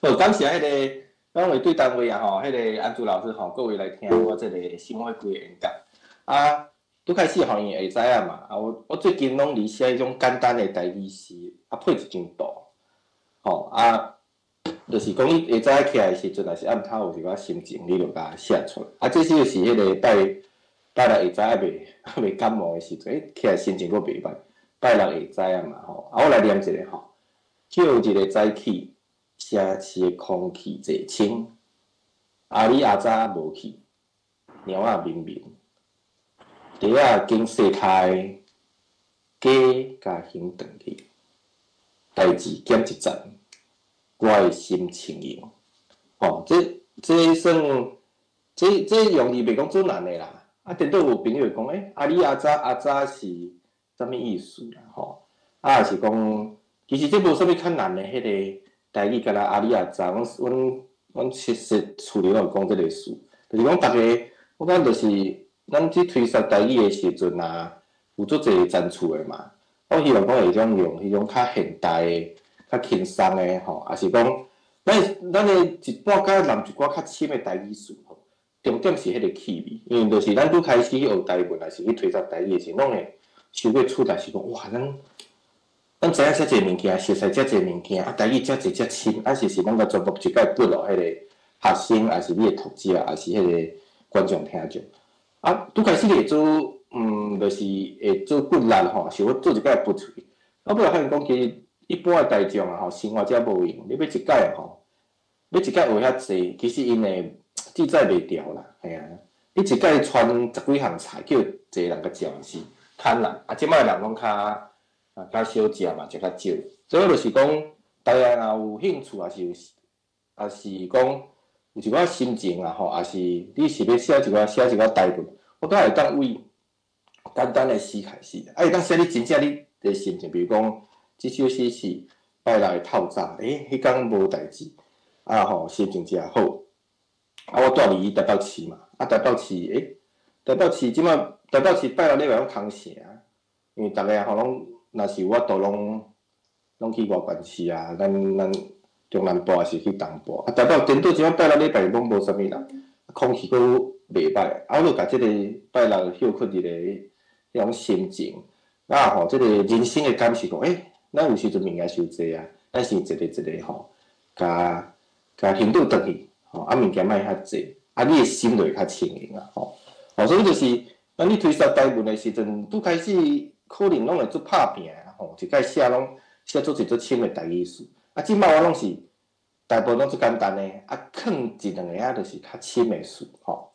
好，感謝彼个咱為對單位啊吼，彼个安祖老師吼，各位來聽我這个心火開的演講。啊，拄開始吼，因會知影嘛，啊，我最近攏佇寫彼種簡單的台語詩，啊，配一張圖，吼，啊，就是講你下早起來的時陣，若是暗頭有一寡心情，你就共寫出來。啊，這首是彼个拜拜六下早猶未感冒的時陣，起來心情閣袂䆀。拜六下早啊嘛吼，啊，我來念一下吼，歇一个早起，城市的空氣濟清，阿里阿早無去，貓仔眠眠，蹄仔經細開，雞共還轉去，代誌減一層，我的心清瑩。吼，這算，這用字袂講足難的啦。啊，顛倒有朋友會講，欸，阿里阿早阿早是啥物意思啦？吼，啊，是講，其實這無啥物較難的彼个台語，敢若阿里阿早，阮其實厝裡攏有講這个事，就是講逐个，我感覺就是咱去推捒台語的時陣啊，有足濟層次的嘛。我希望講會種用彼種較現代的、較輕鬆的吼，抑是講咱的一半較難一寡較深的台語詞吼。重點是彼个氣味，因為就是咱拄開始去學台文，抑是去推捒台語的時陣，攏會收過出來是講哇，咱知影遮濟物件，熟悉遮濟物件，啊，台語遮濟遮深，啊，是咱共全部一概撥予彼个學生，抑是你的讀者，抑是彼个觀眾聽眾。啊，拄開始你會做，就是會做骨力吼，是我做一擺撥出去。啊，尾發現講其實一般的大眾啊吼，生活遮無閒，你欲一擺吼，欲一擺學遐濟，其實𪜶會記載袂牢啦，嘿啊！你一擺傳十幾項菜，叫一个人共食是較難。啊，這擺人攏較啊較少食嘛，食較少。所以就是講，大家若有興趣，抑是講有一寡心情啊吼，抑是你是欲寫一寡台文，我感覺會當為簡單的詩開始，啊，會當寫你真正你的心情，比如講，這首詩是拜六的透早，欸，彼工無代誌，啊吼，心情誠好。啊，我蹛佇台北市嘛，啊，台北市，欸，台北市這擺台北市拜六禮拜攏空城，因為逐个吼攏若是有法度攏去外縣市啊，咱中南部抑是去東部，啊，台北顛倒這擺拜六禮拜攏無啥物人，空氣閣袂䆀，啊，我就共這个拜六歇睏日的彼種心情，啊吼，這个人生的感受講，欸，咱有時陣物件傷濟啊，咱先一个一个吼，共還倒轉去。吼，啊，物件莫遐濟，啊，你的心就會較清瑩啊，吼，吼，所以就是，咱你推捒台文的時陣，拄開始可能攏會足拍拚，吼，一擺寫攏寫足濟足深的台語詞，啊，這擺我攏是大部分攏足簡單的，啊，囥一兩个啊，就是較深的詞，吼，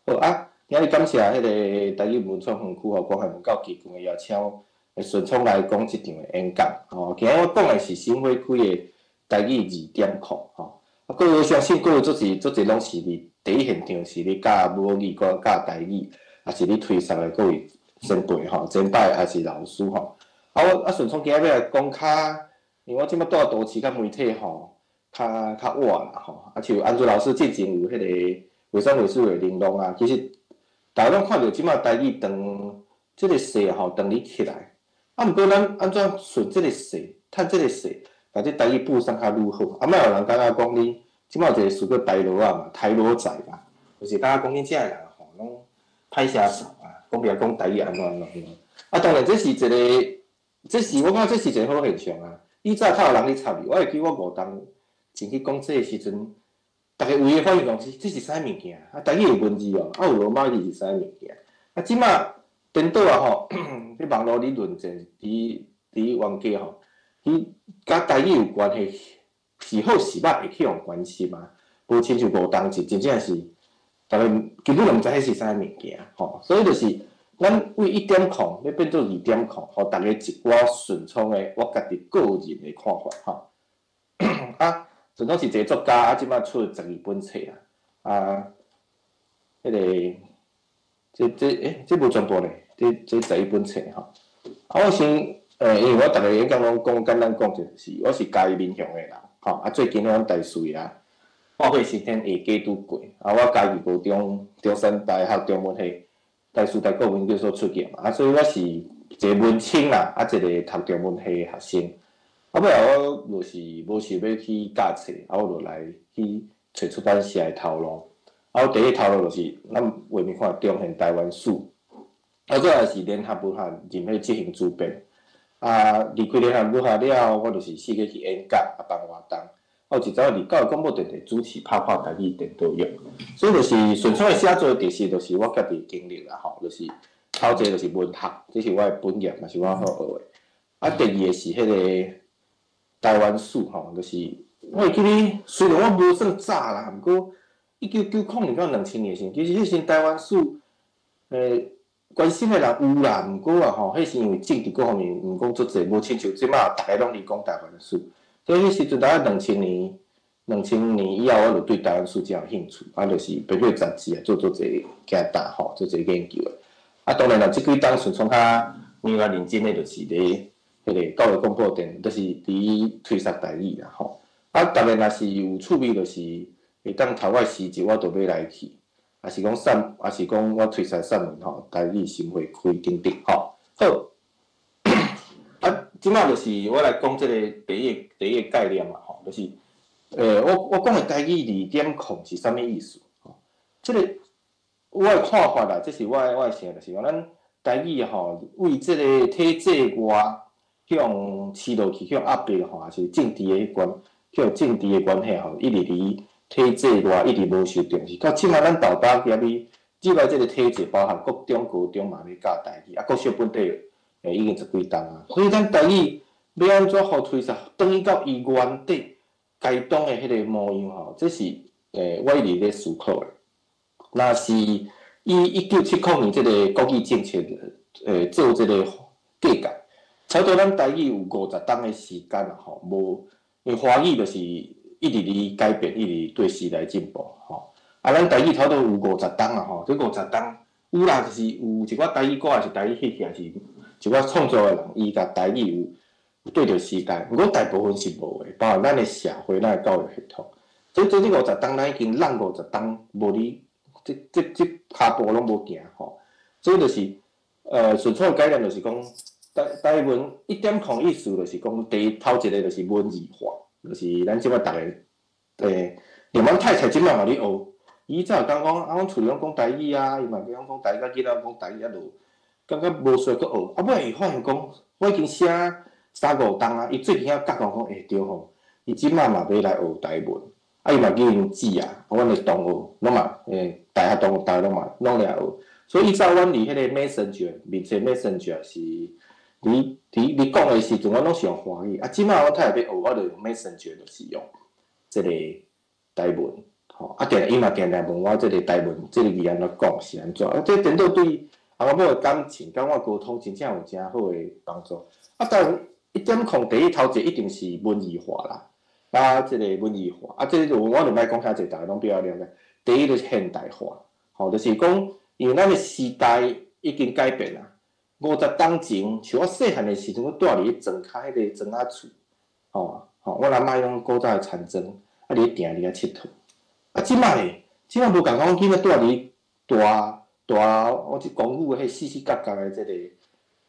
好啊，今日感謝彼个台語文創園區吼，關懷文教基金的邀請，順聰來講這場的演講，吼，今日我講的是心火開的台語2.0，吼。啊，各位相信各位足濟足濟攏是佇第一現場，是咧教母語，閣教台語，抑是咧推捒的各位前輩吼，前輩抑是老師吼。啊，我啊順聰今日欲來講較，因為我這擺蹛都市佮媒體吼，較晚啦吼。啊，像安祖老師進前有彼个衛生衛士的玲瑯啊，其實逐家攏看著這擺台語當這个勢吼，當咧起來。啊，毋過咱按怎順這个勢，趁這个勢？共這台語布送較愈好，啊，莫予人感覺講你這擺有一个詞叫台羅仔嘛，台羅仔啦，就是感覺講恁遮的人吼，攏歹聲數啊，講袂曉講台語按怎按怎按怎。啊，當然這是一个，這是我感覺這是一个好現象啊。以早較有人咧插你，我會記我5冬前去講這个時陣，逐家有的反應講這是啥物件？啊，台語有文字哦，啊有羅馬字是啥物件？啊，這擺顛倒啊吼，佇網路咧論戰，佇冤家吼。伊佮台語有關係，是好是歹會去予關心啊。無親像5冬前，真正是逐家根本就毋知彼是啥物件吼。所以就是咱為1.0欲變做2.0，予逐家一寡順暢的我家己個人的看法吼。啊，順聰是一个作家，啊，這擺出12本冊啊，啊，彼个這欸，這無全部咧，這11本冊吼。啊，我先。因為我逐个演講攏講簡單講就是，我是嘉義民雄的人，吼，啊最近阮大歲啊，化火升天下架拄過，啊我嘉義高中、中山大學中文系、大師大國文研究所畢業嘛，啊所以我是一个文青啦，啊一个讀中文系的學生，啊，尾後我就是無想欲去教冊，啊，我就來去揣出版社的頭路。啊，我第一頭路就是咱畫面看中現台灣史，啊，過來是聯合文學任彼執行主編。啊，離開聯合文學了後，我就是四界去演講，啊，辦活動。啊，有一陣佇教育廣播電台主持拍破台語顛倒約，所以就是順暢的寫作特色，就是我家己的經歷啦吼，就是頭一个就是文學，這是我的本業，嘛是我好學的。啊，第二个是彼个台灣史吼，就是我會記得，雖然我無算早啦，毋過1990年到2000年時，其實彼時台灣史，關心的人有啦，毋過啊吼，彼時因為政治各方面毋講足濟，無親像這馬逐个攏佇講台灣史。所以彼時陣大概兩千年，兩千年以後，我就對台灣史真有興趣，啊，就是編做雜誌啊，做做濟行達吼，做濟研究的。啊，當然啦，這幾冬順創較另外認真的，就是佇彼个教育廣播電，就是佇推捒台語啦吼。啊，逐个若是有趣味，就是會當頭我詩集，我都欲來去，抑是講散，抑是講我推捒散文吼，台語心會開等等吼。好。啊，這馬就是我來講這个第一个概念嘛，吼，就是，我講的台語2.0是啥物意思？吼，這个我的看法啦，這是我的想，就是講咱台語吼，為這个體制外向飼落去，向壓迫吼，抑是政治的彼關，向政治的關係吼，一直佇體制外，一直無受重視。到這馬咱豆大入去，入來這个體制，包含國中、高中嘛欲教台語，啊，國小本底。已經十幾冬啊，所以咱台語欲按怎予推捒，轉去到伊原底該當的彼个模樣吼，這是我一直咧思考的。若是以1970年這个國語政策做這个計較，差不多咱台語有50冬的時間啊吼，無因為華語就是一直佇改變，一直對時代進步吼。啊，咱台語差不多有五十冬啊吼，這五十冬有啦，就是有一寡台語歌，抑是台語戲劇，抑是一寡創作的人，伊共台語有對著時代，毋過大部分是無的，包括咱的社會、咱的教育系統。所以這五十冬，咱已經落五十冬無佇，這這這跤步攏無行吼。所以就是，順暢的概念就是講，台文1.0意思就是講，第一頭一个就是文字化，就是咱這馬逐个，連阮太太這馬嘛咧學，伊早有講講，啊，阮厝裡攏講台語啊，伊嘛講講台語，佮囡仔講台語啊，就感覺無需要閣學，啊，尾伊發現講，我已經寫三五冬啊，伊最近才覺講講會對吼，伊這馬嘛欲來學台文，啊，伊嘛叫𪜶姊啊，阮的同學攏嘛，大學同學逐个攏嘛攏來學，所以以早阮佇彼个 Messenger 面冊 Messenger 是，佇佇佇講的時陣，阮攏是用華語，啊，這馬阮太太欲學，我就用 Messenger 就是用這个台文，吼，啊，定伊嘛定定問我這个台文，這个字按怎講是按怎，啊，這顛倒對翁仔某的感情，佮我溝通，真正有誠好的幫助。啊，台文1.0第一頭一一定是文字化啦，啊，這个文字化，啊，這个我就莫講遐濟，逐个攏比較了解。第一就是現代化，吼，就是講，因為咱的時代已經改變啦。50冬前，像我細漢的時陣，我蹛佇咧莊跤彼个莊仔厝，吼吼，阮阿嬤彼種古早的田莊，啊，佇咧埕佇遐𨑨迌。啊，這馬咧，這馬無仝款，囡仔蹛佇大大，我這公寓的彼四四角角的這个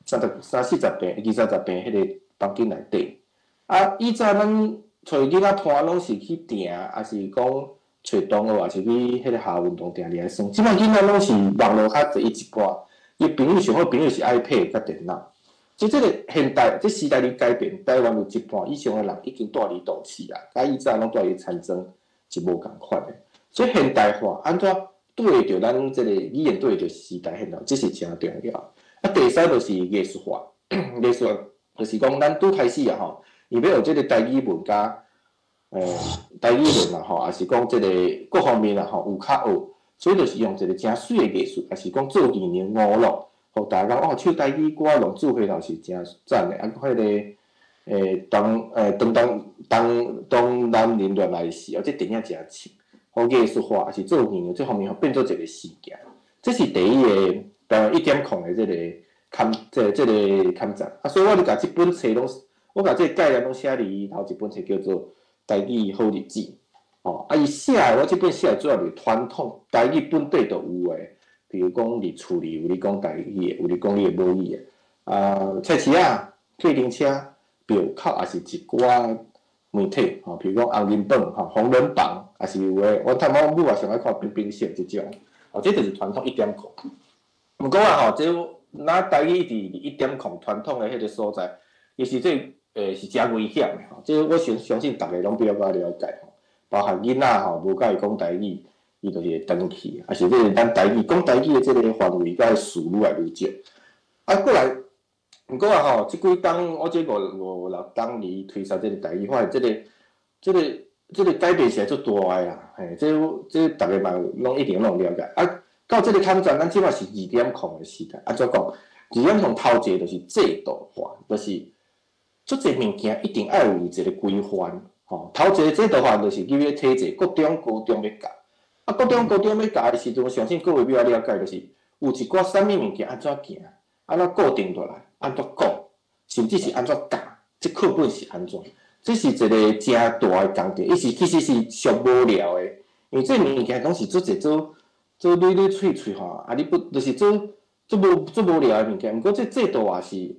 三十三四十坪、二三十坪彼个房間內底。啊，以前咱揣囡仔伴攏是去埕，抑是講揣同學，抑是去彼个校運動場佇遐耍。這馬囡仔攏是網路較濟，伊一寡，伊朋友上好朋友是 iPad 佮電腦。所以這个現代，這時代佇改變，台灣有一半以上的人已經蹛佇都市啊，佮以前攏蹛佇田莊是無仝款的。所以現代化按怎對著咱這个語言對著時代現代，這是誠重要。啊，第三就是藝術化，藝術就是講咱拄開始啊吼，伊欲學這个台語文佮台語文啦吼，抑是講這个各方面啦吼有較學，所以就是用一个誠媠的藝術，抑是講做藝能娛樂，予大家講哦，唱台語歌浪子回頭是誠讚的，啊，彼个當當當當當男人戀愛時，哦，這電影誠凊，予藝術化，抑是做藝能這方面，予變做一个事件，這是第一个台灣1.0的這个勘，這个勘察。啊，所以我就共這本冊攏，我共這个概念攏寫佇頭一本冊叫做《台語好日子》。吼，啊，伊寫的我這本寫的主要是傳統台語本底就有的，比如講佇厝裡有咧講台語的，有咧講你的母語的，啊，菜市仔、計程車、廟口，抑是一寡媒體吼，比如講紅人榜吼、紅人榜，抑是有的，我探我母也上愛看冰冰秀這種，哦，這就是傳統一點空。毋過啊吼，這咱台語佇一點空傳統的彼个所在，其實這是誠危險的吼。這我相信逐个攏比較了解吼，包含囡仔吼，無佮意講台語，伊就是會轉去，抑是這個咱台語講台語的這個範圍佮數愈來愈少。啊，過來，毋過啊吼，這幾冬我這五五六冬裡推捒這个台語，發現這個改變是足大的啦，嘿，這逐个嘛攏一定攏有了解。啊，到這个抗戰，咱這馬是二點空的時代。按怎講？二點空頭一个就是制度化，就是足濟物件一定愛有一个規範。吼，頭一个制度化就是入去體制，國中、高中欲教。啊，國中、高中欲教的時陣，我相信各位比較了解，就是有一寡啥物物件按怎行，按怎固定落來，按怎講，甚至是按怎教，這課本是按怎？這是一个誠大的工程，伊是其實是上無聊的，因為這物件攏是做一做做累累碎碎吼，啊你不就是做做無做無聊的物件，毋過這制度也是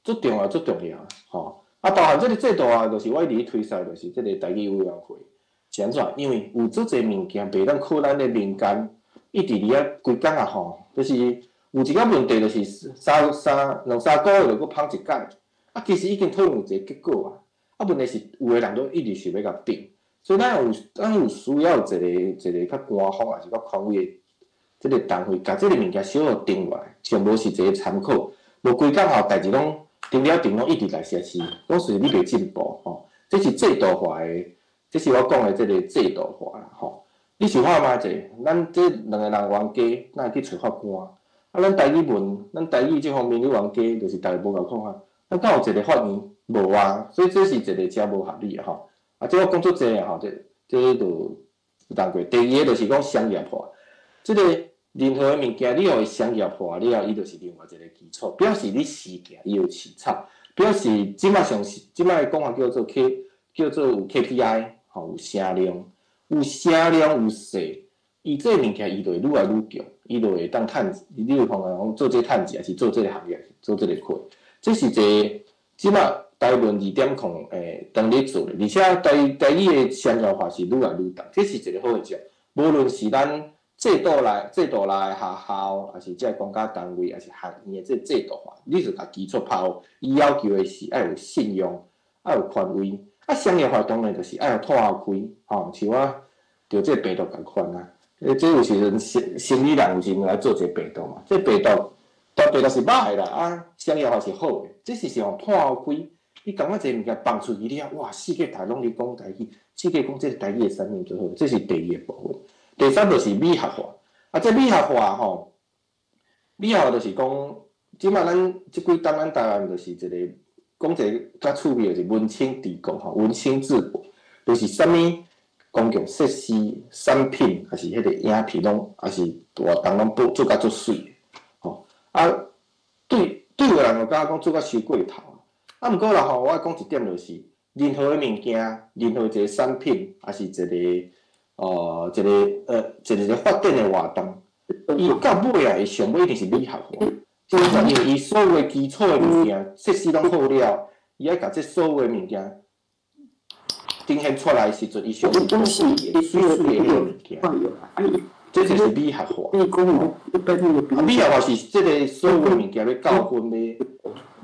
足重要足重要吼。啊，包含這个制度啊，就是我一直咧推捒，就是這个台語委員會是按怎？因為有足濟物件袂當靠咱的民間，一直佇遐規工啊吼，就是有一個問題，就是三三兩三個月就閣芳一擺，啊，其實已經討論有一個結果啊。啊，問題是有的人都一直想欲共頂，所以咱有需要一个一个較官方，抑是較權威的這个單位，共這个物件小可定落來，上無是一个參考。無規工吼，代誌攏定了定攏一直來寫是，攏是你袂進步吼。這是制度化的，這是我講的這个制度化啦吼。你想看覓者，咱這兩个人冤家，咱會去揣法官？啊，咱台語文，咱台語這方面的冤家，就是逐个無共款啊。咱敢有一个法院？無啊，所以這是一個誠無合理的吼。啊，這我講足濟啊吼，這就當過。第二个就是講商業化，這个任何的物件，你予伊商業化了，伊就是另外一個基礎，表示你時行伊有市場，表示這馬上是這馬的講法叫做 K，叫做有 KPI，吼，有聲量，有聲量有勢，伊這个物件伊就會愈來愈強，伊就會當趁，你有看講做這趁錢，抑是做這个行業，做這个貨，這是一个這馬台文二點空當咧做的，而且台語的商業化是愈來愈重，這是一個好現象。無論是咱制度內的學校，抑是這個公家單位，抑是學院的這制度化，你就共基礎拍好。伊要求的是愛有信用，愛有權威。啊，商業化當然就是愛有湠開，吼，像我著這個病毒仝款啊。這有時陣生意人有時陣來做一個病毒嘛，這病毒，但病毒是歹的啦，啊，商業化是好的，這是是用湠開。你感覺這个物件放出去了，哇！世界大攏咧講台語，世界講這个台語的產品最好，這是第二个部分。第三就是美學化，啊，這美學化吼，美學就是講，這馬咱這幾冬咱台灣就是一个講一个較趣味，就是文青治國吼，文青治國，就是啥物公共設施、產品，抑是彼个影片攏，抑是活動攏做做甲足媠，吼啊，對對有人就感覺講做甲傷過頭。啊，毋過啦吼，我愛講一點就是，任何的物件，任何一个產品，抑是一个，哦，一个一个一个發展的活動，伊到尾啊，伊上尾一定是美學化，就是因為伊所有的基礎的物件設施攏好了，伊愛共這所有的物件呈現出來的時陣，伊上尾是媠媠的彼个物件，這就是美學化。啊，美學化是這个所有的物件欲教訓欲。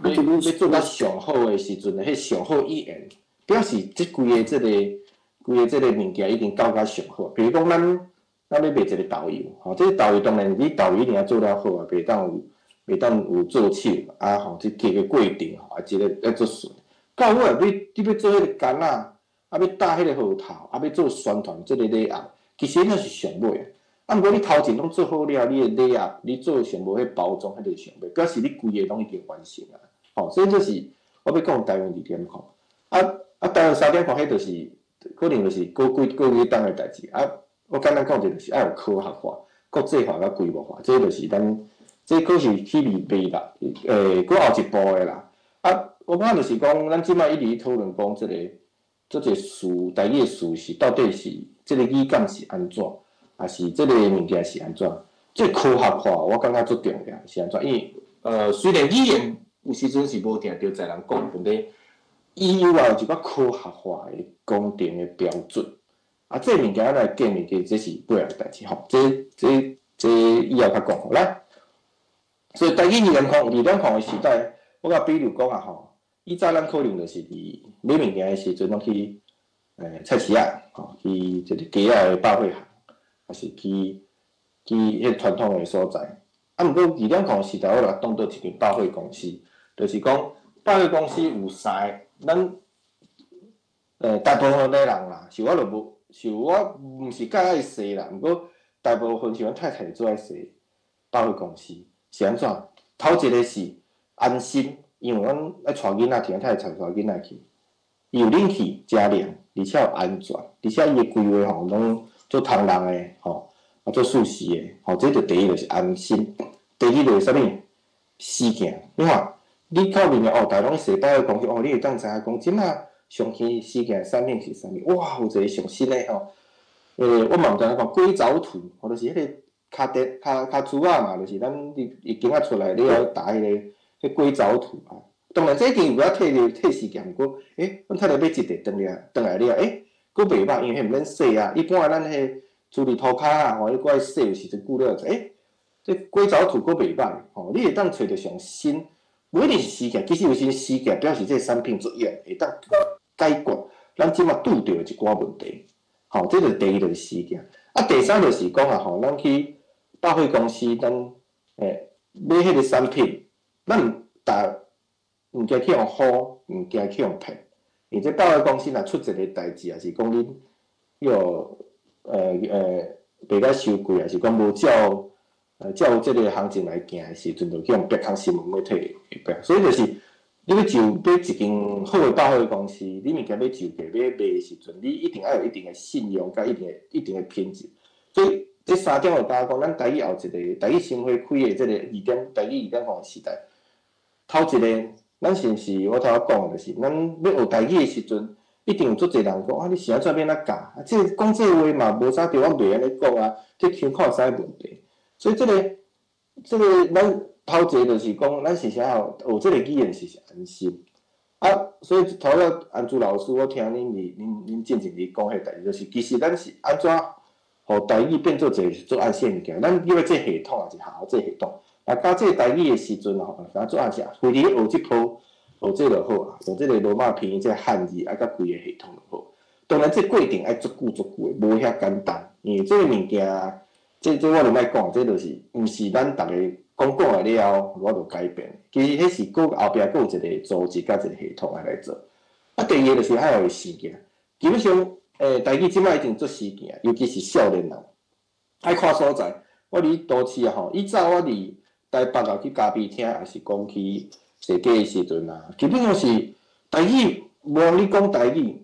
欲欲做到上好的時陣，彼上好語言，表示這規个這个規个這个物件已經到甲上好。比如講，咱欲賣一个豆油，吼，這个豆油當然你豆油一定要做了好啊，袂當有做手啊，吼，這加個過程吼，啊，這个愛做順。到尾啊，你欲做彼个柑仔，啊，欲打彼个核桃，啊，欲做宣傳這个禮盒，其實那是上尾。啊，毋過你頭前攏做好了，你的禮盒，你做上無彼包裝，彼個上尾，表示你規个攏已經完成啊。吼，所以這是我欲講台灣二點空。啊啊，台灣三點空，彼就是可能就是過幾過幾冬的代誌。啊，我簡單講者就是愛有科學化、國際化佮規模化，這就是咱這閣是去未來，閣後一步的啦。啊，我感覺就是講，咱這擺一直討論講這个，這個詞，台語的詞是到底是這个語感是按怎，抑是這个物件是按怎？這科學化我感覺足重要，是按怎？因為雖然語言有時陣是無定著在人講，問題伊有啊有一寡科學化的工程的標準。啊，這個物件咱來建議，其實這是尾仔的代誌吼。這以後較講好來。所以台語2.0、2.0的時代，我共比如講啊吼，以早咱可能就是佇買物件的時陣，攏去菜市仔，吼，去這個街仔的百貨行，抑是去彼傳統的所在。啊，毋過2.0時代，我來當做一間百貨公司，就是講百貨公司有三个，咱大部分的人啦，像我就無，像我毋是介愛踅啦，毋過大部分像阮太太最愛踅百貨公司，是按怎？頭一个是安心，因為阮愛帶囡仔去，阮太太帶囡仔去，伊有冷氣，誠涼，而且有安全，而且伊的規劃吼攏做通人的吼，啊做舒適的，吼，這就第一就是安心。第二就是啥物？時件，你看，你靠面哦，逐家攏踅百貨公司哦，你會當知影講，這馬上興時件產品是啥物？哇，有一個上新的吼，我嘛毋知影講硅藻土，吼，就是彼個跤墊跤跤珠仔嘛，就是咱伊鏡仔出來，你愛打彼個彼硅藻土啊。當然，這已經有遐退退時件，毋過，阮太太買一塊轉來了，閣袂歹，因為彼毋免洗啊。一般咱彼處理塗跤啊，吼，你閣愛洗的時陣久了，這硅藻土閣袂歹，吼，你會當揣著上新，無一定是時件，其實有時時件表示這個產品足用，會當解決咱這馬拄著的一寡問題，吼，這就是第二就是時件。啊，第三就是講啊，吼，咱去百貨公司，咱買彼個產品，咱毋逐毋驚去予唬，毋驚去予騙。因為這百貨公司若出一个代誌，抑是講恁予賣甲傷貴，抑是講無照這个行情來行的時陣，就去予別空新聞媒體會所以就是你欲就買一間好的百貨公司，你物件欲就價欲賣的時陣，你一定愛有一定的信用，佮一定的品質。所以這三點就敢講，咱台語後一个台語新會開的這个二點台語2.0的時代，頭一个，咱是毋是我頭仔講的，就是咱欲學台語的時陣，一定有足濟人講啊，你是按怎欲按怎教？啊，這個講這話嘛無啥對，我袂按呢講啊，這腔口啥問題？所以這個咱頭一个就是講，咱是啥學這個語言是安心啊。所以頭仔安珠老師，我聽恁進前佇講彼代誌，就是其實咱是按怎予台語變做一个做安心的物件？咱入來這系統也是學校這系統。啊，教這個台語的時陣吼，敢做按啥？非佇咧學這鋪，學這就好啊，學這個羅馬拼音、這個漢字啊，佮規個系統就好。當然，這過程愛足久足久的，無遐簡單。因為這個物件，這我就莫講，這就是毋是咱逐个講講來了，我就改變。其實彼是閣後壁閣有一個組織佮一個系統來做。啊，第二個就是愛予伊時件。基本上，台語這擺已經足時件，尤其是少年人，愛看所在。我佇都市啊吼，以早我佇台北啊去咖啡廳，抑是講去踅街的時陣啊，基本上是台語，無人咧講台語。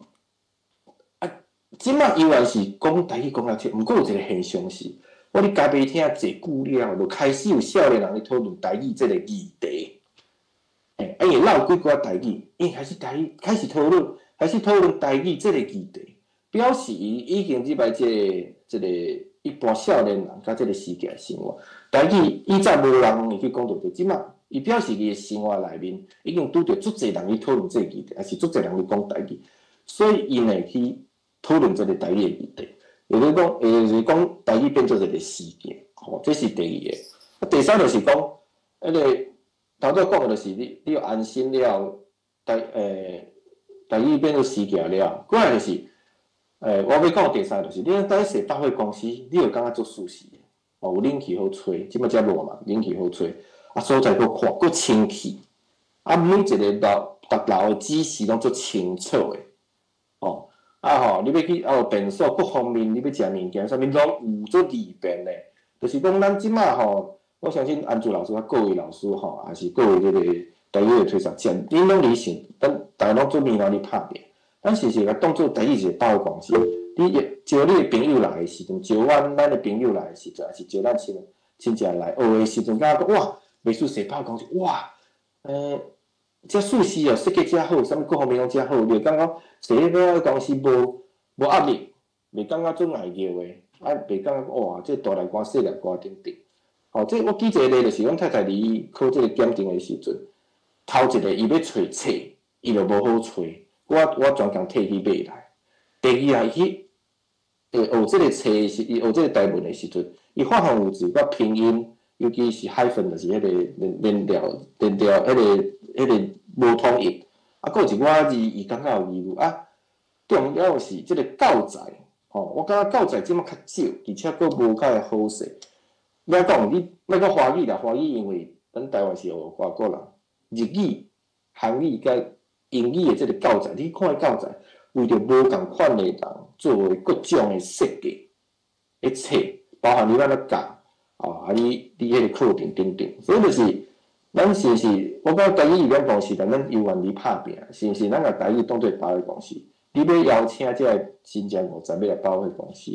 啊，這擺猶原是講台語講較少，毋過有一個現象是，我佇咖啡廳坐久了，就開始有少年人咧討論台語這個議題。啊，因為落幾句台語，𪜶開始台語開始討論，開始討論台語這個議題，表示伊已經入來這個一般少年人佮這個時代生活。台語以前無人會去講著這，這擺伊表示伊的生活內面已經拄著足濟人去討論這個議題，抑是足濟人去講台語，所以𪜶會去討論這個台語的議題。也就是講，也就是講台語變做一個事件，吼，這是第二個。啊，第三就是講，彼個頭拄講的就是你要安心了，台語變做事件了，過來就是，我欲講第三就是，你佇踅百貨公司，你會感覺足舒適的，哦，有冷氣好吹，這擺遮熱嘛，冷氣好吹，啊，所在閣闊，閣清氣，啊，每一個樓，逐樓的指示攏足清楚的，哦，啊吼，你欲去啊有便所各方面，你欲食物件啥物攏有足利便的，就是講咱這擺吼，我相信安珠老師佮各位老師吼，抑是各位這個台語的推廣者，恁攏佇想，咱逐家攏做面攏咧拍拼，咱是毋是共當做台語一個百貨公司？你招你的朋友來的時陣，招阮咱的朋友來的時陣，抑是招咱親戚來學的時陣，感覺講哇，袂輸踅百貨公司，哇，遮舒適哦，設計遮好，啥物各方面攏遮好，你會感覺踅百貨公司無壓力，袂感覺足礙尿的，啊，袂感覺哇，這大內汗、細內汗等等。吼，這我舉一個例，就是阮太太佇考這個檢定的時陣，頭一个伊欲揣冊，伊就無好揣。我專工提去買來。第二啊，伊去學這个冊時，伊學這个台文的時陣，伊發現有一寡拼音，尤其是 hyphen，就是彼個連連調連調，彼個無統一。啊，閣有一寡字，伊感覺有疑慮啊。重要是這个教材，吼，我感覺教材這馬較少，而且閣無較好勢。莫講你，莫講華語啦，華語因為咱台灣是學外國人，日語、韓語佮英語的這个教材，你看彼教材，為著無仝款的人做的各種的設計的冊，包含你按怎教，哦，啊你彼個課程等等，所以就是，咱是毋是，我感覺台語語言公司，但咱猶原佇拍拚，是毋是？咱共台語當做百貨公司，你欲邀請這个真正50欲來百貨公司，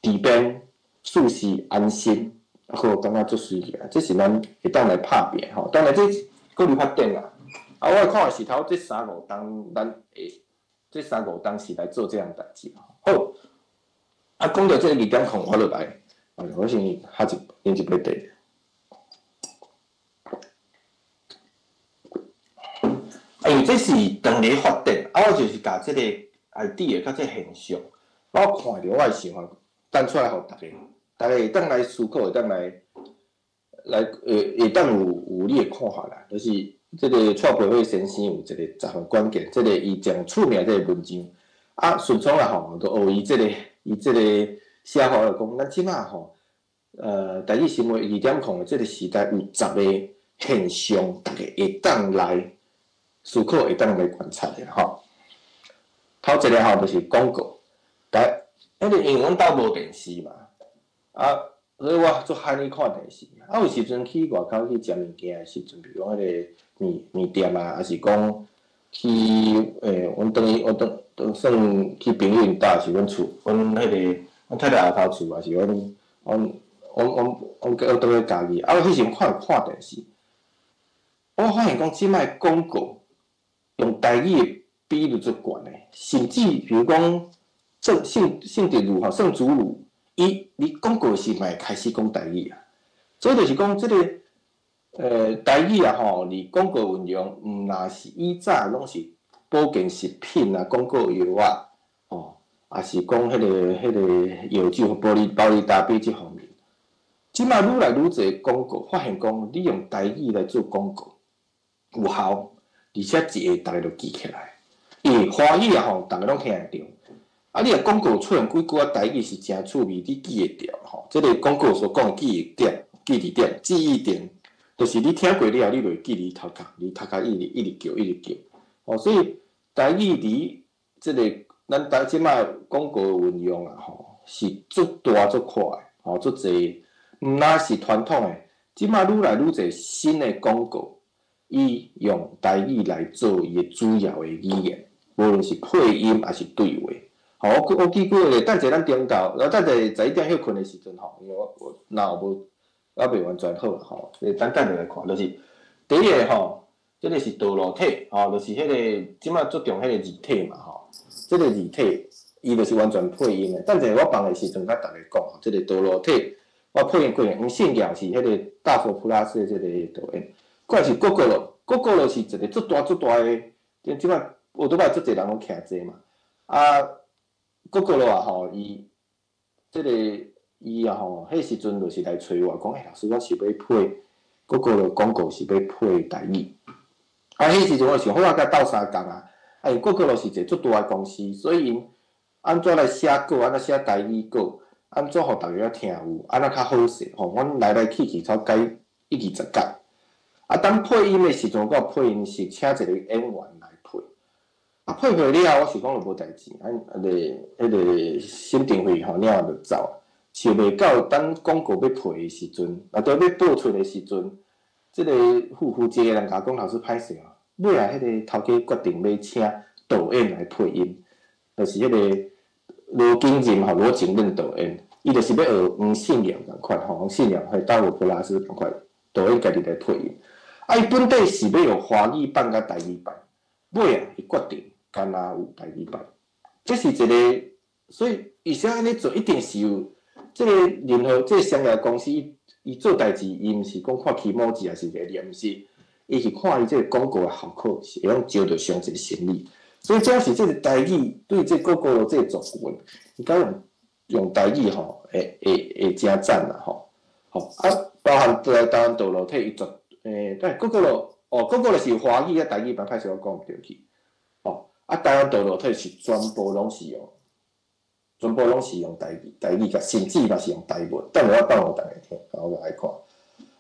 治便、舒適、安心，啊，閣感覺足媠起來，這是咱會當來拍拚吼。當然這閣有發展啦。啊，我看的是頭這三五冬，咱會這三五冬是來做這項代誌。好，啊，講著這個2.0，我就來，啊，我先喝一飲一杯茶。啊，因為這是長咧發展，啊，我就是共這個 idea 佮這個現象，我看著我的想法，等出來予大家，大家會當來思考，會當來來會會當有你的看法啦。就是這個蔡培慧先生有一個十分關鍵，這個伊上出名這個文章，啊，順創啊吼，就學伊這個伊這個寫法就講，咱這馬吼，台語新聞2.0的這個時代有10個現象，大家會當來思考，會當來觀察的吼。頭一个吼就是廣告，但彼個因為阮兜無電視嘛，啊，所以我足罕去看電視。啊，有時陣去外口去食物件的時陣，比如講彼个麵麵店啊，抑是講去阮轉去，我轉轉算去朋友𪜶兜，是阮厝，阮彼个阮太太後頭厝，抑是阮阮阮阮阮阮轉去家己。啊，我彼時陣看看電視，我發現講這擺廣告用台語的比率足懸的，甚至比如講聖聖聖德如吼，聖主乳，伊佇廣告時嘛會開始講台語啊。所以就是講這个台語啊吼，佇廣告運用，毋若是以早攏是保健食品啊、廣告藥啊，吼，抑是講彼个藥酒、保利達比這方面。這擺愈來愈濟廣告，發現講你用台語來做廣告有效，而且一下逐家就記起來。因為華語啊吼，逐家攏聽會著。啊，你若廣告出現幾句仔台語是誠趣味，你記會著吼。這個廣告所講的記憶點、記憶點、記憶點，就是你聽過了後，你就會記佇頭殼，佇頭殼一直一直叫，一直叫。哦，所以台語佇這個咱台這擺廣告運用啊吼，是足大足快，吼足濟，毋但是傳統的，這擺愈來愈濟新的廣告，伊用台語來做伊的主要的語言，無論是配音抑是對話。吼，我記幾個，等者咱中晝，等者11點歇睏的時陣吼，因為我我腦無猶未完全好吼，所以等等下來看，就是第一个吼，這个是道路體，吼，就是彼个這擺足重彼个字體嘛吼，這个字體伊就是完全配音的。等者我放的時陣，佮逐家講，這个道路體我配音過黃信堯是彼个大佛普拉斯的這个導演，過來是 Gogoro，Gogoro 是一个足大足大的，這擺有拄擺足濟人攏徛這嘛，啊。Gogoro 啊吼，伊這个伊啊吼，彼時陣就是來揣我講，欸，老師，我是欲配 Gogoro 廣告是欲配台語。啊，彼時陣我想好啊，共鬥相共啊。啊，因為 Gogoro 是一个足大的公司，所以𪜶按怎來寫稿，按怎寫台語稿，按怎予逐家聽有，按怎較好勢吼。阮來來去去，才改一二十改。啊，當配音的時陣，我配音是請一个演員來配。啊，配配了後，我想講就無代誌，啊，彼个審定費吼了就走。想袂到等廣告欲配的時陣，啊，對，欲播出的時陣，這个負責的人共我講，老師歹勢哦，尾仔彼个頭家決定欲請導演來配音，就是彼个羅景任吼，羅景任導演，伊就是欲學黃信堯仝款吼，黃信堯彼大佛普拉斯仝款，導演家己來配音。啊，伊本底是欲用華語版佮台語版，尾仔伊決定干焦有台語版，這是一个，所以伊啥按呢做，一定是有這个任何這个商業公司，伊做代誌，伊毋是講看起毛子，抑是個念，毋是。伊是看伊這個廣告的效果，是會用招著上濟生意。所以總是這個台語對這個個這個族群，伊敢用台語吼，會誠讚啦吼。吼啊，包含台灣道路體伊絕對，各個路哦，各個路是華語佮台語版，歹勢我講毋著去。吼啊，台灣道路體是全部攏是用台語，台語佮甚至嘛是用台文。等下我放予逐家聽，我來看。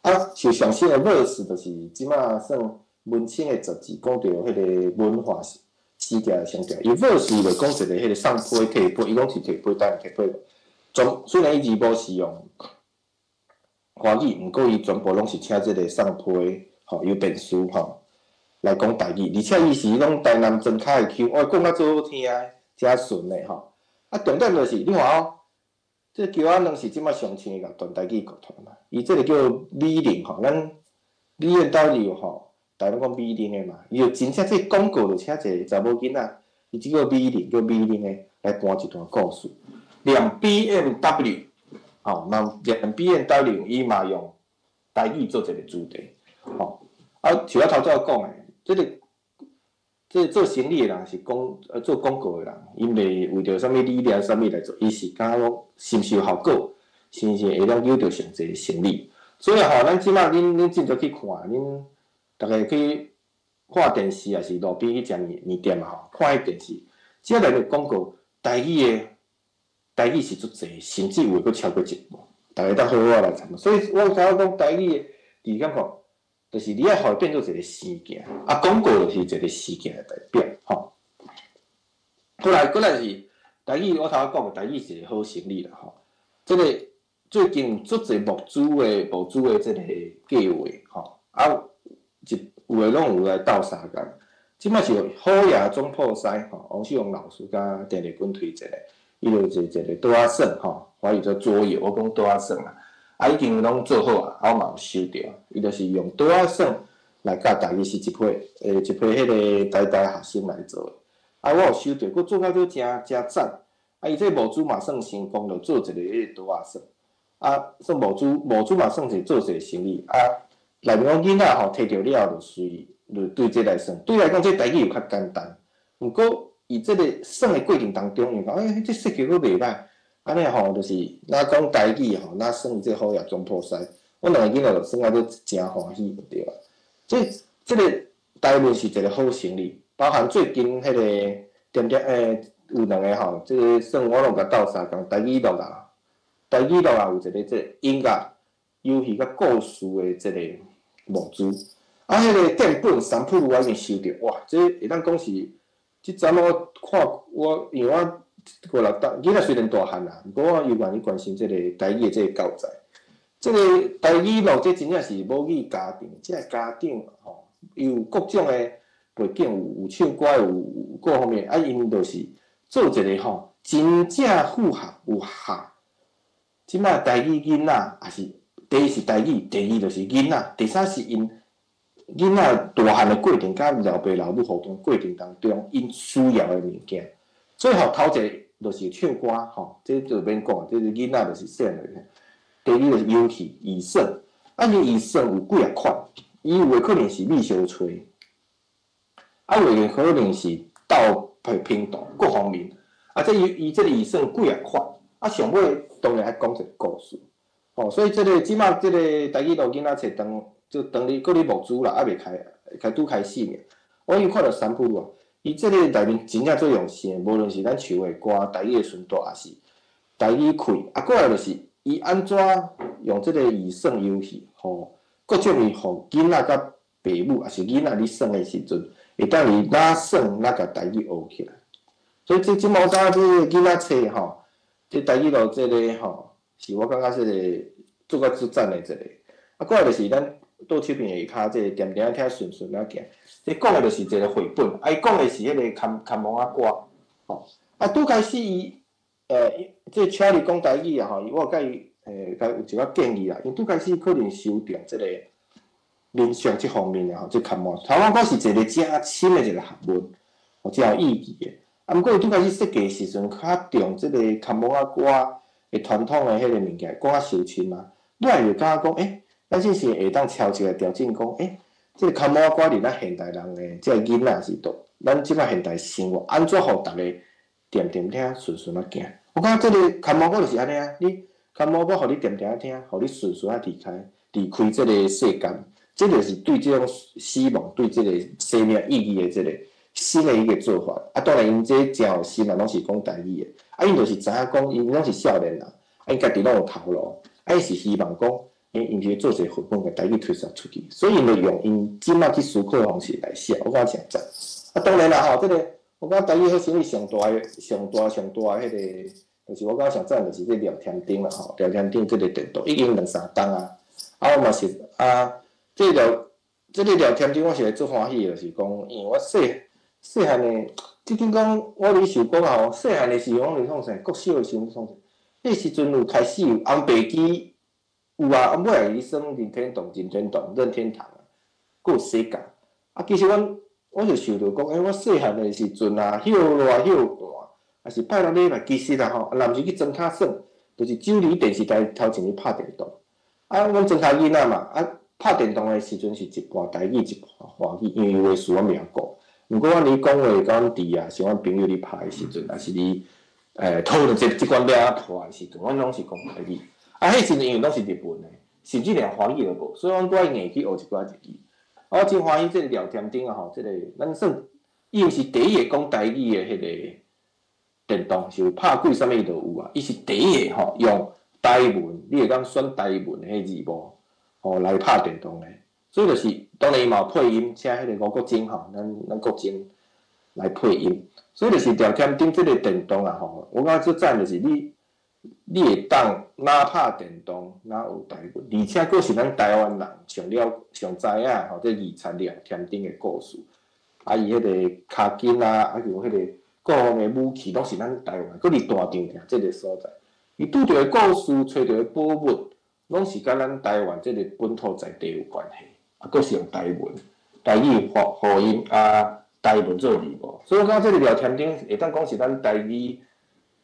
啊，像上新的 verse 就是這馬算文青的雜誌，講著彼個文化世界上重要。伊 verse 就講一個彼個送批提批，伊講是提批，當然提批。全雖然伊字幕是用華語，毋過伊全部攏是請這個送批吼有辯士吼來講台語，而且伊是彼種台南莊跤的腔，哇，講甲足好聽，誠順的吼。啊，重點就是你看哦，這橋仔卵是這馬上新的樂團，台語樂團嘛。伊這個叫美玲吼，咱美苑兜有吼，大家攏講美玲的嘛。伊就真正這廣告就請一個查某囡仔，伊這個美玲叫美玲的來搬一段故事。連 BMW 吼，嘛連 BMW 伊嘛用台語做一個主題，吼。啊，像我頭拄仔講的，這個做生意的人是講做廣告的人，伊袂為著啥物理念啥物來做，伊是感覺講是毋是有效果，是毋是會當誘著上濟生意。所以吼，咱這馬恁真濟去看，恁逐家去看電視，抑是路邊去食麵店嘛吼，看彼電視，只要內面廣告台語的，台語是足濟，甚至有的閣超過一半，逐家當好好來參。所以我頭講台語的，佇感覺。就是你愛予伊變做一個生件，啊，廣告就是一個生件的代表，吼。過來，過來是台語，我頭仔講的台語是一個好生意啦，吼。這個最近足濟募資的這個計劃，吼，啊，一有的攏有來鬥相共。這馬是好爺總鋪師，吼，王世宏老師佮鄭麗君推薦的，伊就是一個桌仔耍，吼，華語叫桌遊，我講桌仔耍啦。啊，已經攏做好啊，我嘛有收著。伊就是用桌仔耍來教台語，是一批彼個台大學生來做的。啊，我有收著，閣做甲閣誠誠讚。啊，伊這募資嘛算成功，就做一個彼個桌仔耍。啊，算募資，募資嘛算是做一個生意。啊，內面講囡仔吼提著了就隨，就對這來算。對來講，這台語又較簡單。毋過，伊這個耍的過程當中，伊講欸，這設計閣袂䆀。按呢吼，就是若講台語吼，若耍這好爺總鋪師，阮兩個囡仔就耍甲閣誠歡喜就對啊。所以這個台文是一個好生意，包含最近彼個點點有兩個吼，這個算我攏共鬥相共，台語錄啊，台語錄啊有一個這個音樂遊戲佮故事的這個募資，啊，彼個電本三鋪我已經收著，哇，這會當講是，這陣我看我因為我。過六冬，囡仔雖然大漢啦，毋過我猶願意關心這個台語的這個教材。這個台語錄，這真正是母語家庭，這個家長吼，伊有各種的背景，有唱歌，有各方面，啊，𪜶就是做一個吼，真正符合有合。這馬台語囡仔，也是第一是台語，第二就是囡仔，第三是𪜶囡仔大漢的過程，佮老爸老母互動過程當中，𪜶需要的物件。所以吼，頭一個就是唱歌吼，這就免講，這個囡仔就是細漢就。第二就是遊戲戲耍，啊，伊戲耍有幾仔款，伊有的可能是覕相揣，啊，有的可能是鬥頻道各方面，啊，這伊伊這個戲耍幾仔款，啊，上尾當然愛講一個故事，吼，所以這個這馬這個台語路囡仔冊當就當咧閣咧募資啦，猶未開開拄開始爾。我已經看著三部啊。伊這個內面真正足用心的，無論是咱唱的歌、台語的順帶，抑是台語開，啊，過來就是伊按怎用這個戲耍遊戲，予各種的予囡仔佮爸母，抑是囡仔咧耍的時陣，會當伊哪耍哪共台語學起來。所以這這馬我感覺這個囡仔冊吼，這台語路這個吼，是我感覺這個做較足讚的一個。啊，過來就是咱倒手邊下跤這個恬恬仔聽順順仔行。這講的就是一個繪本，啊，伊講的是彼個牽牽毛仔歌，吼，啊，拄開始伊，這請你講台語啊，吼，我有共伊，共有一寡建議啦。因拄開始可能受眾這個面相這方面啊，吼，這牽毛，頭仔講是一個誠深的一個學問，吼，誠有意義的。啊，毋過伊拄開始設計時陣，較重這個牽毛仔歌的傳統的彼個物件，講較傷深啊。我會感覺講，欸，咱這是會當超一個調整，講，欸。這個牽母歌佇咱現代人的這个囡仔是都，咱這擺現代生活按怎予逐家恬恬聽順順仔行？我感覺這个牽母歌就是按呢啊，你牽母歌予你恬恬仔聽，予你順順仔離開離開這个世間，這就是對這種死亡、對這个生命意義的這个新的一个做法。啊，當然𪜶這誠有心啊，攏是講台語的。啊，𪜶就是知影講，𪜶攏是少年人，啊，𪜶家己攏有頭路，啊，𪜶是希望講，𪜶𪜶是做一个繪本，共台語推銷出去，所以𪜶就用𪜶這擺去思考的方式來寫，我感覺誠讚。啊，當然啦吼，這个我感覺台語好生意上大的、上大、上大的彼个，就是我感覺上讚就是這廖添丁啦吼，廖添丁這个電動已經兩三冬啊，啊，我嘛是啊，這廖這个廖添丁我是會足歡喜的，就是講，因為我細細漢的，這間講我咧想講吼，細漢的時陣阮是創啥？國小的時陣創啥？彼時陣有開始有紅白機，有啊，啊尾仔去耍任天堂、任天堂、任天堂啊，閣有 Sega。啊，其實阮我就想著講，欸，我細漢的時陣啊，歇熱歇寒，抑是拜六禮拜，其實啦吼，若毋是去莊跤耍，就是守佇電視台頭前咧拍電動。啊，阮莊跤囡仔嘛，啊，拍電動的時陣是一半台語一半華語，因為話詞阮袂曉講。毋過阮咧講話，佮阮弟啊，是阮朋友咧拍的時陣，抑是咧討論這這款欲按怎破的時陣，阮攏是講台語。啊，彼時陣因為攏是日文的，甚至連華語都無，所以阮閣愛硬去學一寡日語。我真歡喜這个廖添丁啊吼，這个咱算伊毋是第一个講台語的彼个電動，是有拍鬼啥物都有啊。伊是第一个吼用台文，你會當選台文的彼字幕吼來拍電動的。所以就是當然伊嘛有配音，請彼个吳國楨吼，咱咱國楨來配音。所以就是廖添丁這个電動啊吼，我感覺足讚就是你你會當若拍電動，若學台文，而且閣是咱台灣人上了上知影吼，這二田廖添丁的故事，啊，伊彼个跤筋啊，啊，有彼个各方的武器，攏是咱台灣，閣佇大稻埕這个所在，伊拄著的故事，揣著的寶物，攏是佮咱台灣這个本土在地有關係，啊，閣是用台文、台語發發音啊，台文做字幕，所以我感覺這个廖添丁會當講是咱台語。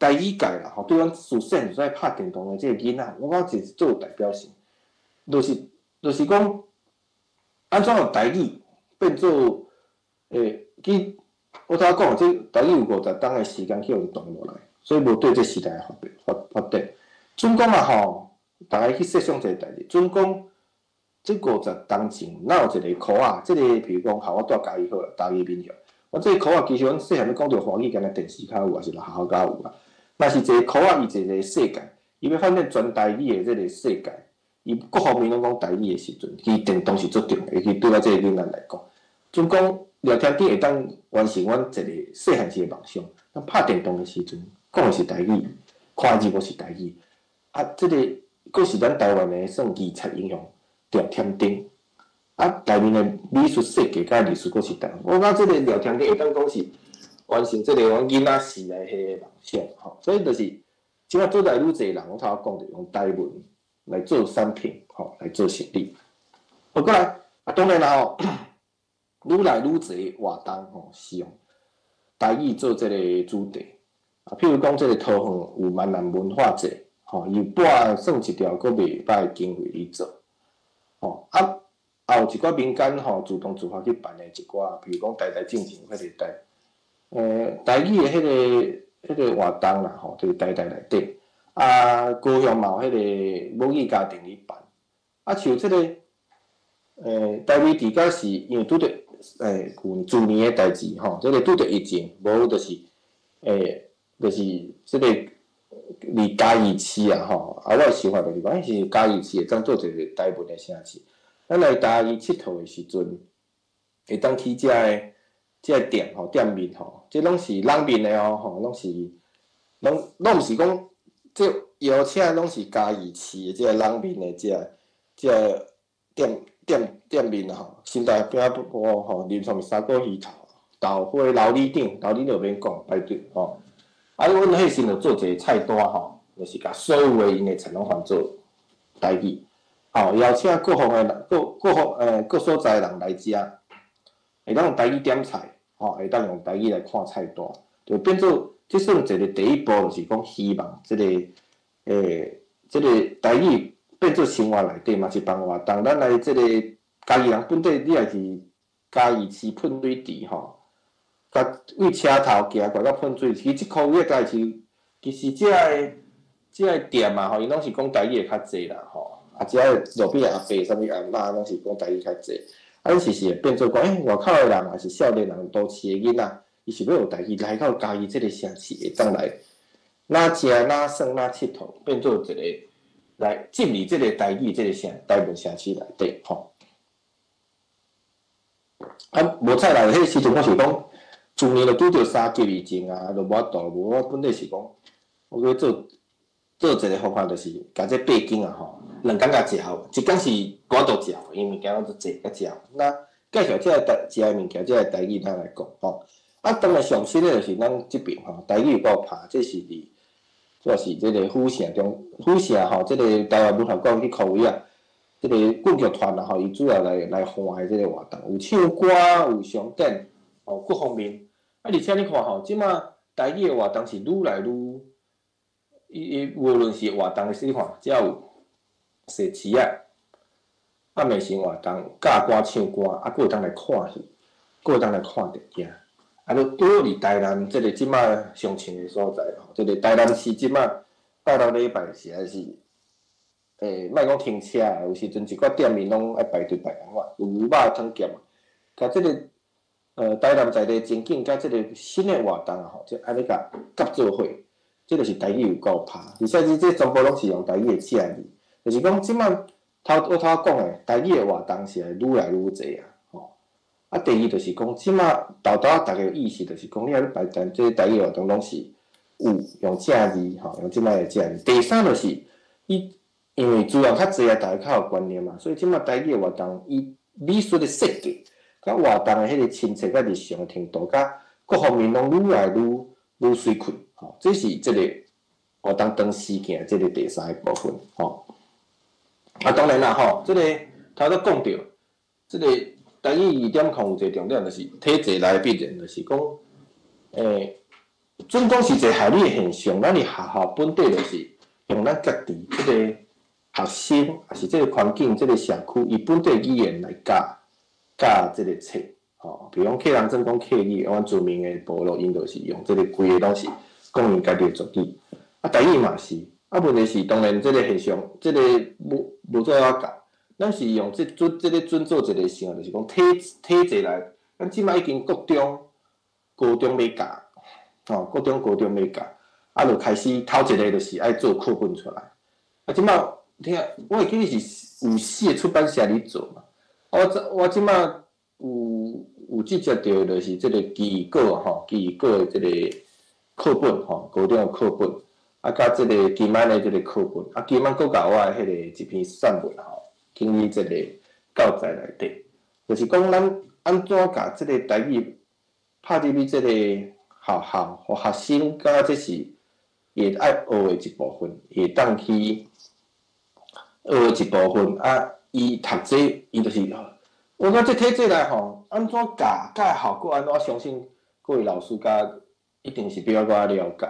台語界啦，吼，對阮自細就愛拍電動的這个囡仔，我感覺是足有代表性。就是講，按怎予台語變做欸，其我頭仔講，這台語有50冬的時間去予斷落來，所以無對這時代的發發發展。準講啊吼，逐家去設想一个代誌，準講這50冬前，咱有一個箍仔，這個比如講，好，我蹛嘉義好啦，嘉義民雄，我這個箍仔其實阮細漢咧講著華語，敢若電視較有，抑是學校較有啊。若是一个箍仔，伊一个世界，伊欲發展全台語的這个世界，伊各方面攏講台語的時陣，其實電動是足重要，尤其對我這个囡仔來講，準講廖添丁會當完成阮一个細漢時的夢想。咱拍電動的時陣，講的是台語，看字幕是台語，啊，這个閣是咱台灣的算二產英雄廖添丁，啊，內面的美術設計佮藝術閣是台灣，我感覺這个廖添丁會當講是完成這个阮囡仔時代彼個夢想吼，所以就是這擺愈來愈濟人，我頭仔講著用台文來做產品吼，來做生意。好，過來啊，當然啦吼，愈來愈濟活動吼是用台語做這個主題啊，譬如講這個桃園有閩南文化節吼，伊撥算一條閣袂䆀的經費去做吼，啊，也有一寡民間吼自動自發去辦的一寡，譬如講台台進前彼個台。台語的彼個活動啦吼，就是台台內底，啊，高雄嘛有彼個母語家庭咧辦，啊，像這個，台灣佇遮是因為拄著舊年的代誌吼，這個拄著疫情，無就是，就是這個佇嘉義市啊吼，啊，我的想法就是講，是嘉義市會當做一個台文的城市，咱來嘉義𨑨迌的時陣，會當去遮的。這个店吼，店面吼，這攏是人面的哦，吼，攏是，攏攏毋是講，這邀請攏是嘉義市的這个人面的這个這个店店店面吼，新台餅仔鋪吼，林上砂鍋魚頭、豆花、老里長，老里長免講，排隊吼。啊，阮彼時就做一個菜單吼，就是共所有的𪜶的菜攏翻做台語，吼，邀請各方的人，各各方各所在的人來遮，會當用台語點菜。吼，會當用台語來看菜單，就變做這算一個第一步，就是講希望這個這個台語變做生活內底嘛是辦活動。咱來這個嘉義人本底你若是嘉義市噴水池吼，佮對車頭行過到噴水池，其實這箍位的代誌，其實這个店啊吼，𪜶攏是講台語的較濟啦吼，啊，遮的路邊阿伯啥物阿嬤攏是講台語較濟，啊，你時時會變做講，欸，外口的人抑是少年人、都市的囡仔，伊是欲學台語來到嘉義這个城市會當來，若食若耍若𨑨迌，變做一个來進入這个台語這个城台文城市內底吼。啊，無彩啦，彼个時陣我是講，自然就拄著三級疫情啊，就無法度。無我本底是講，我欲做做一个方法，就是共這八間啊吼，2工共食好，一工是無法度食，因為物件攏足濟較食。那介紹這个台食的物件，這个台語咱來講吼。啊，當然上新的就是咱這爿吼，台語有夠拍，這是佇主要是這个府城中府城吼，這个台灣文化館去箍位啊。這個阮劇團啦吼，伊主要來來辦的這个活動，有唱歌，有商店，吼各方面。啊，而且你看吼，這馬台語的活動是愈來愈，伊伊無論是活動是，你看，遮有踅市仔，啊，美食活動，教歌唱歌，啊，閣會當來看戲，閣會當來看電影。啊，閣拄好佇台南這个這馬上凊的所在吼，這個台南市這馬拜六禮拜實在是。欸，莫講停車啊，有時陣一寡店面攏愛排隊排按怎，有牛肉湯店，共這个台南在地情景佮這个新的活動吼，這按呢共合做伙，這就是台語有夠拍，而且這全部攏是用台語的正字，就是講這馬頭我頭仔講的台語的活動是會愈來愈濟啊，吼。啊，第二就是講這馬沓沓仔逐家有意識，就是講你若欲排台這个台語活動攏是有用正字吼，用這擺的正字。第三就是伊。因為資源較濟啊，逐家較有觀念嘛，所以這馬台語的活動，伊美術的設計，佮活動的彼個親切佮日常的程度，佮各方面攏愈來愈愈媠氣，吼，這是這个活動當事件這个第三个部分，吼。啊，當然啦，吼，這个頭拄講著，這个台語2.0有一個重點，就是體制內必然，就是講，欸，準講是一個合理的現象，咱佇學校本底就是用咱家己這个學生，抑是這个環境、這个社區，伊本地語言來教教這个冊，吼。比如講客人準講客語，阮著名的部落，𪜶就是用這个規个攏是講𪜶家己的族語。啊，台語嘛是，啊，問題是當然這个現象，這个無無做法教，咱是用這準這个準做一个想，就是講體體制內，咱這擺已經國中、高中欲教，吼，國中、高中欲教，啊，就開始頭一个就是愛做課本出來，啊，這擺。聽，我會記得是有四个出版社佇做嘛。我我這擺有有接觸著，就是這个奇異果吼，奇異果的這个課本吼，高中的課本，啊，佮這个金安的這个課本，啊，金安閣共我的彼个一篇散文吼，放佇這个教材內底，就是講咱按怎共這个台語拍入去這个學校，予學生感覺這是伊會愛學的一部分，會當去。學一部分啊，伊讀這伊就是，我感覺這體制內吼，按怎教，教的效果按怎，我相信各位老師佮一定是比我閣較了解。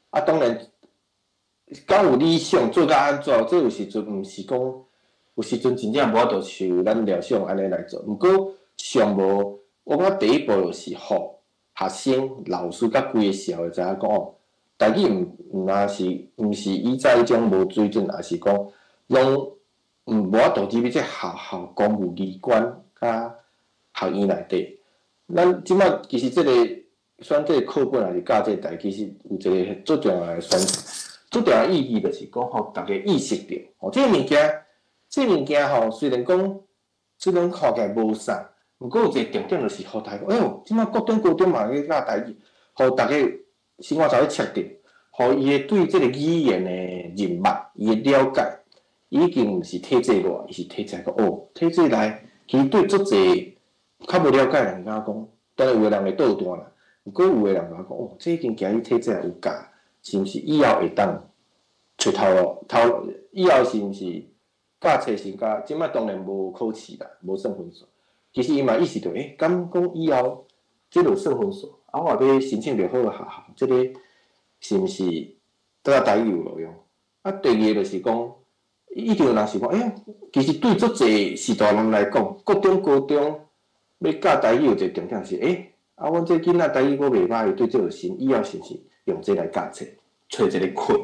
啊，當然，敢有理想做甲按怎，這有時陣毋是講，有時陣真正無法度像咱料想按呢來做。毋過上無，我感覺第一步就是予學生、老師佮規个社會知影講哦，台語毋毋若是毋是以早彼種無水準，抑是講。攏毋無法度入去這學校、公務機關佮學院內底。咱這擺其實這个選這个課本抑是教這个台，其實有一个足重要的選，足重要的意義，就是講予逐家意識著，吼，這个物件，這个物件吼，雖然講雖然看起來無啥，毋過有一个重點就是予逐家講，哎喲，這擺國中、高中嘛咧教台語，予逐家生活就去設定，予伊會對這个語言的認捌，伊的了解。已經毋是體制外，伊是體制內。哦，體制內其實對足濟較無了解的人感覺講，當然有的人會倒彈啦。毋過有的人感覺講，哦，這已經行去體制內有教，是毋是以後會當揣頭路？頭以後是毋是教冊是教？這擺當然無考試啦，無算分數。其實伊嘛意識著，欸，敢講以後這就算分數，啊，我若欲申請著好的學校，這个是毋是對我台語有路用？啊，第二个就是講。一定有人想講，欸，其實對足濟序大人來講，國中、高中欲教台語有一个重點是，欸，啊，阮這囡仔台語閣袂䆀，對這有心，以後是毋是用這來教冊，揣一个課，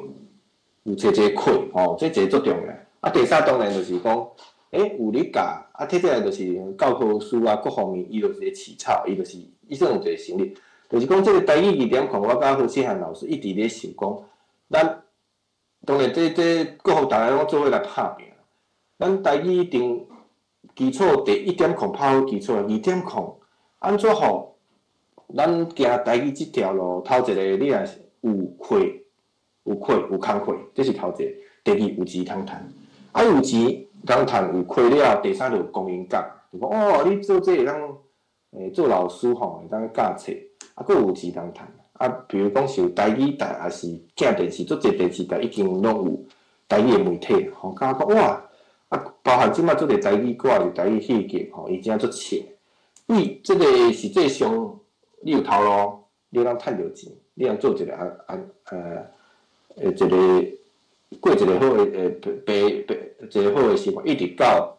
有揣一个課，吼，這一个足重要。啊，第三當然就是講，欸，有咧教，啊，體制內就是教科書啊，各方面伊就是咧起草，伊就是伊算有一个成立，就是講這个台語2.0，我佮何啟涵老師一直咧想講，咱當然這各方逐家攏做伙來拍拚。咱台語一定基礎第1.0拍好基礎，2.0按怎予咱行台語這條路，頭一個你若是有課，有課有工課，這是頭一個。第二有錢通趁，啊有錢通趁有課了，第三就有光榮感，就講哦，你做這會當做老師吼，會當教冊，啊，閣有錢通趁。啊，比如講是有台語台，抑是鏡電視，足濟電視台已經攏有台語的媒體，吼，感覺講哇，啊，包含這擺足濟台語歌，是台語戲劇，吼，伊真正足穿。為這个實際上，你有頭路，你會當趁著錢，你通做一个啊啊一個過一個好的白白一個好的生活，一直到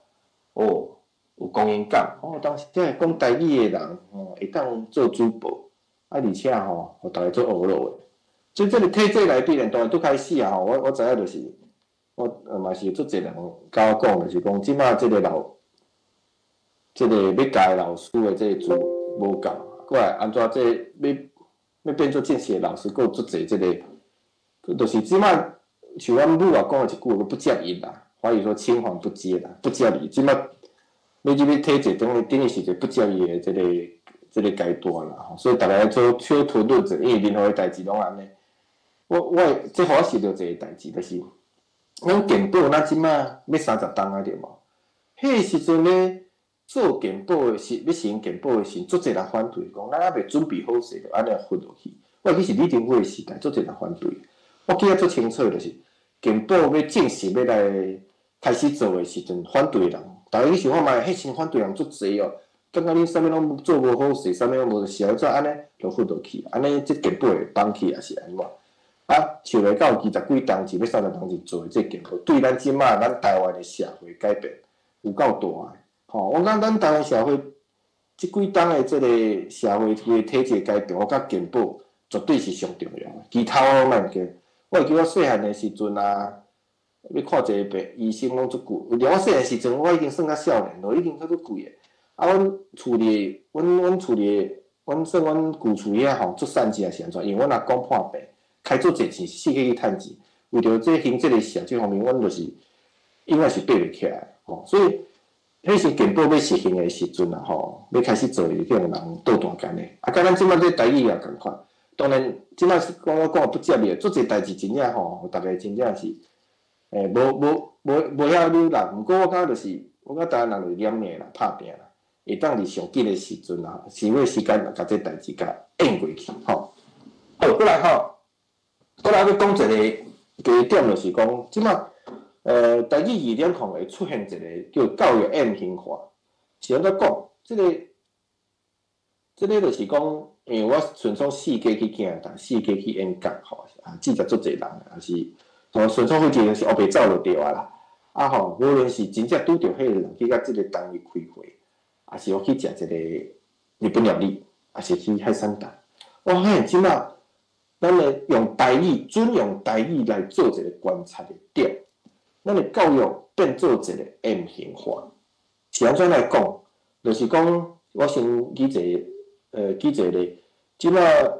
哦有光榮感，哦，當時這講台語的人吼，會當做主播，啊，而且吼，予逐家做學樂的。所以這个體制內底呢，當然拄開始啊吼，我知影就是，我嘛是有足濟人共我講，就是講這擺這个老，這个欲教的老師的這个資無夠，過來按怎這欲欲變做正式的老師，閣有足濟這个，就是這擺像阮母啊講的一句話，不接伊啦，華語說青黃不接啦，不接伊，這擺欲入去體制，等於是一個不接伊的這个階段啦，所以逐家做小推論者，因為任何的代誌攏按呢。我這予我想著一个代誌，就是咱健保咱這擺欲30冬啊對無？彼个時陣咧做健保的時，欲實行健保的時，足濟人反對，講咱猶未準備好勢，就按呢罰落去。我會記是李登輝的時代，足濟人反對。我記得足清楚，就是健保欲正式欲來開始做的時陣，反對的人，逐家去想看覓，彼時反對人足濟哦。感覺恁啥物攏做無好勢，啥物攏無，是按怎按呢就罰落去？按呢這健保會放棄，抑是按怎？啊，想袂到20幾冬前，欲30冬前做的這健保，對咱這擺咱台灣的社會改變有夠大的。吼，我感覺咱台灣社會這幾冬的這個社會規個體制改變，我感覺健保絕對是上重要的。其他我攏莫講。我會記我細漢的時陣啊，欲看一个病醫生攏足久。有我細漢時陣，我已經算較少年咯，已經較足貴的。啊，阮厝裡，阮厝裡，阮算阮舊厝遐吼，足散錢是按怎？因為阮阿公破病，開足濟錢，四處去趁錢。為著這興這个社這方面，阮就是永遠是爬袂起來吼。所以，彼時健保欲實行的時陣啊吼，欲開始做，就予人倒彈干的。啊，佮咱這擺這台語也仝款。當然，這擺講我講不接的，足濟代誌真正吼，逐家真正是，無無遐努力。毋過我感覺就是，我感覺台灣人就是認命啦，拍拚啦，會當佇上緊的時陣啊，想要時間共這代誌共應過去吼。好，過來吼，過來欲講一个加點，就是講這擺，台語2.0會出現一个叫教育 M 型化，是按怎講？這个就是講，因為我順創四界去行，四界去演講吼，啊，接觸足濟人，也是，吼，順創飛機是烏白走就對啊啦。啊吼，無論是真正拄著彼个人去共這个單位開會，抑是我去食一個日本料理，抑是去海產店，我發現這擺咱的用台語，準用台語來做一个觀察的點，咱的教育變做一个 M 型化。是按怎來講？就是講，我先舉一个，舉一个例，這擺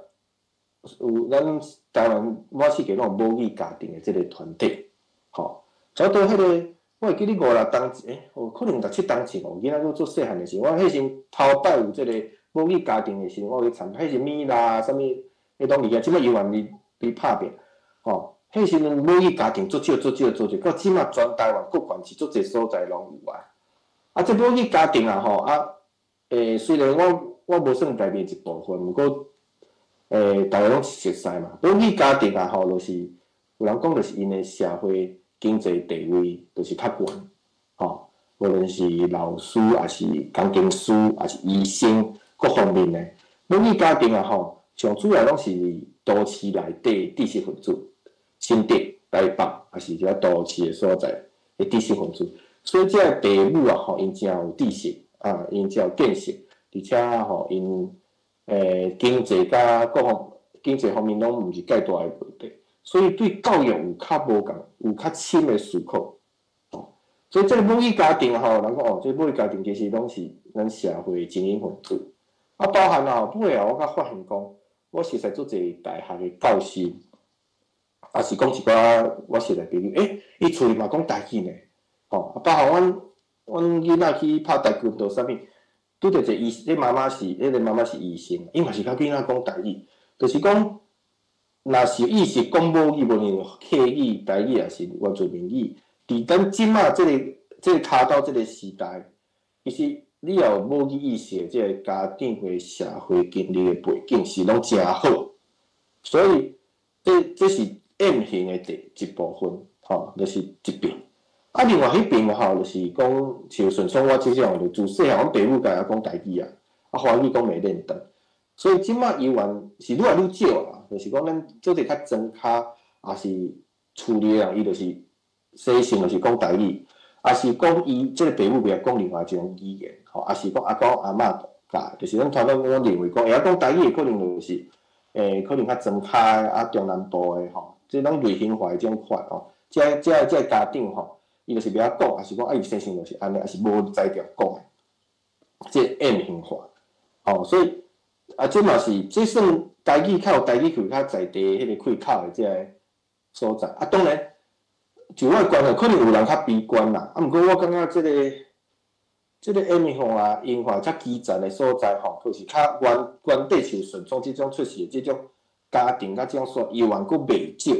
有咱台灣滿世界攏有母語家庭的這个團體，吼，差不多彼个，我會記得五六冬前，欸，可能六七冬前哦，囡仔閣足細漢的時，我彼時頭擺有這个母語家庭的時，我有去參，彼時米啦，啥物，彼攏佇遐，這擺猶原佇拍拚，吼，彼時陣母語家庭足少足少足少，到這擺全台灣各縣市足濟所在攏有啊。啊，這母語家庭啊，吼啊，雖然我無算內面一部分，毋過，逐家攏熟似嘛。母語家庭啊，吼，就是有人講，就是𪜶的社會經濟地位就是較懸，吼，無論是老師，抑是工程師，抑是醫生，各方面的母語家庭啊，吼，上主要攏是都市內底知識分子，新竹、台北，抑是遮都市的所在，的知識分子，所以這个爸母啊吼，𪜶誠有知識啊，𪜶誠有見識，而且吼𪜶經濟佮各方經濟方面攏毋是蓋大的問題，所以對教育有較無仝，有較深的思考。吼，所以這个母語家庭吼，人講哦，這個母語家庭其實攏是咱社會的精英分子。啊，包含啊，尾啊，我閣發現講，我熟似足濟大學的教授，也是講一寡我識的朋友，伊厝裡嘛講台語呢，吼，啊，包含阮囡仔去拍跆拳道啥物，拄著一個醫，彼個媽媽是醫生，伊嘛是佮囡仔講台語，就是講，若是有意識講母語，無論客語、台語抑是原住民語，佇咱這馬這個跤頭這個時代，其實你也有母語意識的這個家長或社會經歷的背景是攏誠好，所以這是 M 型的第一部分，吼，就是一邊。啊，另外彼邊吼，就是講像順創我這種，就自細漢阮爸母共我講台語啊，啊華語講袂練轉，所以這馬猶原是愈來愈少啊。就是講咱做者較莊跤，抑是厝裡的人，伊就是洗身就是講台語，抑是講伊這個爸母袂曉講另外一種語言，吼，抑是講阿公阿嬤教，就是咱傳統攏認為講會曉講台語的可能就是，可能較莊跤啊中南部的吼，這攏類型化的這種款吼，這家長吼，伊就是袂曉講，抑是講啊伊生性就是按呢，抑是無才調講的，這 M 型化，吼，所以啊，這嘛是這算台語較有台語區較在地彼個開口的這个所在。啊，當然，就我的觀察，可能有人較悲觀啦。啊，毋過我感覺這個 M 型化、文化較基層的所在吼，就是較原底像順創這種出世的這種家庭，佮這種說猶原閣袂少。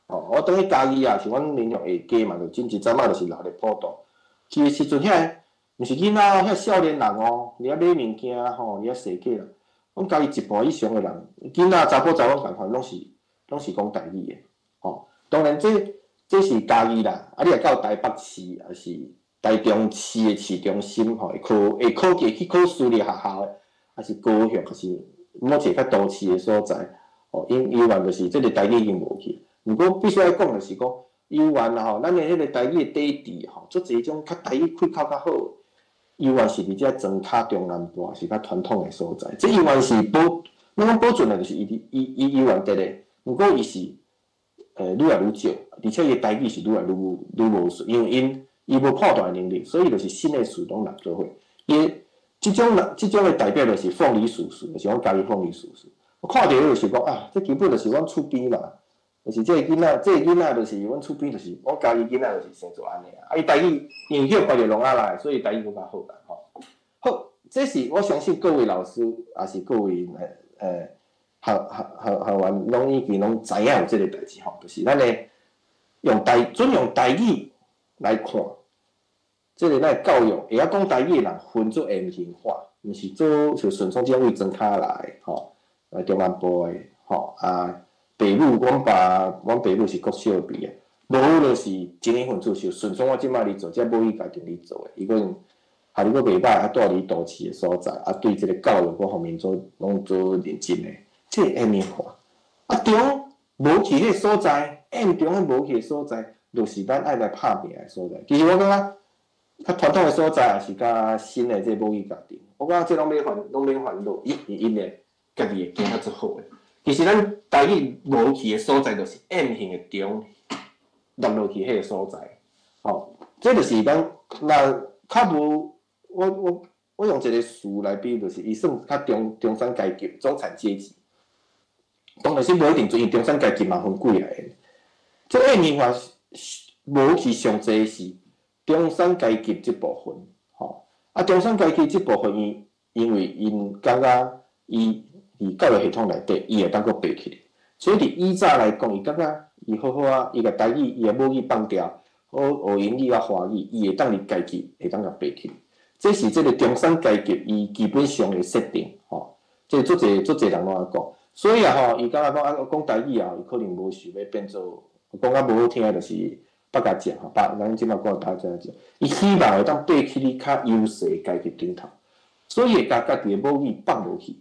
吼，我轉去嘉義啊，是阮民雄下家嘛，就真一陣仔就是六日普渡。去的時陣，遐个毋是囡仔哦，遐少年人哦，佇遐買物件吼，佇遐踅街啦。阮嘉義一半以上的人，囡仔、查埔查某仝款，攏是講台語的，吼。當然這是嘉義啦，啊，你若到台北市，抑是台中市的市中心吼，會考會去考私立學校的，抑是高雄，抑是某一個較都市的所在，吼，𪜶猶原就是這個台語已經無去。毋過必須愛講就是講，猶原啦吼，咱的彼個台語的底底吼，足濟種較台語開口較好，猶原是佇這莊跤中南部，是較傳統的所在。這猶原是保，咱講保存的，就是伊佇伊伊猶原佇咧。毋過伊是愈來愈少，而且伊的台語是愈來愈愈無順，因為𪜶伊無判斷能力，所以就是新的詞攏納做伙。伊這種的代表就是鳳梨叔叔，就是阮嘉義鳳梨叔叔。我看著就是講啊，這基本就是阮厝邊嘛，就是這個囡仔，這個囡仔就是阮厝邊，就是阮嘉義囡仔，就是生做按呢啊。啊，伊台語因為叫別個攏仔來，所以台語閣較好啦吼。好，這是我相信各位老師，抑是各位學員，攏已經攏知影有這個代誌吼，就是咱的準用台語來看，這個咱的教育會曉講台語的人分做 M 型化，毋是做像順創這種位莊跤來吼，來中南部的吼啊，爸母，阮爸阮爸母是國小畢業，無就是精英分子，像順創我這馬佇做，這母語家庭佇做的，伊可能學歷閣袂歹，啊，蹛佇都市的所在，啊，對這個教育各方面做攏做認真的，這個 M 型化。啊，中無去彼個所在，M 中彼無去的所在，就是咱愛來拍拚的所在。其實我感覺，較傳統的所在，抑是較新的這個母語家庭，我感覺這攏免煩，攏免煩惱，因為𪜶的家己會行較足好的。其實咱台語無去的所在，就是 M 型的中落落去彼個所在。吼，這就是咱若較無，我用一個詞來比，就是伊算較中產階級、中產階級。當然是無一定，因為中產階級嘛分幾個。這 M 型化無去上濟是中產階級這部分，吼。啊，中產階級這部分，伊因為𪜶感覺伊佇教育系統內底，伊會當閣爬起來。所以佇以早來講，伊感覺伊好好啊，伊共台語，伊的母語放掉，好學英語佮華語，伊會當佇階級會當共爬起來。這是這個中產階級伊基本上的設定，吼。這足濟足濟人攏按講。所以啊吼，伊感覺講啊，講台語啊，伊可能無想欲變做講較無好聽，就是百家將吼，咱這馬講百家將，伊希望會當爬起佇較優勢階級頂頭，所以會共家己的母語放落去，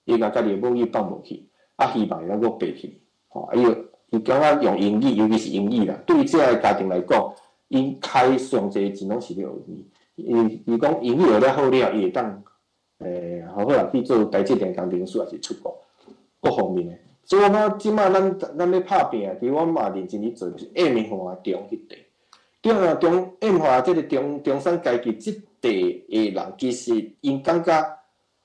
伊共家己的母語放落去，啊，希望會當閣爬起來，吼，啊，伊伊感覺用英語，尤其是英語啦，對這个家庭來講， 𪜶開上濟錢攏是咧學英語。伊伊講英語學了好了，伊會當好好來去做台積電工程師，抑是出國各方面的。所以我感覺這擺咱咧拍拚，其實我嘛認真咧做，就是下面化中彼塊。中啊中下化這个中產階級這塊的人，其實𪜶感覺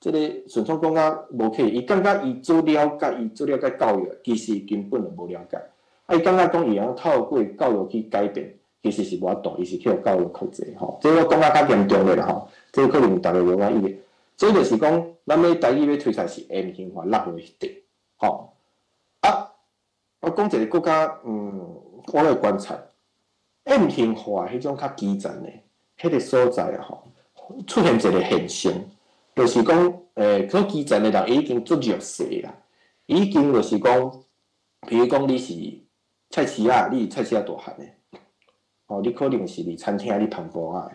這个順創講較無客氣，伊感覺伊做了解，伊做了解教育，其實根本就無了解。啊，伊感覺講伊會曉透過教育去改變，其實是無法度，伊是去予教育控制吼。這我講甲較嚴重的啦吼，這可能逐家無滿意的。這就是講，咱欲台語欲推出來是 M 型化落落彼塊，吼。啊，我講一个閣較，我來觀察 M 型化彼種較基層的彼个所在啊吼，出現一个現象，就是講，較基層的人伊已經足弱勢啦，已經就是講，比如講你是菜市仔，你是菜市仔大漢的，吼，你可能是佇餐廳咧捧盤仔的，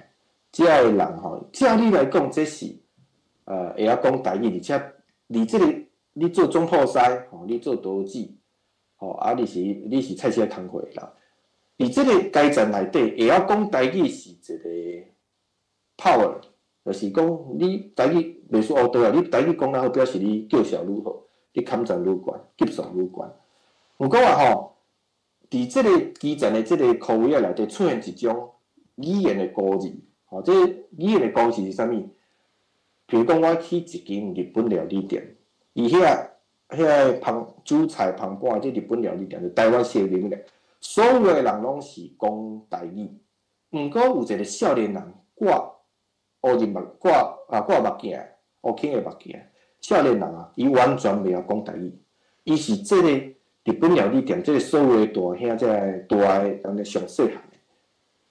這个人吼，照理來講，這是會曉講台語，而且佇這个你做總鋪師，吼，你做刀子，吼，啊，你是菜市仔工課的人，佇這个階層內底，會曉講台語是一个 power，就是講你台語袂輸烏道啊，你台語講得好，表示你叫囂愈好，你坎層愈懸，級數愈懸。毋過啊吼，佇這个基層的這个區域內底出現一種語言的孤兒，吼，這語言的孤兒是啥物？比如講，我去一間日本料理店，伊遐個煮菜捧盤，這日本料理店，就台灣式的日本料理，所有的人攏是講台語。毋過有一个少年人掛烏人目掛啊掛目鏡，烏青的目鏡，少年人啊，伊完全袂曉講台語，伊是這個日本料理店，這個所有的大兄，這个大的人上細漢的，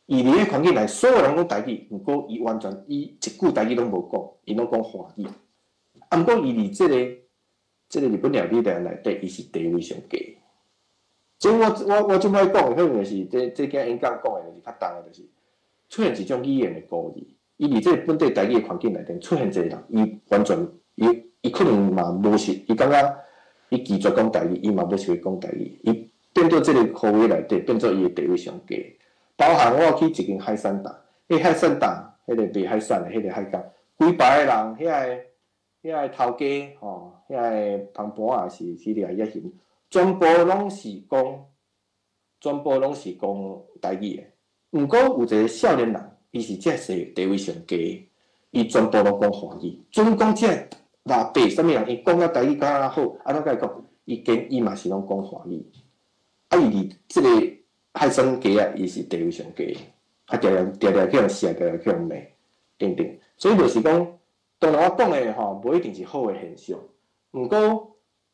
伊佇彼環境內，所有人講台語，毋過伊完全伊一句台語攏無講，伊攏講華語。啊，毋過伊佇這个日本料理店內底，伊是地位上低。所以我這擺講的可能就是這這件演講講的，就是較重的，就是出現一種語言的孤兒。伊佇這個本地台語的環境內底出現一個人，伊完全伊可能嘛無是，伊感覺伊拒絕講台語，伊嘛無想欲講台語，伊變做這个區域內底，變做伊的地位上低。包含我去一間海產檔，彼海產檔，彼个賣海產的，彼个海港，規排的人，遐個頭家吼，遐个捧盤仔是去掠遐魚，全部攏是講台語的。毋過有一个少年人，伊是這世地位上低，伊全部攏講華語。準講這个老爸啥物人，伊講甲台語較好，按怎共伊講？伊堅伊嘛是攏講華語。啊，伊佇這個海產街仔，伊是地位上低，啊，定定定定去予笑，定定去予罵，等等。所以就是講，當然我講的吼，無一定是好的現象。毋過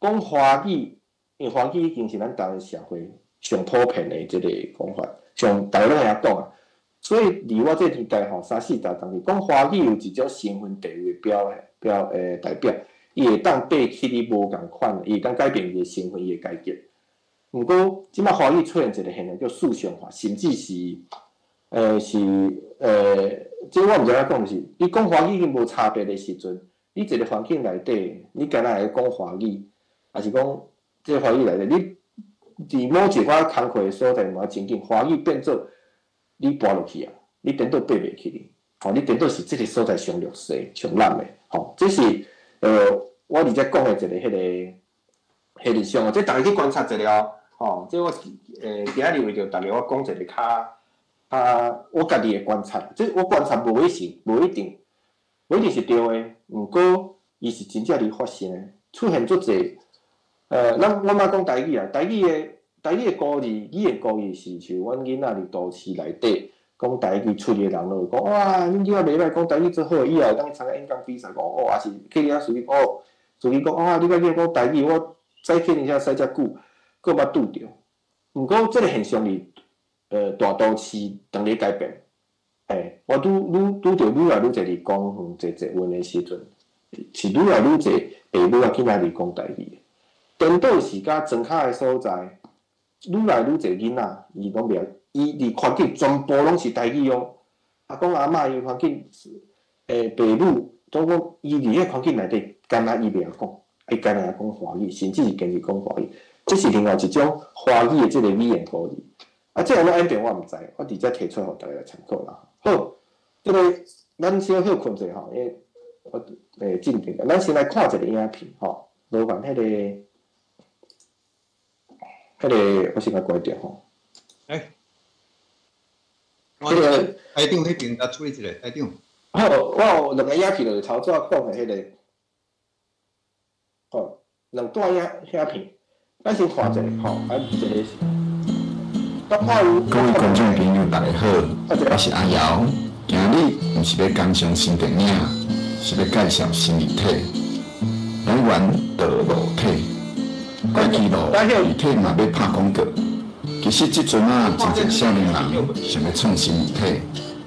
講華語，因為華語已經是咱台灣社會上普遍的這个講法，上逐家攏會曉講啊。所以佇我這個年代吼，三四十當時講華語有一種身份地位表表代表，伊會當爬起你無仝款，伊會當改變伊的身份，伊的階級。毋過，這擺華語出現一个現象叫四鄉話，甚至是，是，這我毋知影講是，你講華語已經無差別的時陣，你一个環境內底，你敢若會講華語，抑是講這个華語內底，你佇某一寡工課的所在嘛情景，華語變做你跋落去啊，你顛倒爬袂起去，吼，你顛倒是這个所在上弱勢、上懶的，吼，這是我佇遮講的一个彼個現象，這逐家去觀察一下哦。吼，這我今仔日為著逐家，我講一個較較我家己的觀察，這我觀察無一定，無一定，無一定是對的，毋過伊是真正佇發生的，出現足濟。咱我莫講台語啊，台語的孤兒，語言孤兒是像阮囡仔佇都市內底講台語出去的人，攏會講哇，恁囡仔袂歹，講台語足好，以後會當參加演講比賽，講哦，抑是去遐隨去哦，隨去講哇，你佮講台語，我早去恁遐使遮久。閣捌拄著，毋過這个現象佇大都市當咧改變。欸，我拄愈拄著愈來愈濟佇公園坐捷運的時陣，是愈來愈濟爸母仔囡仔佇講台語。顛倒是佮莊跤的所在，愈來愈濟囡仔，伊攏袂曉，伊佇環境全部攏是台語哦。阿公阿嬤伊環境，爸母總講伊佇彼環境內底，敢若伊袂曉講，伊敢若講華語，甚至是堅持講華語。這是另外一種華語的這个語言孤兒。啊，這按怎演變我毋知，我佇遮提出予大家來參考啦。好，這个咱先歇睏者吼，因為我進前，咱先來看一个影片吼，勞煩彼个，我先共關掉吼。欸，彼个台長彼邊來處理一下，台長。好，我有兩個影片，就是頭拄仔講的彼个，吼，兩段影片，咱先看一下吼，啊，一个是。各位觀眾朋友，大家好，我是阿瑤。今日毋是欲工商新電影，是欲介紹新字體，台灣道路體。過去路字體嘛欲拍廣告。其實這陣仔真濟少年人想欲創新字體，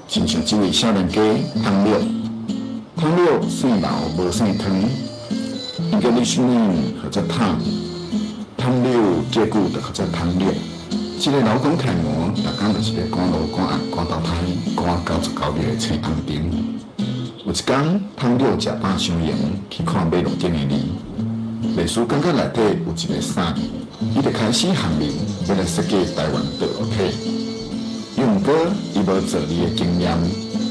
親像這位少年家湯了，湯了姓劉無姓湯，伊叫你啥物號做湯，湯了這久就號做湯了。這个老公開門，逐工就是咧趕路、趕鸭、趕投胎、趕99日的青紅燈。有一工，湯了食飽傷閒，去看馬路頂的字。歷史感覺內底有一个啥，伊就開始喊名，欲來設計台灣道路體。伊毋過，伊無造字的經驗，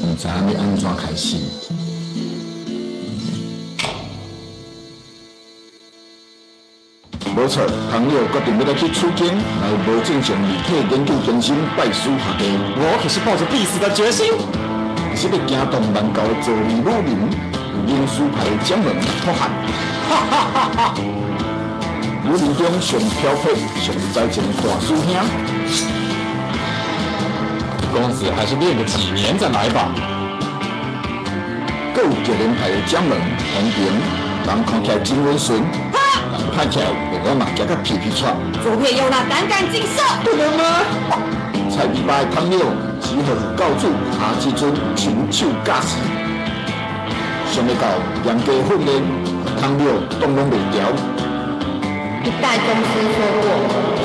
毋知影欲按怎開始。無錯，朋友決定欲來去取經，來無正常字體研究中心拜師學藝。我可是抱著必死的決心。是欲驚動萬教的造字女人，有靈師派的掌門托漢。哈哈哈哈！武林中上飄忽、上才情的大師兄。公子還是練個幾年再來吧。閣有格言派的掌門黃平，人看起來真溫順。看起來，連我嘛驚甲皮皮掣。左撇右捺，膽敢勁射。不能嗎？菜尾巴的湯了，只予教主阿志尊親手教死。想欲到嚴格訓練，湯了擋攏袂牢。一代宗師說過，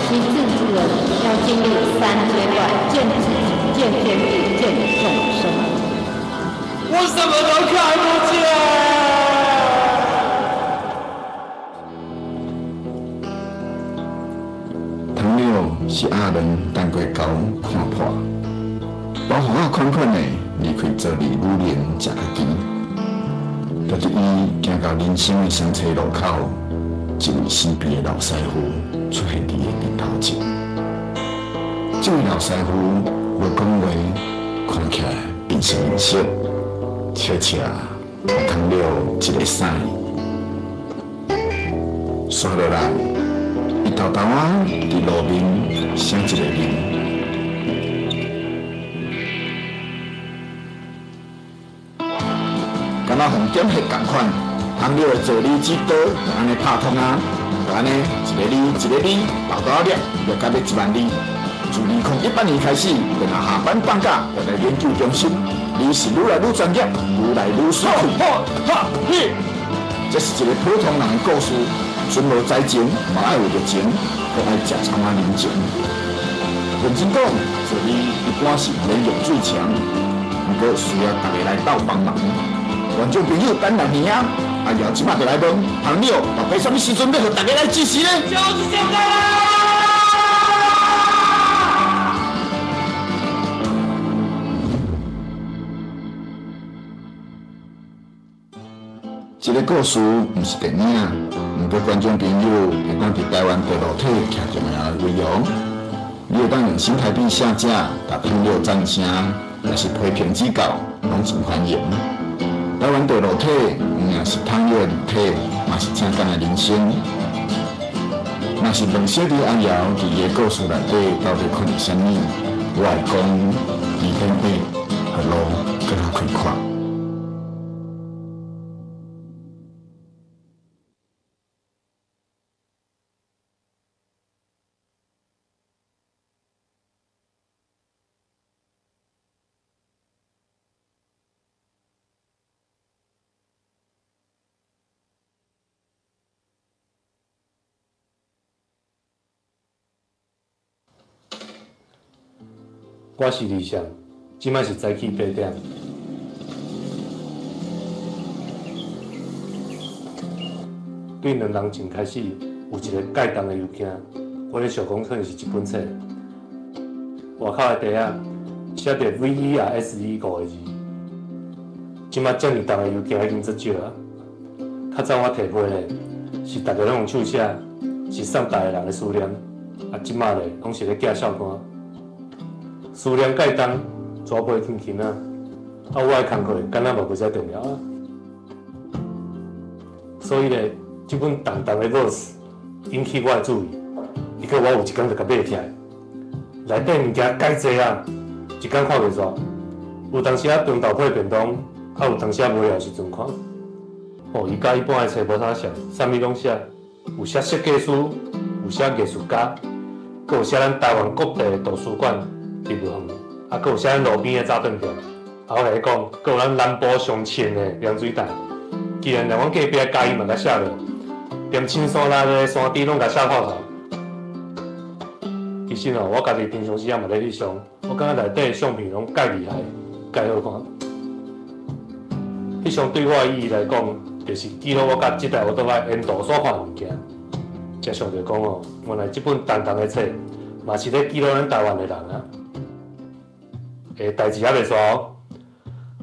習字之人要經歷三階段：見自己、見天地、見眾生。我什麼都看不見。湯了是鴨卵等過狗看破，包袱仔款款的離開造字武林食較甜。就佇伊行到人生的雙岔路口，一位神秘的老師傅出現佇伊的面頭前。這位老師傅無講話，看起來面是面色，笑笑，予湯了一个屎。煞落來。伊沓沓仔佇路面寫一個字，敢若予點火仝款，湯了的造字之刀就按呢拍通啊，就按呢一个字一个字，沓沓仔念，念到欲1萬字。自2018年開始，便若下班放假，就來研究中心，你是愈來愈專業，愈來愈水。哈嘿，這是一個普通人的故事。陣無才情，嘛愛有熱情，閣愛食一寡人情。認真講，造字一般是毋免用水牆，毋過需要大家來鬥幫忙。觀眾朋友等來耳啊，阿瑤這擺就來問朋友，到底啥物時陣欲予大家來支持呢？就是現在啦！這個故事毋是電影，毋過觀眾朋友會當佇台灣道路體徛重要的位哦。你會當用新台幣下架，共湯了讚聲，抑是批評指教，攏真歡迎。台灣道路體毋但是湯了的字體，嘛是正港的人生。若是問小弟阿瑤佇伊的故事內底到底看著啥物，我會講二點八，予路閣較開闊。我是李翔，這擺是早起8點。對兩人前開始有一个蓋重的物件，我咧想講可能是一本冊。外口的袋仔寫著 VERSE 五个字。這馬遮爾重的郵件已經足少啊！較早我提批咧，是逐个攏用手寫，是送逐个人的思念。啊，這馬咧，攏是咧寄笑官。思念蓋重，紙皮輕輕啊！啊，我的工課敢若嘛無遮重要啊！所以咧，這本重重的 verse 引起我的注意，伊閣我有一工就共買起來，內底物件蓋濟啊，一工看袂煞。有當時仔長豆配便當，啊有當時仔無閒時陣看。哦，伊佮一般的冊無啥像，啥物攏寫，有寫設計師，有寫藝術家，閣有寫咱台灣各地的圖書館、植物園，啊，閣有寫咱路邊的早頓店。啊，我共你講，閣有咱南部上清的涼水袋，既然連阮隔壁嘉義嘛共寫落，連青山內的山豬攏共寫破頭。其實哦，我家己平常時仔嘛咧翕相，我感覺內底的相片攏蓋厲害、蓋好看。翕相對我的意義來講，就是記錄我佮這台歐多擺沿途所看的物件。才想著講哦，原來這本重重的冊嘛是咧記錄咱台灣的人啊。欸，代誌猶未煞哦。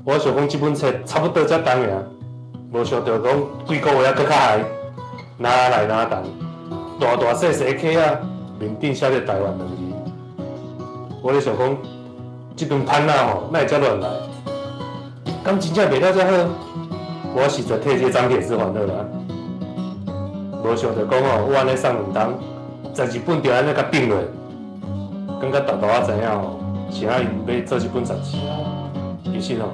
我想講這本冊差不多遮重爾，無想著講幾個月猶閣較害，哪來哪重，大大細細的卡仔，面頂寫著台灣兩字。我咧想講，這頓潘仔吼，哪會遮亂來？敢真正賣了遮好？我實在替這個張鐵志煩惱啦。無想著講吼，我按呢送兩冬，在日本就按呢共併落，感覺豆豆仔知影吼，是按𪜶欲做這本雜誌啊。其實吼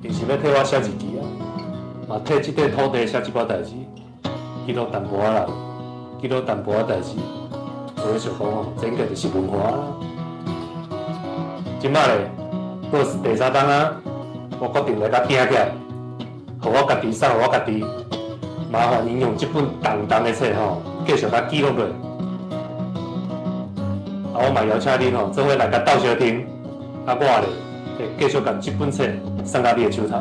，𪜶是欲替我寫日記啊，嘛替這塊土地寫這寡代誌，記錄淡薄仔人，記錄淡薄仔代誌。我咧想講吼，這應該就是文化啦。這擺咧，閣是第三冬啊，我決定來共拼起來，予我家己送予我家己，麻煩𪜶用這本重重的冊吼，繼續共記錄落。啊，我嘛邀請恁吼，做伙來共鬥相聽。啊，我咧會繼續共這本冊送到你的手頭。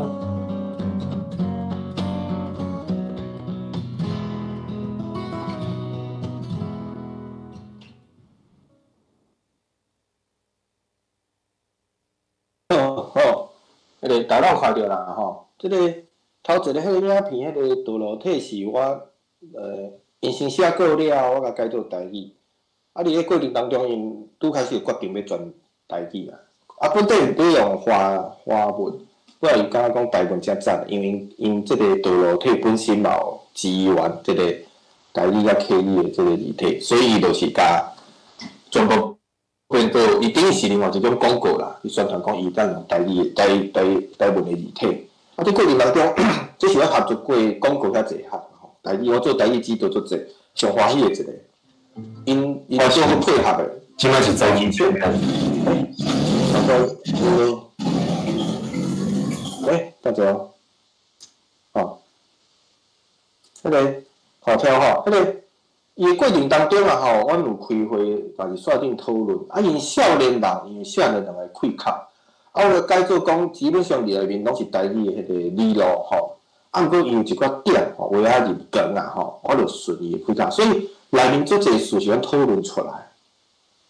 好，彼个大家看著啦吼，這个頭一个彼個影片，彼个道路體是我，𪜶先寫過了後，我共改做台語。啊，佇咧過程當中，𪜶拄開始就決定欲轉台語啊。啊，本底毋對用華華文，尾仔伊感覺講台文誠讚，因為𪜶這个道路體本身嘛有支援這个台語佮客語的這个字體，所以伊就是共全部變做，伊等於是另外一種廣告啦。伊宣傳講伊當用台語、台台台文的字體。啊，這過程當中，這是我合作過廣告較濟項吼。台語我做台語指導足濟，上歡喜的一個，𪜶𪜶做好配合的。這擺是早期片。欸，等者哦，吼，彼个好聽吼，彼个伊的過程當中啊吼，阮有開會，嘛是線頂討論。啊，𪜶少年人，因為少年人的開口，啊，我改做講，基本上佇內面攏是台語的彼個語錄吼。啊，毋過伊有一寡點吼，話仔入長啊吼，我就順伊的開口，所以內面足濟事是阮討論出來，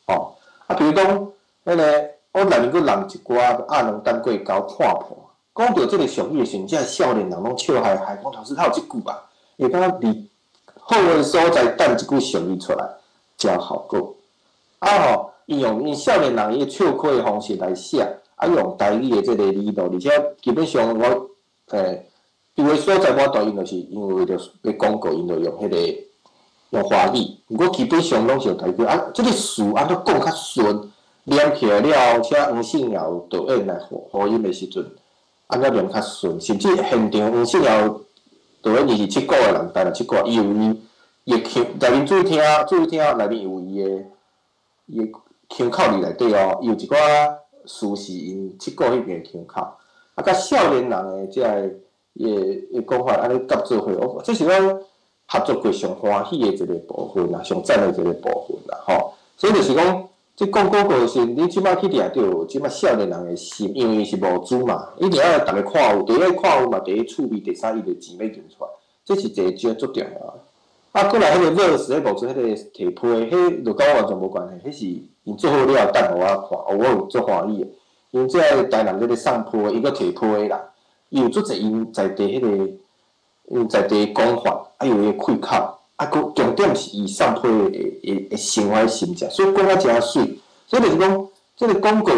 吼。啊，比如講，彼个我內面閣弄一寡鴨卵等過溝看破。講著這个俗語的時陣，這个少年人攏笑嗨嗨，講老師，哪有這句啊？伊感覺佇好的所在等一句俗語出來，誠有效果。啊吼，伊用𪜶少年人伊的笑詼的方式來寫，啊用台語的這个語錄，而且基本上我，有的所在我大𪜶就是因為為著欲廣告，𪜶就用彼个用華語。毋過基本上攏是用台語。啊，這个詞按怎講較順，念起來了後，請黃信堯導演來呼音的時陣。按怎念較順，甚至現場黃信堯導演伊是七股的人，台南七股，伊有伊伊的腔，內面注意聽，注意聽，內面有伊的伊的腔口佇內底哦，伊有一寡詞是𪜶七股彼邊的腔口，啊，佮少年人的這个伊的講法按呢合做伙，哦，這是阮合作過上歡喜的一个部分啦，上讚的一个部分啦，吼，所以就是講。這講廣告的時陣，你這擺去掠著這擺少年人的心，因為伊是無資嘛，一定愛逐个看有，第一看有嘛，第一趣味，第三伊就錢欲賺出來，這是一個真足重要的。啊，過來彼個 verse，彼無做彼個提批，彼就佮我完全無關係，彼是 𪜶做好了等予我看，哦，我有足歡喜的。因這个台南這个送批，伊閣提批啦，伊有足濟𪜶在地彼个，𪜶在地講法，啊有伊的開口，啊閣重點是伊送批的生活心情，所以講啊誠媠。所以就是講，這个廣告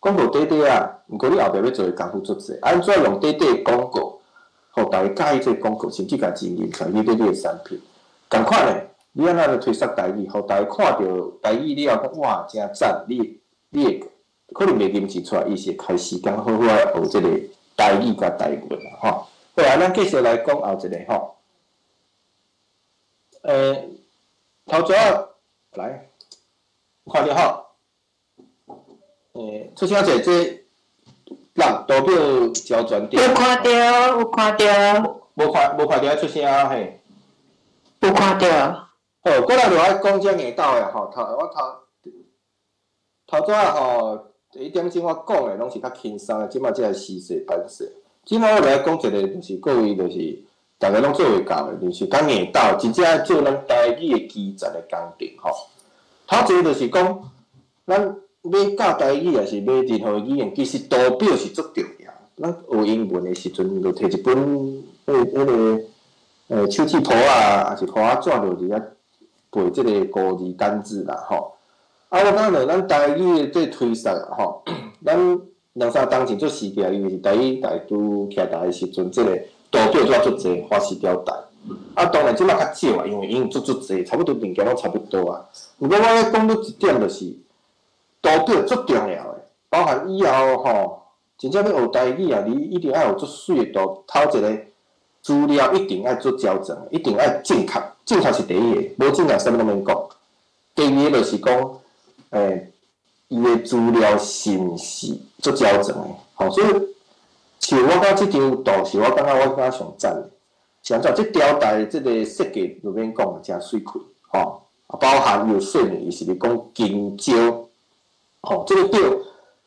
廣告短短啊，毋過你後壁欲做的工夫足濟，按怎用短短的廣告，予大家佮意這个廣告，甚至共真人出來去買你的產品。仝款的，你按怎來推捒台語，予大家看著台語了後，講哇誠讚，你會可能袂認字出來，伊是會開時間好好仔學這个台語佮台文啦吼。好啊，咱繼續來講後一个吼。頭前來，有看著吼？出聲者，這人圖表交轉有看著，有看著。無看著出聲啊嘿。有看著。好，過來就愛講這硬鬥的吼，頭我頭頭早吼，一點鐘我講的攏是較輕鬆的，這擺才會時勢反勢。這擺我來講一個，就是各位就是逐家攏做會到的，就是較硬鬥，真正做咱台語的基層的工程吼。頭一個就是講，咱欲教台語抑是欲任何語言，其實圖表是足重要。咱學英文的時陣，就提一本彼个手指簿啊，抑是簿仔紙，就佇遐背這个孤字單字啦吼。啊，我感覺咱台語的這推捒吼，咱兩三當前做時間，因為是台語台拄徛台的時陣，這个圖表做足濟，花式表達。啊，當然這擺較少啊，因為𪜶做足濟，差不多物件攏差不多啊。毋過我咧講到一點就是，圖表足重要的，包含以後吼，真正欲學台語啊，你一定愛有足媠的圖，頭一个資料一定愛做矯正，一定愛正確，正確是第一个，無正確啥物攏免講。第二个就是講，伊的資料是毋是做矯正的？吼，所以像我感覺這張圖是我感覺我感覺上讚的。是按怎？這條帶這个設計就免講，誠媠氣，吼，包含有說明，伊是咧講金蕉，吼，這个表，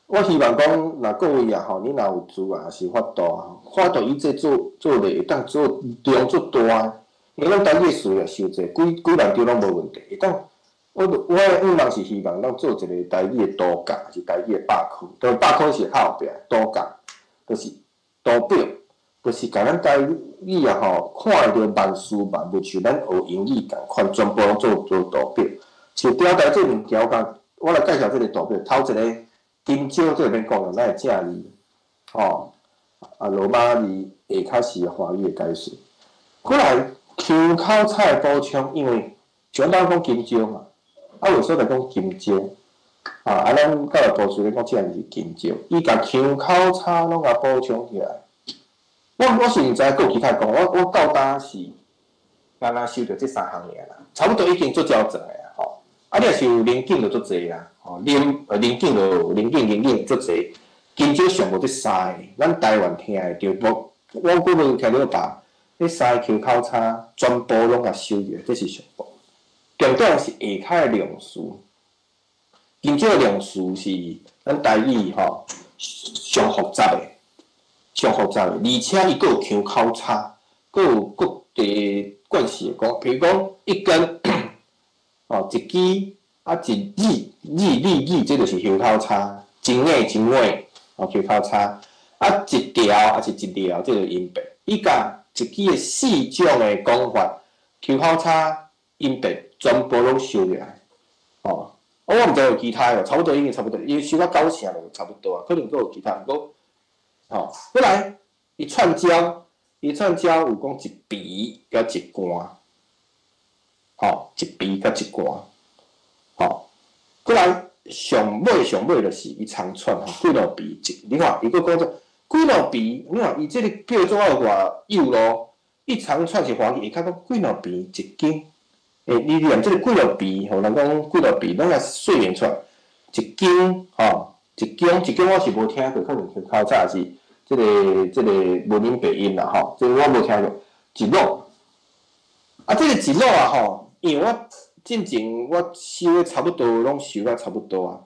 我希望講，若各位啊，吼，你若有資源，抑是法度啊，法度伊這做做咧會當做量足大，因為咱台語詞也傷濟，幾幾萬張攏無問題，會當。我的願望是希望咱做一个台語的圖架，抑是台語的百科，當然百科是較後壁，圖架就是圖表，就是共咱台語啊吼，看著萬事萬物，像咱學英語仝款，全部攏做做圖表。像表達這物件，我講，我來介紹這个圖表。頭一个金蕉，這個免講啦，咱的正字，吼，啊羅馬字下跤是華語的解釋。過來腔口差的補充，因為像咱講金蕉嘛。啊，有所在講金蕉，啊，咱教育部雖然講這是金蕉，伊共腔口差攏共補充起來。我是毋知閣有其他講，我到今是敢若收著這三項爾啦，差不多已經做矯正的啊吼。啊，你若是有靈境就足濟啊，吼，靈境就靈境靈境足濟，金蕉上無這三个，咱台灣聽會著無？我幾晡聽了把，彼三个腔口差全部攏共收入來，這是上無。重點是下跤的量詞，金蕉的量詞是咱台語吼上複雜的，上複雜的，而且伊閣有腔口差，閣有各地慣勢的講，比如講一根，哦一支啊一字字字字，這就是腔口差，真尾真尾哦腔口差，啊一條抑是一條，這就音變。伊共一支的四種的講法，腔口差音變。全部攏收入來，吼！我毋知有其他的無，差不多已經差不多，伊收到九成就差不多啊，可能閣有其他，毋過，吼，過來，伊串椒，伊串椒有講一皮佮一罐，吼，一皮佮一罐，吼，過來上尾上尾就是伊長串吼，幾落皮一，你看伊閣講做幾落皮，你看伊這个叫做偌幼咯，一長串是華語，下跤講幾落皮一斤。你念這个幾落皮，吼，人講幾落皮，攏共說明出來，一斤吼，一斤一斤，我是無聽過，可能較早是這个文音白音啦，吼，這个我無聽過。一滷，啊，這个一滷啊，吼，因為我進前我收的差不多，攏收甲差不多啊。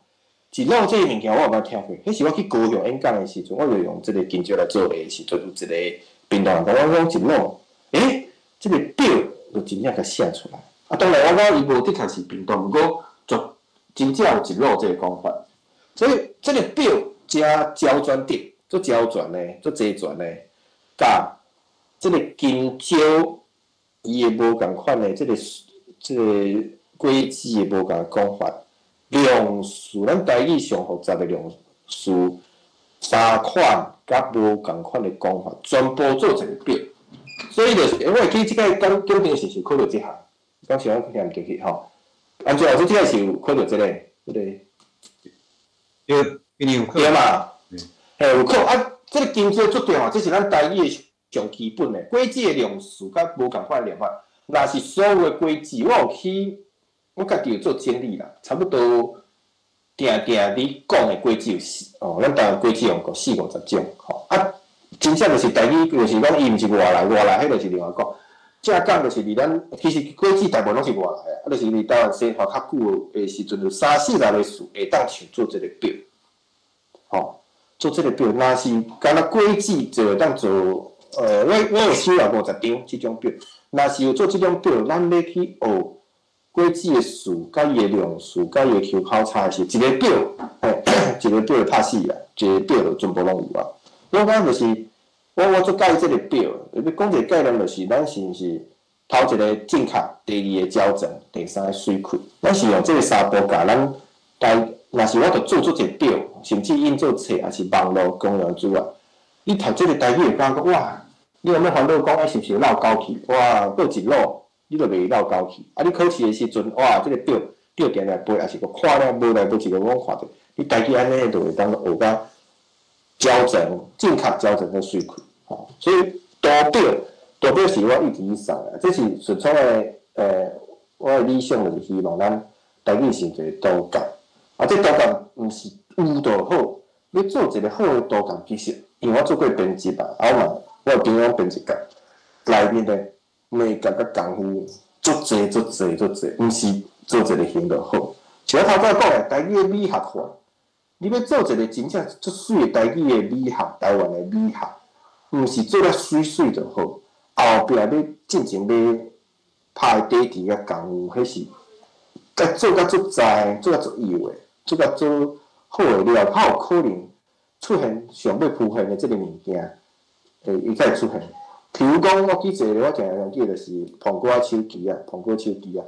一滷這个物件我有捌聽過，彼時我去高雄演講的時陣，我就用這个金蕉來做例的時陣，有一个屏東人講，我講一滷，這个表就真正共寫出來。啊，當然我講伊無的確是屏東，毋過絕真正有一路這个講法。所以這个表誠周全的，足周全的，足齊全的，佮這个金蕉伊的無仝款的這个果子的無仝講法，量詞咱台語上複雜的量詞三款佮無仝款的講法，全部做一个表。所以就是，我會記這个講檢定是考著這項，講是我聽毋著去吼。安怎老師這个是有考著這个，這个。對，今年有考。對嘛？嘿，有考啊！這个金蕉足重要，這是咱台語的上基本的果子的量詞佮無仝款的量法。若是所有的果子，我有去，我家己有做整理啦，差不多定定你講的果子有四哦，咱台灣果子用過四五十種吼。啊，真正就是台語，就是講伊毋是外來，外來彼就是另外講。正講就是佇咱，其實果子大部分攏是外來啊，就是佇台灣生活較久的時陣，有三四十个詞會當像做這个表，吼，做這个表，若是干焦果子就會當做，我有收了50張這種表，若是有做這種表，咱欲去學果子的詞，佮伊的量詞，佮伊的口口差是一個表，嘿，一個表就拍死啊，一個表就全部攏有啊。我感覺就是，我足佮意這个表，欲講一個概念就是，咱是毋是頭一個正確，第二個矯正，第三个媠氣，咱是用這个三步教咱台，若是我著做出一個表，甚至印做冊，抑是網路公用資料，你讀這个台語會感覺哇，你有欲煩惱講，是毋是落勾去？哇，閣一路，你就袂落勾去。啊，你考試的時陣，哇，這个表你就定定背，抑是閣看了無來無一个攏看著，你台語按呢就會當學甲矯正，正確矯正佮媠氣，吼。所以圖表，圖表是我一直咧送的，這是順創的，我的理想就是希望咱台語是一个圖鑑，啊，這圖鑑毋是有就好，欲做一个好的圖鑑，其實因為我做過編輯啊，啊我嘛，我有朋友編輯界內面的眉角佮功夫足濟足濟足濟，毋是做一个型就好。像我頭拄仔講的，台語的美學化，你欲做一个真正足媠的台語的美學，台灣的美學，毋是做了媠媠就好，後壁欲進前欲拍的底底佮功夫，彼是愛做甲足在，做甲足幼的，做甲足好的了，較有可能出現上尾浮現的這个物件，會伊才會出現。譬如講，我舉一个，我定定記就是蘋果手機啊，蘋果手機啊，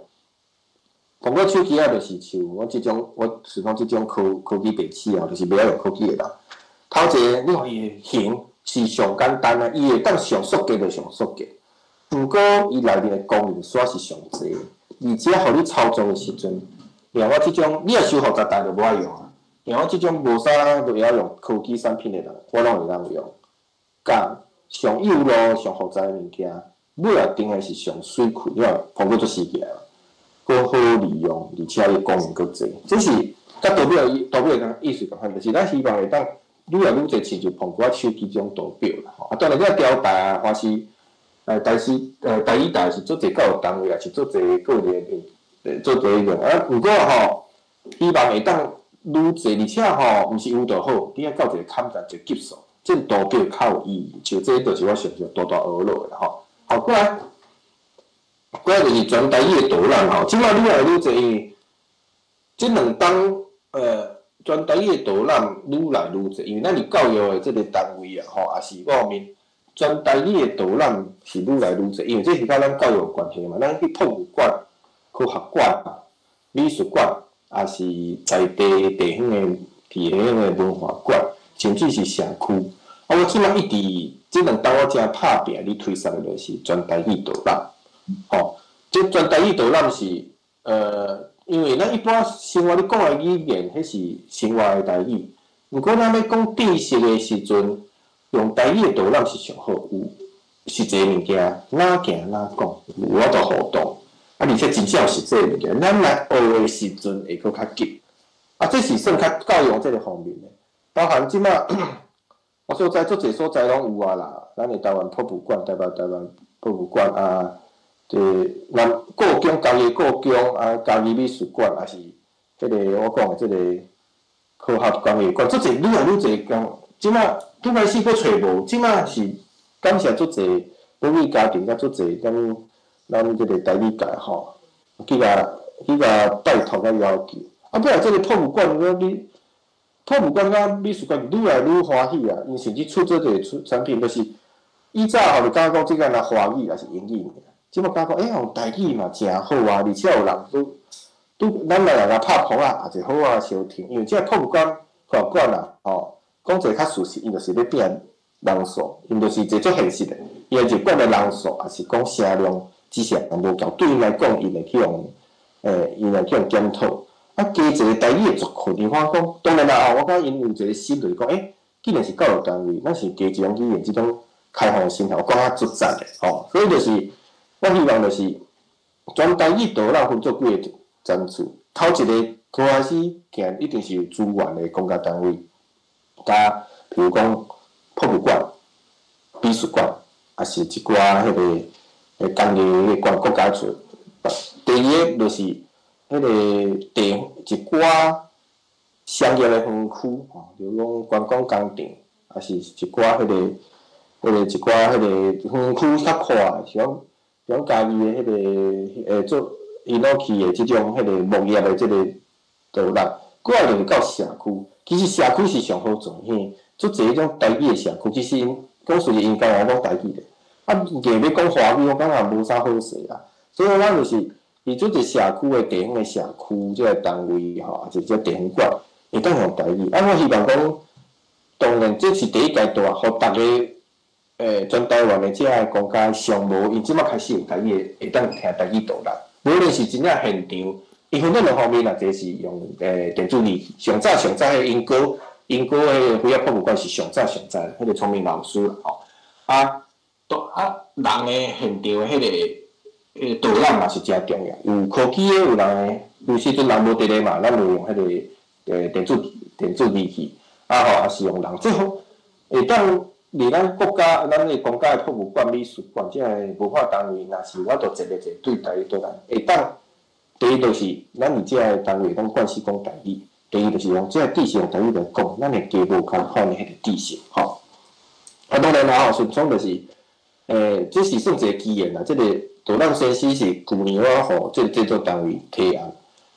蘋果手機啊，就是像我這種，我是講這種科技白痴啊，就是袂曉用科技的人。頭一个，你看伊的型是上簡單啊，伊會當上速捷就上速捷。毋過伊內面的功能煞是上濟，而且予你操作的時陣，像我這種，你若傷複雜，但就無愛用啊。像我這種無啥會曉用科技產品的人，我攏會當用。佮上幼路、上複雜的物件，尾仔定的是上媠氣，因為蘋果做死起來，閣好利用，而且伊功能閣濟。這是佮圖表圖表的意思仝款，就是咱希望會當愈來愈濟親像蘋果手機這種圖表啦。啊，當然這個調台啊，還是台視台語台是足濟教育單位，也是足濟個人做濟用。啊，毋過吼，希望會當愈濟，而且吼，毋是有就好，你愛到一個坎站一個級數，這個圖表較有意義。像這就是我想象大大學落的吼。好，過來，過來就是全台語的導覽吼。這擺愈來愈濟，這兩冬全台語的導覽愈來愈濟，因為咱佇教育的這個單位啊，吼，也是方面，全台語的導覽是愈來愈濟，因為這是佮咱教育有關係嘛。咱去博物館、科學館、美術館，也是在地地方的地方的文化館，甚至是社區。啊，我這擺一直這兩冬我誠拍拚咧推捒的就是全台語導覽。吼，這全台語導覽是因為咱一般生活咧講的語言，彼是生活的台語。毋過咱欲講知識的時陣，用台語的導覽是上好，有實際物件，哪行哪講，有法度互動，啊，而且真正有實際物件，咱來學的時陣會閣較急。啊，這是算較教育這个方面的，包含這擺我所在足濟所在攏有啊啦，咱的台灣博物館、台北台灣博物館啊，這南故宮、嘉義故宮啊，嘉義美術館，抑是彼个我講的這個科學工業館，足濟愈來愈濟講，這擺拄開始閣揣無，這擺是感謝足濟保育家庭佮足濟咱這個台語界吼，去共拜託佮要求，啊，本來這個博物館，你博物館佮美術館愈來愈歡喜啊！𪜶甚至出做一個出產品，就是以早吼就感覺講這個若華語抑是英語爾，這馬感覺欸用台語嘛誠好啊，而且有人拄拄咱來來共拍噗仔也是好啊相聽，因為這個博物館博物館啊，吼，講一個較事實，𪜶就是欲拼人數，𪜶就是一個足現實的，伊入館的人數，抑是講聲量，只是無夠，對𪜶來講，𪜶會去予欸，𪜶會去予檢討。啊，加一個台語的族群，伊看講，當然啦吼，我感覺𪜶有一個心就是講，欸，既然是教育單位，咱是加一種語言，這種開放的心態，我感覺足讚的吼。所以就是，我希望就是全台語導覽分做幾個層次，頭一個剛開始行一定是有資源的公家單位，佮比如講博物館、美術館，抑是一寡彼個欸工藝的館國家做。第二個就是。彼個地一寡商業的園區吼，比如講觀光工廠，抑是一寡彼個、彼個一寡彼個園區較闊的，像像嘉義的彼個欸做因諾去的這種彼個木業的這個導覽，過來就是到社區。其實社區是上好做，嘿，足濟彼種台語的社區，其實𪜶講實在，𪜶敢若講台語的，啊，硬欲講華語，我感覺無啥好勢啦。所以咱就是。伊做一社區的地方的社區，這個單位吼，抑是這地方館，會當用台語。啊，我希望講，當然這是第一階段，予逐个欸全台灣的這个公家上無，𪜶這馬開始有台語的，會當聽台語導覽。無論是真正現場，伊分做兩方面啦，一個是用欸電子儀器，上早上早彼英國英國彼個飛仔博物館是上早上早，彼個聰明老師啦吼。啊，都啊人的現場的彼個。欸，導覽嘛是誠重要，有科技的有人的，有時陣人無佇咧嘛，咱就用彼個欸電子電子儀器，啊吼，抑是用人，這好會當佇咱國家、咱的公家的博物館、美術館，這个文化單位，若是有法度一個一個對台語導覽，會當第一就是咱佇這个單位攏慣勢講台語，第二就是用這個知識用台語來講，咱會加無仝款的彼個知識，吼。啊，當然啦吼，順創就是，欸，這是算一個機緣啦，這個。導覽先生是舊年我予這個製作單位提案，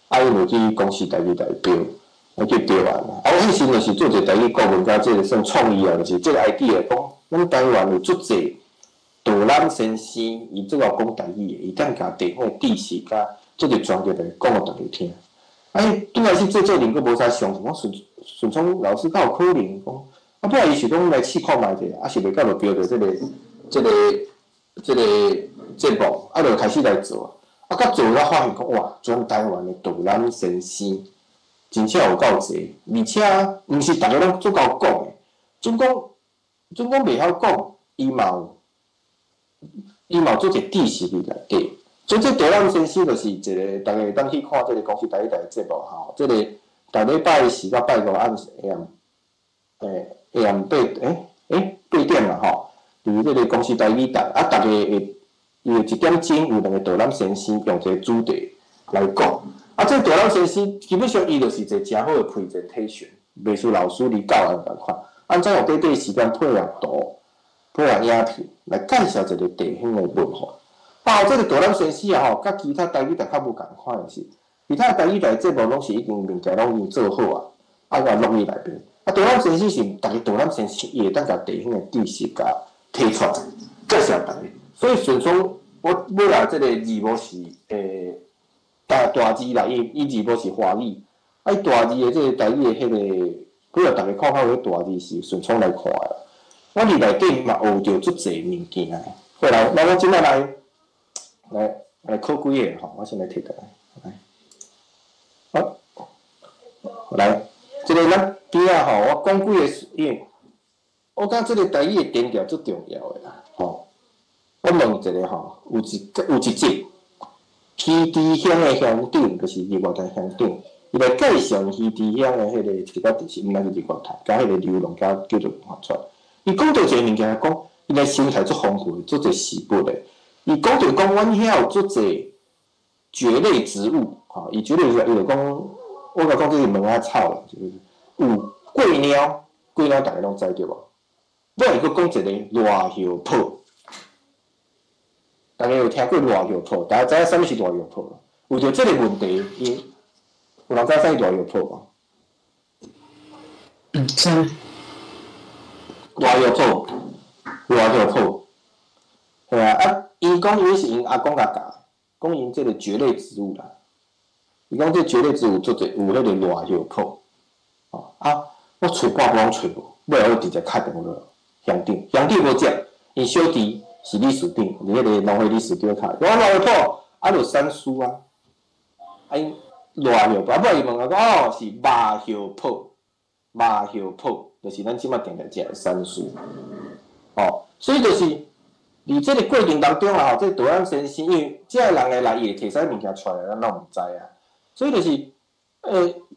啊，𪜶有去公視台語台標，啊去標案。啊，我彼時就是做一個台語顧問，佮這個算創意啊，就是這個 idea 講，咱台灣有足濟導覽先生，伊足𠢕講台語的，伊當共地方的知識佮足濟專業來講予大家聽。啊，伊拄開始製作人閣無啥相信，講順順聰老師敢有可能講，啊，本來伊是講來試看覓者，啊是袂到就標著這個、這個、這個。節目啊，就開始來做，啊，佮做才發現講哇，全台灣的導覽先生真正有夠濟，而且毋是逐个攏足𠢕講的，準講準講袂曉講，伊嘛有伊嘛有做一個知識佇內底。所以這導覽先生就是一個，逐家會當去看這個公視台語台的節目吼，這個逐禮拜四佮拜五暗下暗，欸下暗八欸欸八點啦吼，佇這個公視台語台，啊，逐家會。伊會一點鐘有兩個導覽先生用一個主題來講，啊，這個導覽先生基本上伊就是一個誠好的 presentation，袂輸老師佇教案仝款。按怎用短短時間配合圖、配合影片來介紹一個地方的文化。啊，這個導覽先生啊吼，佮其他台語台較無仝款的是，其他台語台節目攏是已經物件攏已經做好啊，啊，共錄佇內面。啊，導覽先生是逐个導覽先生，伊會當共地方的知識共提出來，介紹逐家。所以順聰，我尾仔這個字幕是欸大大字啦，伊伊字幕是華語，啊，伊大字的這個台語的彼個，幾若逐家看看有大字是順聰來看的。我佇內底嘛學著足濟物件。好來，那我這擺來來來考幾個吼，我先來提來。來，好，來，這個咱邊仔吼，我講幾個，因為我感覺這個台語的定調足重要的啦，吼。我問一個吼，有一有一集，魚池鄉的鄉長，就是日月潭鄉長，伊來介紹魚池鄉的彼個一寡知識，毋但是日月潭，佮彼個流浪佮叫做文化村。伊講著一個物件，講伊的生態足豐富，足濟食物的。伊講著講，阮遐有足濟蕨類植物，吼，伊蕨類植物，伊就講，我共講這是蚊仔草啦，就是有桂鳥，桂鳥逐家攏知對無？尾伊閣講一個賴葉抱。逐家有聽過賴葉抱？逐家知影啥物是賴葉抱無？有著這個問題，伊有人知啥物賴藥鋪無？毋知。賴藥鋪，賴藥鋪，係啊！啊，伊講伊是𪜶阿公共教，講𪜶這個蕨類植物啦。伊講這蕨類植物做濟有彼個賴藥鋪，哦啊，我揣半晡攏揣無，尾後我直接敲電話落鄉長，鄉長無接，𪜶小弟是理事長，佇彼個農會理事長敲，講賴藥鋪，啊，就產書啊，啊𪜶賴藥鋪，啊，尾伊問我講哦，是麻葉鋪，麻葉鋪，就是咱這馬定定食的山蘇，哦，所以就是佇這個過程當中啊，吼，這個導演先生，因為這个人會來，伊會提啥物件出來，咱攏毋知啊。所以就是，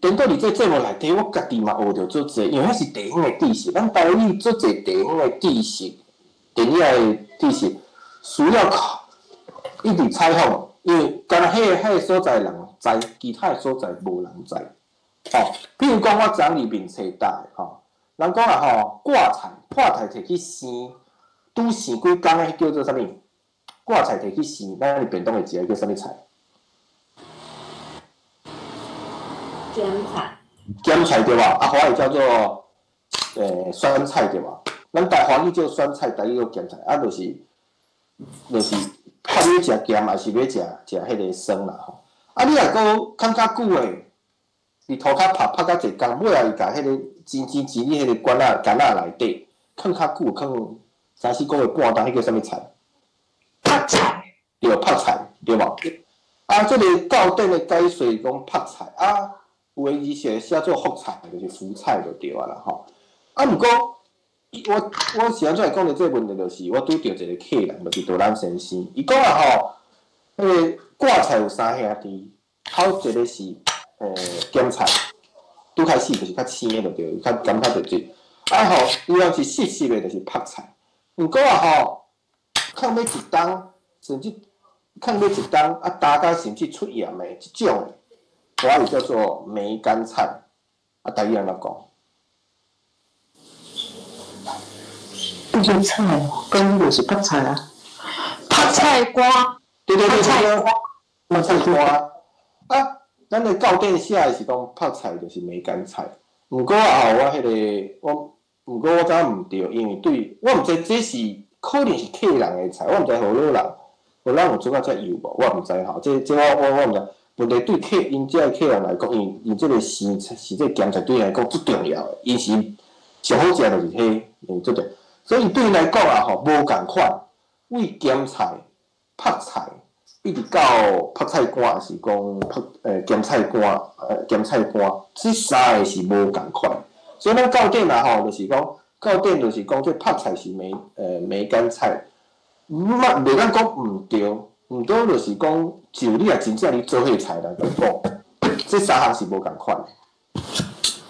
顛倒佇這節目內底，我家己嘛學著足濟，因為彼是地方的知識，咱台語足濟地方的知識，電影的知識，需要靠一直採訪，因為干焦彼个所在人知，其他的所在無人知。吼，比如講我昨昏佇面冊搭的吼，人講啊吼，掛菜破菜提去生，拄生幾工的叫做啥物？掛菜提去生，咱佇便當會食叫啥物菜？鹹菜。鹹菜對無？啊，華語叫做酸菜對無？咱台華語叫酸菜，台語叫鹹菜，啊，就是看你欲食鹹，還是欲食食彼个酸啦吼。啊，你若閣囥較久的，佇塗跤拍拍較濟工，尾仔伊共彼个煎煎煎佇彼个罐仔甕仔內底，囥較久，囥三四個月半冬，彼叫啥物菜？泡菜。對，泡菜，對無？啊，這个教典的解說講泡菜啊，有的字寫寫做福菜，就是福菜就對啊啦吼。啊，毋過，我是按怎會講著這個問題，就是我拄著一個客人，就是導覽先生，伊講啊吼，彼个掛菜有三兄弟，頭一個是鹹菜，拄開始就是較青的就對，較鹹較濟水。啊吼，有人是濕濕的，就是泡菜。毋過啊吼，囥欲一冬，甚至囥欲一冬，啊，焦甲甚至出鹽的這種的，我會叫做梅乾菜。啊，台語按怎講？不是菜，講就是泡菜啊。泡菜瓜。對對對對，泡菜瓜。啊，咱的教典寫的是講泡菜就是梅乾菜。毋過啊吼，我彼个我，毋過我感覺毋對，因為對，我毋知這是可能是客人的菜，我毋知何老人，何老人有做甲遮油無，我毋知吼。這我毋知。問題對客𪜶這个客人來講，因𪜶這個生是這個鹹菜對𪜶來講最重要的，𪜶是上好食就是彼，𪜶最重要。所以對𪜶來講啊吼，無仝款，為鹹菜、泡菜，一直到泡菜乾，還是講泡鹹菜乾、鹹菜乾，這三个是無仝款。所以咱教典啊吼，就是講教典就是講這泡菜是梅乾菜，袂當講毋對，毋對就是講就你若真正你做彼菜來講，這三項是無仝款的，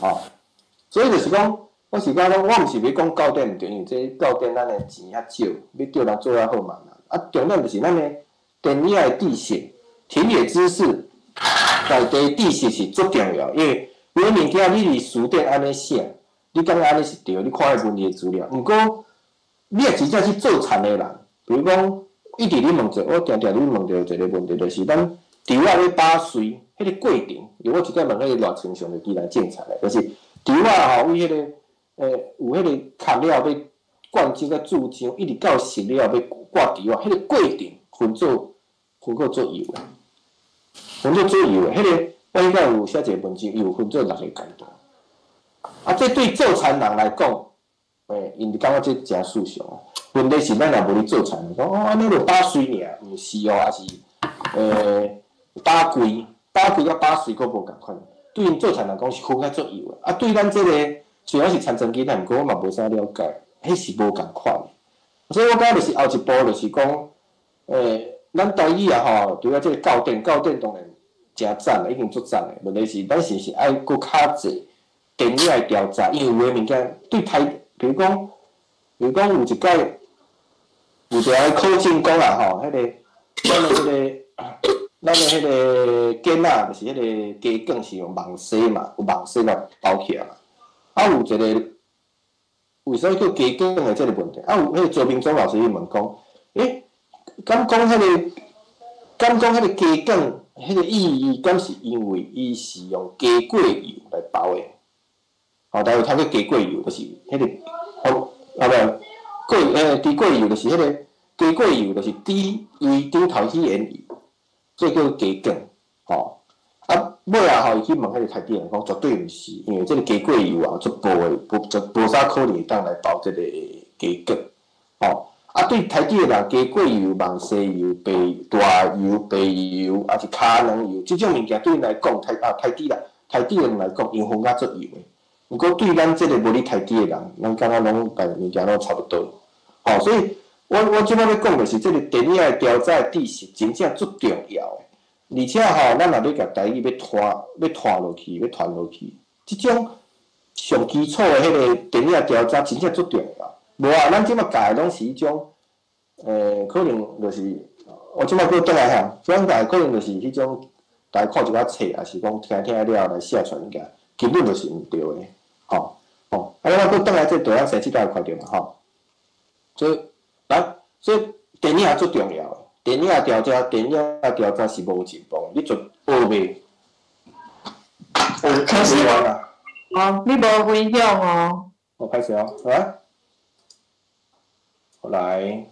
吼。所以就是講，我是講，我毋是欲講教典毋對，因為這教典咱的錢較少，欲叫人做較好嘛難。啊，重點就是咱的田野的知識、田野知識、在地知識是足重要，因為有的物件你佇書頂按呢寫，你感覺按呢是對，你看彼文字的資料。毋過，你若真正去做田的人，比如講，一直咧問者，我定定咧問著一個問題，就是咱稻仔咧打穗，彼個過程，因為我一擺問彼個賴清上就宜蘭種田的，就是稻仔吼，為彼個有彼個殼了欲灌漿佮注漿，一直到熟了欲掛稻仔，彼個過程分做做油的，分做做油的，彼個我應該有寫一個文章，伊有分做六個階段。啊，這對做田人來講，𪜶就感覺這誠思想。問題是咱若無咧做田，講哦，按呢就打穗爾，毋是哦，抑是打櫃，打櫃佮打穗閣無仝款。對𪜶做田人講是分較足油的。啊，對咱這個雖然是田莊囡仔，毋過我嘛無啥了解，彼是無仝款。所以我感覺就是後一步就是講，咱台語啊吼，除了這個教典，教典當然誠讚啦，已經足讚的。問題是咱是毋是愛閣較濟田野的調查？因為有的物件對台，比如講有一擺有一个考證講啊吼，彼个咱的彼个粿仔，就是彼个雞卷是用網紗嘛，有網紗來包起來嘛。啊，有一個為啥叫雞卷的這個問題？啊，有彼個周明忠老師伊問講，敢講彼個敢講彼個雞粿，彼個意義，敢是因為伊是用雞粿油來包的？吼，大家有聽過雞粿油，就是彼個，吼，啊無，粿豬粿油就是彼個雞粿油，就是豬胃頂頭去鹽油，所以叫雞粿，吼。啊，尾仔吼，伊去問彼個台語人講，絕對毋是，因為這個雞粿油啊，足薄的，無就無啥可能會當來包這個雞粿，吼。啊，對台語的人，雞粿油、蠓西油、白大油、白油，抑是跤卵油，這種物件對𪜶來講，台啊台語啦，台語人來講，𪜶分甲足油的。毋過對咱這個無佇台語的人，咱感覺攏共物件攏差不多。吼，所以我這擺欲講的是，這個電影的調查的知識真正足重要的。而且吼，咱若欲共台語欲拖欲拖落去，欲傳落去，這種上基礎的彼個電影調查真正足重要。無啊，咱這擺教的攏是彼種，可能就是我這擺閣轉來哈，這種教的可能就是彼種，大家看一寡冊，抑是講聽聽了來寫出來物件，根本就是毋對的，吼吼。啊，我閣轉來這圖仔生，這大家有看著嘛吼？所以，來，所以電影足重要的，電影調查，電影調查是無進步，你絕學袂，學袂完啊。哦，你無分享哦。我開始哦，來。來，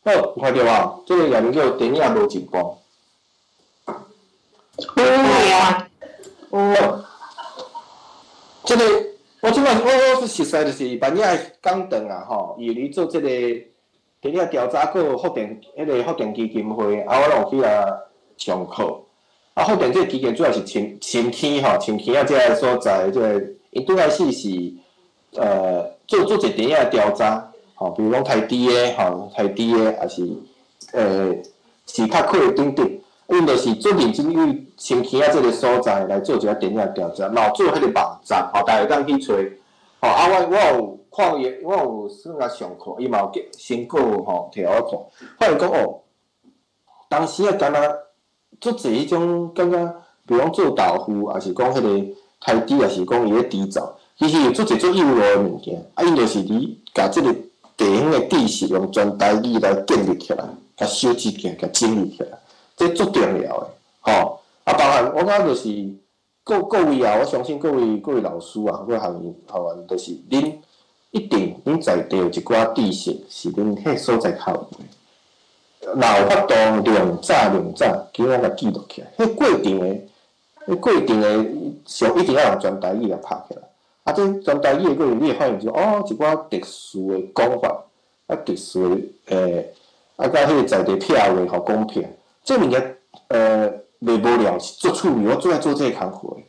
好，有看著無？這個頁面叫電影無進步。有啊，有。這個我這擺我我熟似就是萬影講堂啊吼，伊咧做這個電影調查，閣有福田彼個福田基金會，啊，我攏有去遐上課。啊，福田這個基金主要是深深坑吼，深坑仔這个所在，這個𪜶拄開始是做做一個電影調查，吼，比如講台豬的吼，台豬的，抑是是較闊等等，𪜶就是足認真為深坑仔這個所在來做一個電影調查，嘛有做彼個網站，吼，大家會當去揣，吼，啊，我有看伊，我有算共上課，伊嘛有成果吼，摕予我看，發現講哦，當時啊，敢若足濟彼種感覺，比如講做豆腐，抑是講彼個台豬，抑是講伊咧豬棗。其實有足濟足有路的物件，啊，𪜶就是佇共這個地方的知識用全台語來建立起來，共收集起來，共整理起來，這足重要的，吼。啊，包含我感覺就是各各位啊，我相信各位老師啊，各位學員，就是恁一定恁在地有一寡知識是恁彼所在較有的，若有法度量早量早，叫我共記錄起來。彼過程的，彼過程的上一定要用全台語來拍起來。啊，這全台語的過程，你會發現就哦，一寡特殊的講法，啊，特殊的啊，佮彼個在地撇話吼講撇，這物件袂無聊，是足趣味。我最愛做這個工課的，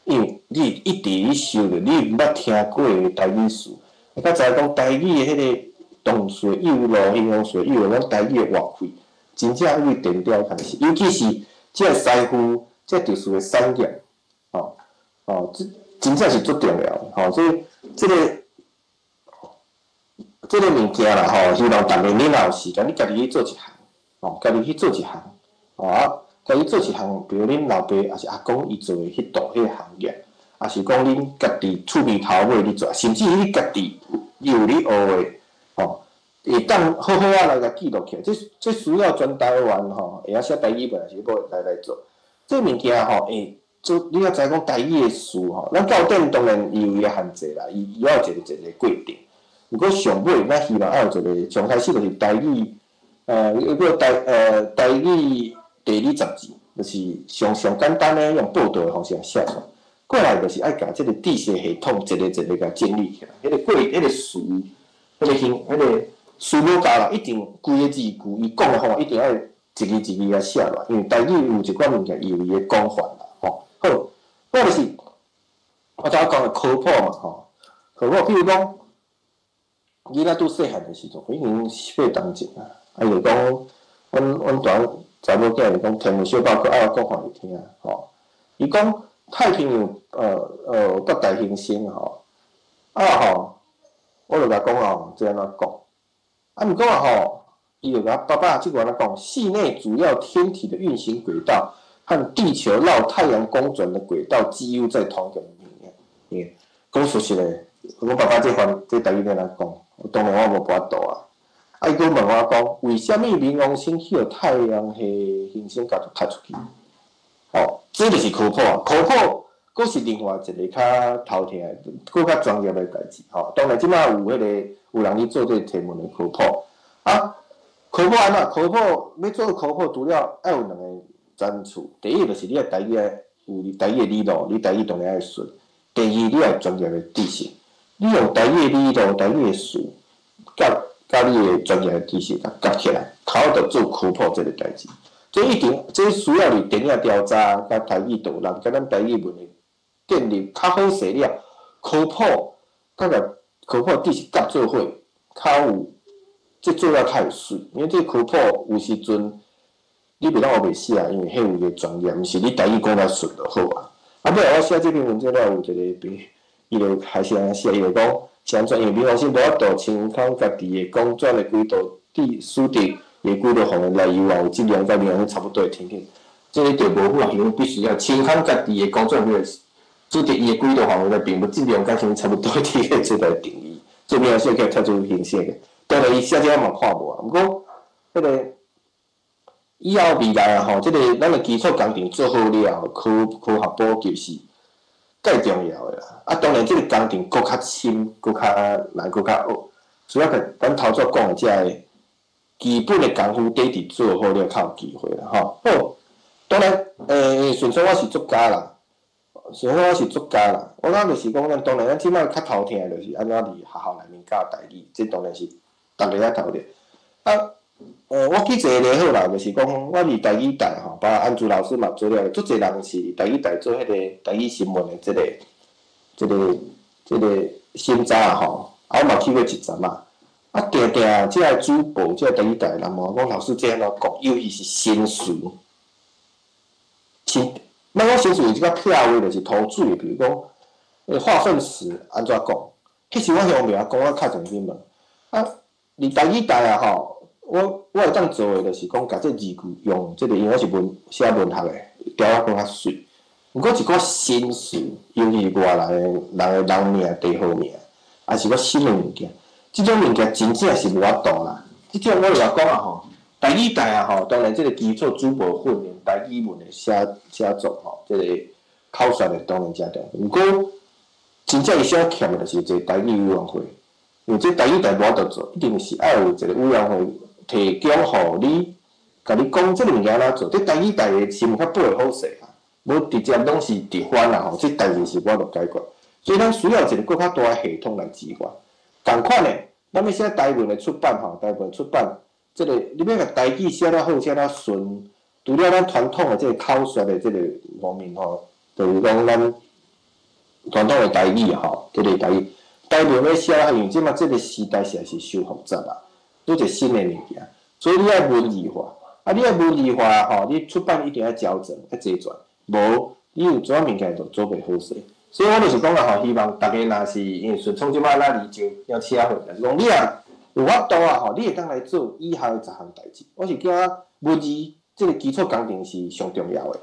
因為你一直咧收著你毋捌聽過的台語詞，啊，才知影講台語的彼個動詞有路、形容詞有路，咱台語的活氣，真正為電調開始，尤其是這個師傅，這個特殊的產業，吼吼，這真正是足重要的，吼，所以這個物件啦，吼，希望逐家你若有時間，你家己去做一項，吼，家己去做一項，吼啊，家己做一項，比如恁老爸抑是阿公伊做的彼道彼個行業，抑是講恁家己厝邊頭尾咧做，甚至你家己有咧學的，吼，會當好好仔來共記錄起來。這需要全台灣吼，會曉寫台語文，抑是欲來做。這物件吼，會做你猶知講台語的詞吼，咱教典當然伊有伊的限制啦，伊伊有一個一個過程。毋過上尾，咱希望愛有一個上開始就是台語，個台語地理雜誌，就是上上簡單的用報道的方式來寫出來。過來就是愛共這個知識系統一個一個共整理起來，彼個過彼個詞，彼個形，彼個詞無夠啦，一定規個字句，伊講的方法一定愛一字一字共寫落來，因為台語有一寡物件，伊有伊的講法啦，吼。好，我就是我頭講的科普嘛，吼，科普，比如講，囡仔拄細漢的時陣，已經八冬前啊，啊，伊就講，阮大查某囝就講，天文小報告愛我講予伊聽，吼，伊講太平洋八大行星吼，啊吼，我就共講吼，這按怎講？啊，毋過啊吼，伊就共爸爸這個按怎講？系內主要天體的運行軌道和地球繞太陽公轉的軌道幾乎在同一個面。講事實的，阮爸爸這番這台語欲按怎講？當然我無法度啊。啊，伊閣問我講，為啥物冥王星去予太陽系行星共踢出去？哦，這就是科普啊！科普閣是另外一個較頭疼的、閣較專業的代誌吼。當然，這擺有彼個有人咧做這個天文的科普啊。科普按怎？科普欲做科普，除了愛有兩个層次。第一就是你愛台語愛有台語的理路，你台語當然愛順。第二，你愛專業的知識，你用台語的理路、台語的詞，佮你的專業的知識共夾起來，較好著做科普這个代誌。這一定，這需要佇電影調查、佮台語導覽、佮咱台語文的建立較好勢了，科普佮共科普知識夾做伙，較有這做了較會媠。因為這科普有時陣你袂當烏白寫，因為彼有個專業，毋是你台語講了順就好啊。啊，尾後我寫這篇文章了，有一個朋友，伊就開始按呢寫，伊就講是按怎？因為冥王星無法度清空家己的公轉的軌道，使得伊的軌道範圍內猶原有質量佮冥王星差不多的天體，這个就無符合，必須要清空家己的公轉軌道，使得伊的軌道範圍內並無質量佮星差不多的天體做來定義，做冥王星去踢出行星的。當然，伊寫這我嘛看無啊。毋過，彼个以後未來啊吼，這个咱的基礎工程做好了後，科學普及是蓋重要的啦。啊，當然這个工程閣較深、閣較難、閣較學，主要個咱頭拄講的這个基本的功夫底佇做好了，較有機會啦吼。好，當然，順瑽我是作家啦，順瑽我是作家啦。我感覺就是講，咱當然咱這擺較頭疼的就是按怎佇學校內面教台語，這當然是逐个較頭疼。啊，我舉一个例好啦，就是講我佇台語台吼，包括安珠老師嘛做了，足濟人是佇台語台做彼个台語新聞的這个、這个、這个審查吼，啊，我嘛去過一陣啊。啊，定定這个主播，這个台語台的人問我講，老師這按怎講？尤其是新詞，新，咱講新詞有一個撇話，就是塗水的，比如講，化糞池按怎講？彼時我向袂曉講，我敲電話去問。啊，佇台語台啊吼，我會當做的就是講，共這字句用這个，因為我是文寫文學的，調仔講較媠。毋過一寡新詞，尤其是外來的人的人名、地號名，抑是寡新的物件，這種物件真正是無法度啦。這種我就來講啊吼，台語台啊吼，當然這个基礎主播訓練、台語文的寫作吼，這个口說的當然誠重要。毋過真正伊小欠的就是一个台語委員會，因為這台語台無法度做，一定是愛有一個委員會提供予你，共你講這个物件按怎做。這台語台的新聞較報會好勢啊，無直接攏是直翻啦吼，這代誌是無法度解決。所以咱需要一个閣較大的系統來支援。仝款的，咱欲寫台文的出版吼，台文出版，這个你欲共台語寫了好，寫了順，除了咱傳統的這個口說的這个方面吼，就是講咱傳統的台語吼，這个台語，台文欲寫了，因為這馬這个時代實在是傷複雜啊，拄一个新的物件，所以你愛文字化，啊，你愛文字化吼，你出版一定愛調整，愛齊全，無你有一寡物件就做袂好勢。所以我就是講啊吼，希望大家若是因為順瑽這擺咱離就邀請會，就是講你若有法度啊吼，你會當來做以下的十項代誌。我是感覺文字這个基礎工程是上重要的。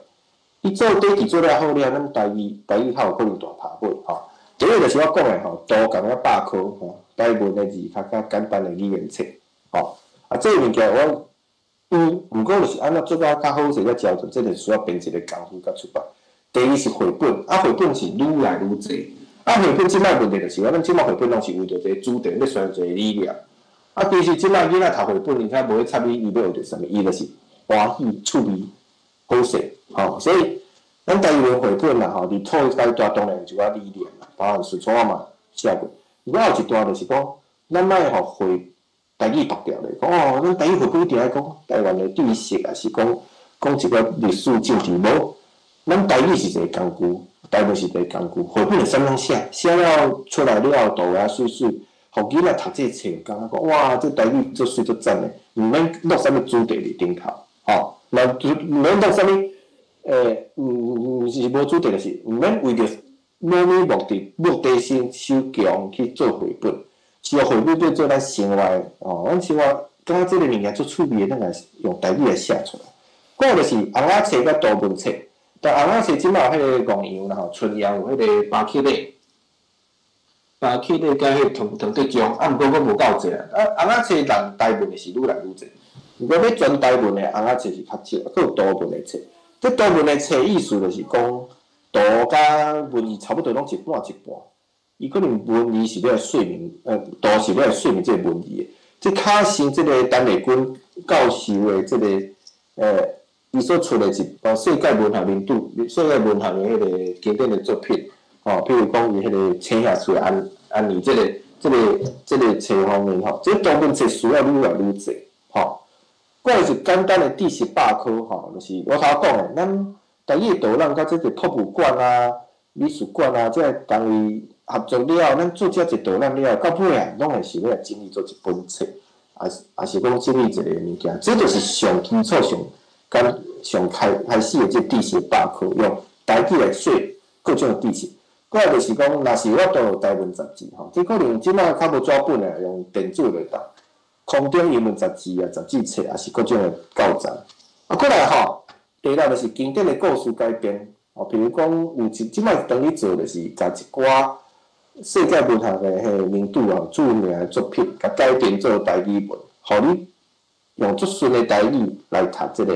你做底基做了好了，咱台語台語較有可能大拍尾吼。第一個就是我講的吼，圖共仔百科吼，台文的字較較簡單的語言冊吼。啊，這个物件我有，毋過就是按怎做到較好勢，才交轉，這個需要編輯的功夫佮出版。第二是繪本，啊，繪本是愈來愈濟，啊，繪本這擺問題就是，咱這擺繪本攏是為著一個主題，欲宣傳一個理念。啊，其實這擺囡仔讀繪本，伊較無咧插你，伊欲學著啥物，伊就是歡喜、趣味、好勢，吼。所以，咱台語文繪本啦，吼，佇初階段當然有一寡理念啦，包含順瑽我嘛寫過。毋過還有一段就是講，咱莫予繪台語獨掉咧，講哦，咱台語繪本一定愛講台灣的知識，抑是講講一寡歷史政治無。咱台語是一个工具，台文是一个工具，繪本會使攏寫，寫了出來了後，圖畫媠媠，予囡仔讀這冊，感覺講哇，這台語足媠足讚的，毋免落啥物主題佇頂頭，吼，嘛毋免落啥物，毋是無主題，就是毋免為著某物目的目的性修強去做繪本，是用繪本變做咱生活的，吼，咱生活感覺這个物件足趣味的，咱來用台語來寫出來。閣有就是尪仔冊佮圖文冊。但尪仔冊這擺有彼个戇楊啦吼，春陽有彼个巴克禮，啊，去了解彼唐唐德宗，啊，毋過閣無夠濟啊。啊，尪仔冊人台文的是愈來愈濟，如果欲全台文的尪仔冊是較少，閣有圖文的冊。這圖文的冊意思就是講，圖佮文字差不多攏一半一半。伊可能文字是欲來說明，圖是欲來說明這个文字的。這較像這个陳麗君教授的這个，伊所出的一部世界文學名著，世界文學的彼个經典的作品，吼，譬如講伊彼个青霞厝安安妮這个、這个、這个冊方面吼，這圖文冊需要愈來愈濟，吼。過來是簡單的知識百科，吼，就是我頭講的，咱台語導覽佮這个博物館啊、美術館啊，這个單位合作了後，咱做這一導覽了後，到尾啊，攏會是欲來整理做一本冊，抑是講整理一个物件，這就是上基礎、上簡、上開開始的這知識百科，用台語來說各種的知識。過來就是講，若是我都有台文雜誌吼，這可能這擺較無紙本的，用電子就當。空中英文雜誌啊、雜誌冊，抑是各種的教材。啊，過來吼，第六就是經典的故事改編，哦，譬如講有一這擺當咧做，就是共一寡世界文學的彼个名著啊、著名的作品，共改編做台語文，予你用足順的台語來讀這个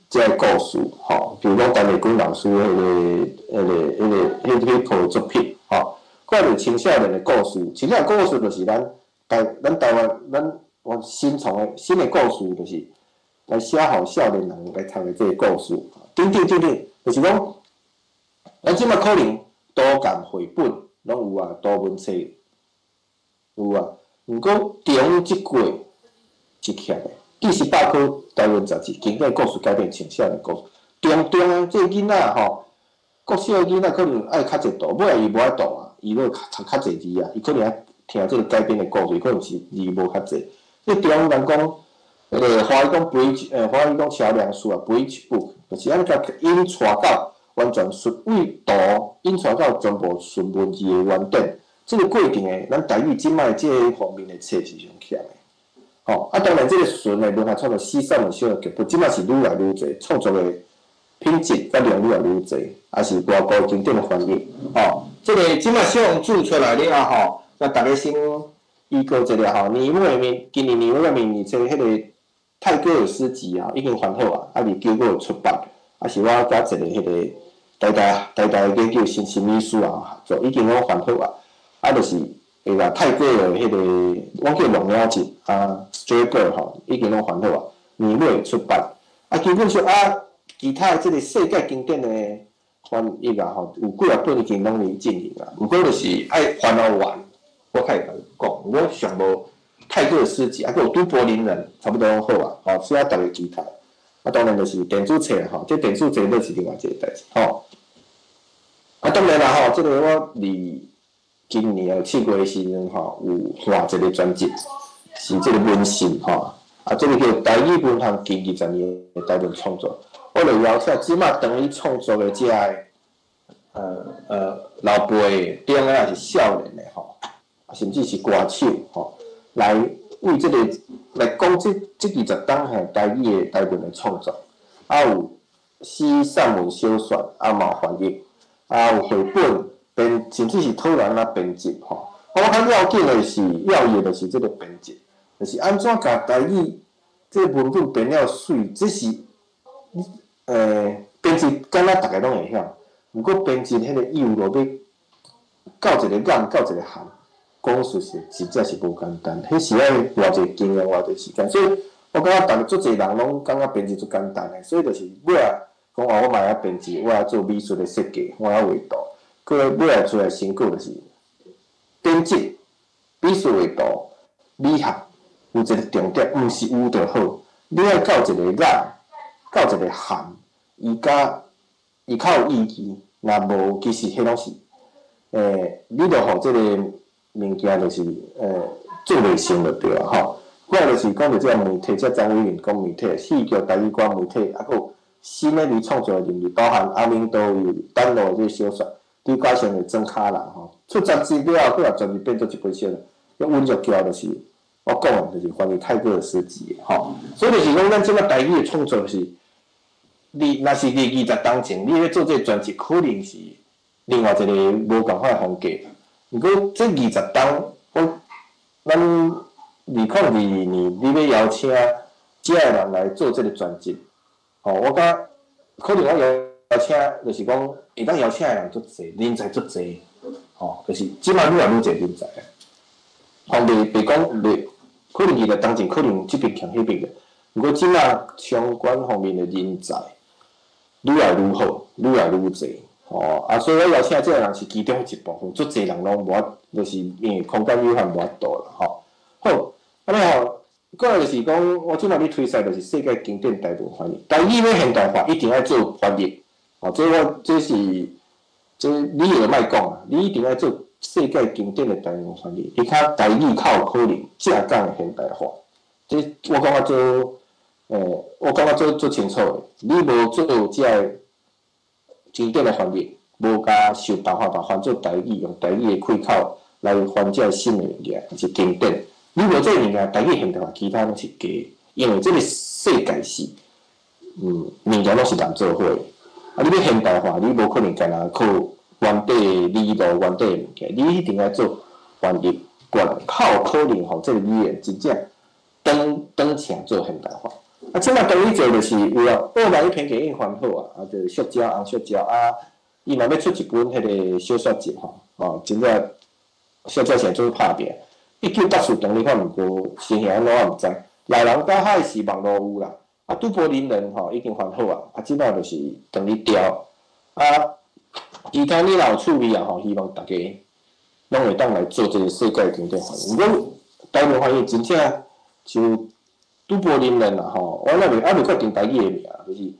這个故事，吼。比如講陳麗君老師彼个、彼个、彼个、彼彼套作品，吼。過來就青少年的故事，青少年故事就是咱台、咱台灣、咱我新創的新的故事，就是來寫予少年人來讀的這个故事，等等等等，就是講，咱這擺可能圖鑑繪本攏有啊，圖文冊有啊，毋過中這過是欠的。知識百科台文雜誌經典故事改編青少年故事，中中的這个囡仔吼，國小的囡仔可能愛較濟圖，尾仔伊無愛圖啊，伊閣讀較濟字啊，伊可能愛聽這个改編的故事，可能是字無較濟。這中人講，彼个華語講 bridge，華語講橋梁書啊，bridge book，就是按共引帶到完全順位圖，引帶到全部順文字的原點。這个過程的，咱台語這擺這个方面的冊是上欠的。吼，啊，當然這个純的文學創作詩散文小說劇本，這擺是愈來愈濟，創作的品質佮量愈來愈濟，抑是外國經典的翻譯。吼，這个這擺小王子出來了吼，那逐家先預告一下吼，年尾明今年年尾明年初，彼个泰戈爾詩集啊，已經翻好啊，啊，佇9月出版，啊是我佮一个彼个台大台大研究新心理師啊合作，已經攏翻好啊，啊，就是會共泰戈爾彼个，阮叫龍鳥集啊，Stray Bird 吼，已經攏翻好啊，年尾出版。啊，基本上啊，其他的這个世界經典的翻譯啊吼，有幾仔本已經攏佇進行啊，毋過就是愛翻予完，我較會共講，我上無泰戈爾詩集，啊，閣有都柏林人，差不多攏好啊，吼，所以逐家期待。啊，當然就是電子冊吼，這電子冊閣是另外一個代誌吼。啊，當然啦吼，這个我佇今年7月的時陣吼，有換一個專輯，是這個文信吼，啊，這個叫台語文學近20年的台文創作。我就邀請這擺當咧創作的這个，老輩中的抑是少年的吼，甚至是歌手吼，來為這個來講這這20冬吼台語的台文的創作，啊有詩散文小說，啊嘛有翻譯，啊有繪本編，甚至是討論啊編輯吼。我較要緊的是要義的是這个編輯，就是按怎共台語這個文本編了媠，這是編輯敢若逐个攏會曉，毋過編輯彼個幼路欲到一個眼，到一個涵，講事實實在是無簡單，彼是愛偌濟經驗，偌濟時間，所以我感覺逐個足濟人攏感覺編輯足簡單的，所以就是尾仔講啊，我嘛會曉編輯，我會曉做美術的設計，我會曉畫圖，閣尾仔出來成果就是編輯、美術畫圖、美學，有一個重點，毋是有就好，你愛到一個眼，到一個涵，伊較伊較有意義，若無其實彼攏是，你著予這个物件就是做袂成就對啊吼。過來就是講著這个媒體，這張偉麟講媒體，戲劇台語歌媒體，啊，閣有新的佇創作的人物，包含阿明都有等路的這个小說，呂嘉成的莊跤人吼，出雜誌了後，閣也全部變做一本書了。阮溫玉橋就是我講的，就是翻譯泰戈爾詩集的吼。所以就是講，咱這擺台語的創作是，你若是佇20冬前，你咧做這个專輯，可能是另外一个無仝款的風格。毋過這20冬，我咱2022年，你欲邀請遮个人來做這个專輯，吼，我感覺可能我邀請，就是講會當邀請的人足濟，人才足濟，吼，就是這擺愈來愈濟人才啊。吼，袂袂講袂，可能20冬前可能這邊強彼邊的，毋過這擺相關方面的人才愈來愈好，愈來愈濟，吼啊，所以我邀請這个人是其中一部分，足濟人攏無法，就是因為空間有限無法度啦，吼。好，按呢吼，過來就是講，我這擺咧推捒就是世界經典台文翻譯，台語欲現代化一定愛做翻譯，吼，這我這是這你會莫講啊，你一定愛做世界經典的台文翻譯，你較台語較有可能正港的現代化。這我感覺做，我感覺做做清楚的，你無做這个經典的翻譯，無共想辦法共翻做台語，用台語的開口來翻這个新的物件，就是經典。你無這个物件，台語現代化，其他攏是假的，因為這个世界是，物件攏是人做伙的。啊，你欲現代化，你無可能干焦靠原底的理路、原底的物件，你一定愛做翻譯過來，較有可能予這个語言真正當當請做現代化。啊，這擺當你做就是有啊，奧萊一篇電影翻好啊，啊，就塑膠紅塑膠啊，伊嘛欲出一本彼个小說集吼，哦，真正小說現做拍拼。1984當你看毋過，情形按怎我毋知。老人家海是網路有啦，啊，都柏林人吼已經翻好啊，啊，這擺就是等咧調。啊，其他你若有趣味啊吼，希望大家攏會當來做這个世界經典翻譯。毋過台灣翻譯真正就都柏林人啦吼，我猶未猶未決定台語的名，就是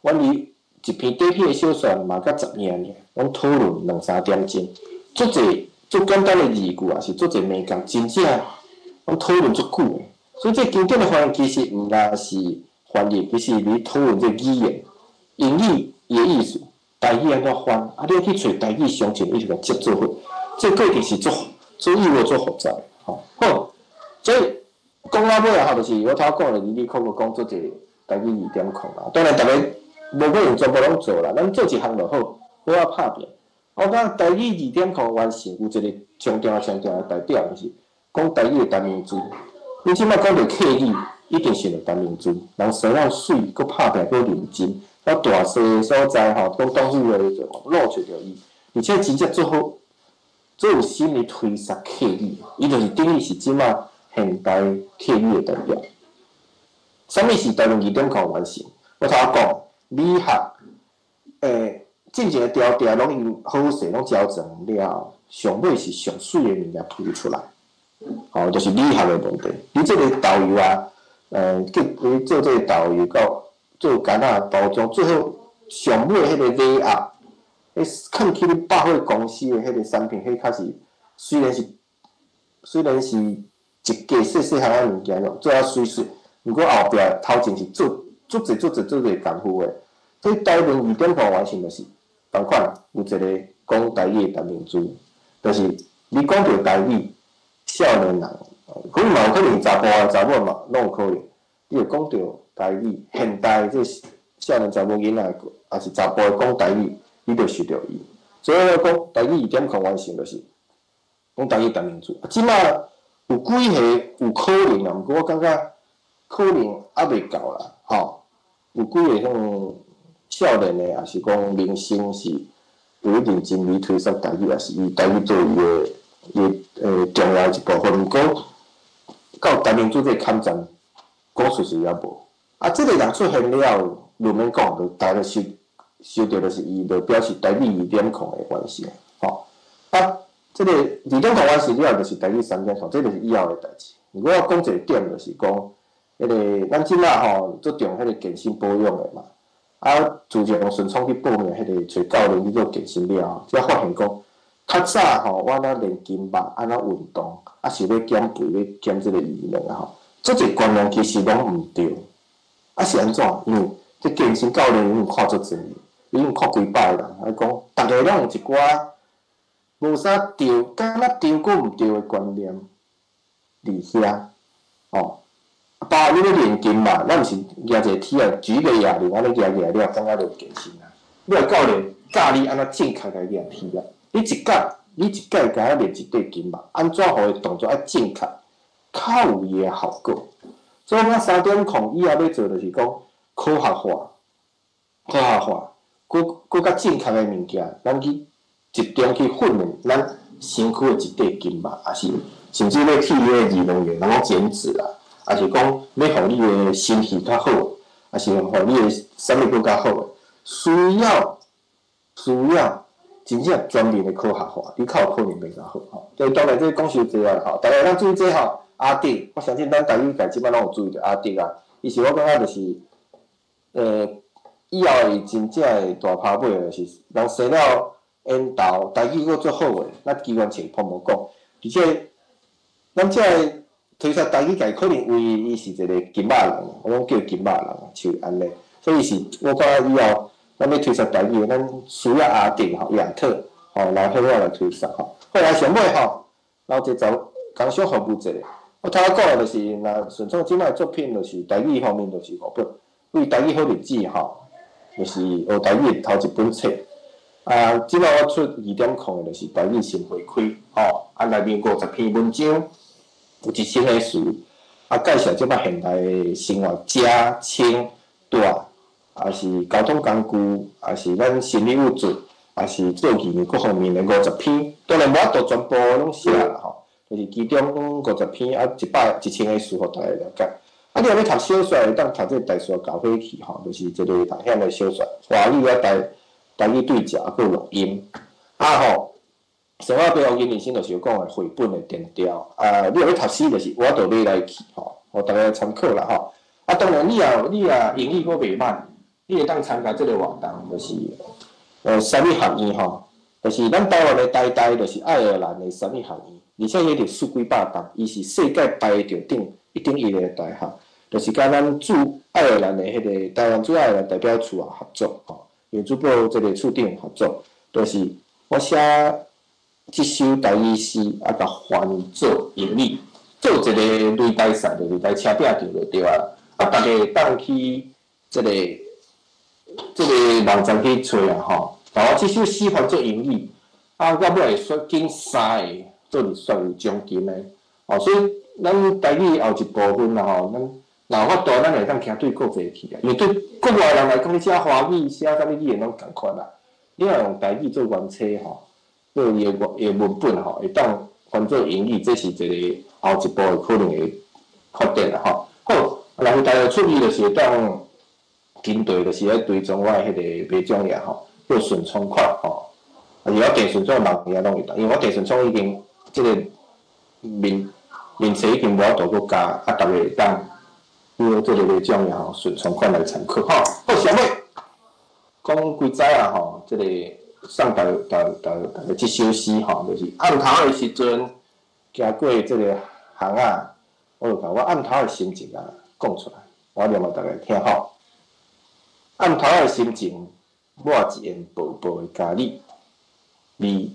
阮伊一篇短篇的小說嘛，才10頁爾，阮討論兩三點鐘，足濟足簡單的字句，也是足濟眉角，真正阮討論足久的。所以這經典的翻譯其實毋但是翻譯，其實你討論這語言、英語伊的意思，台語按怎翻，啊，你愛去揣台語相近，伊就共接做伙。這過程是足足意味足複雜的，吼。好，所以講到尾啊，就是我頭講的，你可閣講做一个台語2.0啦。當然，逐个無可能全部攏做啦，咱做一項就好，好仔拍拼。我感覺台語2.0完成有一个上重要、上重要的代表，就是講台語的陳明珠。你這擺講著客語，一定想著陳明珠，人生了媠，閣拍拼，閣認真，到大細所在吼，講當時話就路揣著伊，而且真正做好，做有心咧推捒客語，伊就是等於是這擺現代客語的代表。啥物是台灣2.0完成？我頭仔講美學，進前的條條攏用好勢，攏膠裝了，上尾是上媠的物件浮出來，吼，就是美學的問題。你這个豆油啊，叫你做這个豆油到做乾仔包裝，最後上尾彼個禮盒，彼囥去咧百貨公司的彼个產品，彼較是雖然是一家細細項仔物件，做啊媠媠，毋過後壁頭前是做足濟足濟足濟功夫的。所以台灣2.0完成就是仝款，有一个講台語的陳明珠，就是你講著台語，少年人可能嘛有可能查埔啊查某嘛攏有可能，你會講著台語，現代這少年查某囡仔，抑是查埔講台語，你就熟著伊。所以我講台語2.0完成就是講台語陳明珠。這擺有幾个有可能啦，毋過我感覺可能猶未到啦，吼。有幾个像少年的，抑是講明星是有認真咧推捒台語，抑是以台語做伊的伊重要一部分。毋過到陳明珠這个坎站，講事實猶無。啊，這个人出現了後，就免講，就大家收收著就是伊，就表示台語2.0的關係，吼。啊，這个2.0完成了後，就是台語3.0，這就是以後的代誌。毋過我講一个點，就是講，彼个咱這擺吼足重彼个健身保養的嘛。啊，自從順創去報名彼个揣教練去做健身了後，才發現講，較早吼，我按怎練筋肉，按怎運動，啊是欲減肥，欲減這个油量啊吼，足濟觀念其實攏毋對。啊是按怎？因為這健身教練已經看足濟，已經看幾百个人，伊講，逐个攏有一寡無啥對，敢若對閣毋對的觀念佇遐，吼。包括你欲練筋肉，咱毋是舉一个鐵仔，舉個啞鈴，按呢舉舉了，感覺就健身啊。你若教練教你按怎正確來舉鐵仔，你一角你你一擺共我練一塊筋肉，按怎予伊動作愛正確，較有伊的效果。所以我3.0以後欲做就是講科學化，科學化，閣較正確的物件，咱去集中去訓練咱身軀的一塊筋肉，抑是甚至欲去迄個二兩個人講減脂啊，抑是講欲予你的身體較好，抑是予你的啥物閣較好的，需要真正全面的科學化，你較有可能變較好吼。所以當然這講傷濟啊吼，大家會當注意這吼。阿迪，我相信咱台語界這擺攏有注意著阿迪啊。伊是我感覺就是，以後會真正會大拋尾，就是人生了緣投，台語閣足好的，咱機關槍碰無講，而且咱這个推捒台語界可能為伊是一個金馬人，我攏叫金馬人，像按呢，所以是我感覺以後咱欲推捒台語，咱需要阿迪吼亞特吼來好好來推捒吼。好來上尾吼，留一個工商服務一下。我頭仔講的就是，若順創這擺作品就是台語方面就是五本，為台語好日子吼，就是學台語的頭一本冊。啊，這擺我出2.0的就是台語心花開，吼，啊內面50篇文章，有1000個詞，啊介紹這擺現代的生活，食、穿、住，抑是交通工具，抑是咱心理物質，抑是做藝各方面的50篇，當然無法度全部攏寫啦吼。就是其中50篇啊，100 1000個詞，予大家了解。啊，你若欲讀小說，會當讀這個大山搞火去吼，就是一個探險的小說，華語啊台語對照啊，閣有錄音。啊吼，上我爸黃金人生就是有講的繪本的電調啊，你若欲讀詩，就是我就買來去吼，予大家參考啦吼。啊，當然你若英語閣袂歹，你會當參加這個活動，就是三立學院吼，就是咱台灣的台大，就是愛爾蘭的三立學院。而且彼歷史幾百冬，伊是世界排著頂一等一的大學，就是佮咱駐愛爾蘭的彼個台灣駐愛爾蘭代表處啊合作吼，因主播這個處長合作，就是我寫這首台語詩啊，共翻做英語，做一個擂台賽，就是來車拼場就對啊。啊，大家會當去這個網站去揣啊吼，共我這首詩翻做英語，啊，我尾會選揀三個。做入選有獎金的，哦，所以咱台語後一部分啦吼，咱若有法度，咱會當徛對國際去啊。因為對國外人來講，你寫華語、寫啥物語言攏仝款啦。你若用台語做原冊吼，做伊的文本吼，會當翻做英語，這是一個後一步的可能會發展啦吼。好，若是大家趣味，就是會當針對，就是愛追蹤我的彼個馬獎頁吼，叫順暢款吼，啊是我鄭順聰網頁攏會當，因為我鄭順聰已經。這個面面冊已經無法度閣加，啊，逐家會當用這個馬獎頁吼，順暢款來參考吼。好，上尾講幾早啊吼，這個送大家這首詩吼，就是暗頭的時陣，行過這個巷仔，我就共我暗頭的心情啊講出來，我念予大家聽吼。暗頭的心情，抹一緣薄薄的咖喱，味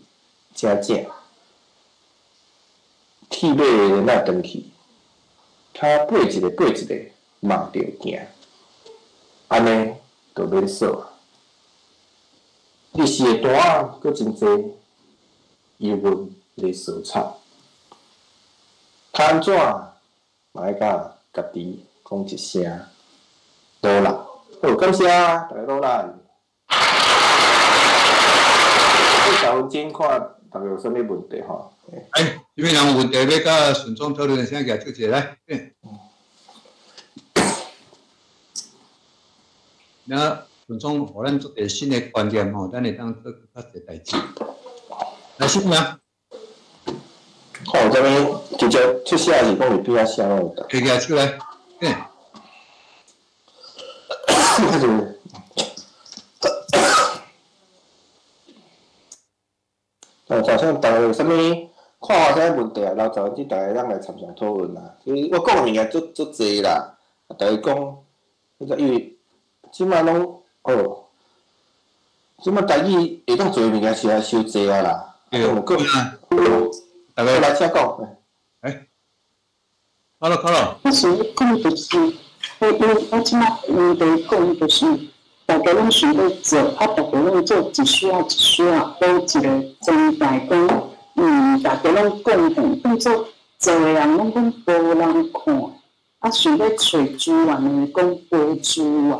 正正。鐵馬的咱轉去，跤背一个背一个，嘛著行，按呢就免锁啊。日时的单仔阁真济，犹原咧扫草。较按怎嘛爱佮家己講一聲努力。好，感謝大家努力。這10分鐘看大家有啥物問題吼？哎，啥物人有問題欲佮順聰討論，先舉手一下來。那順聰，予咱做一個新的觀念吼，咱會當做較濟代誌。來，啥物人？好，這邊直接出聲是講佇邊仔寫攏有得。舉手來。開始。早上大家有啥物看法、啥物問題啊？留10分鐘，大家咱來參詳討論啦。其實我講的物件足足濟啦，大家講，因為這擺攏哦，這擺台語會當做的物件實在傷濟啊啦。對，大家來請講。哎，好了好了。我是講就是，我這擺問題講就是。大家攏想欲做，啊，大家攏做一小一小，佗一个狀態講，家攏貢獻，變做做的人攏講無人看，啊想欲揣資源的講無資源，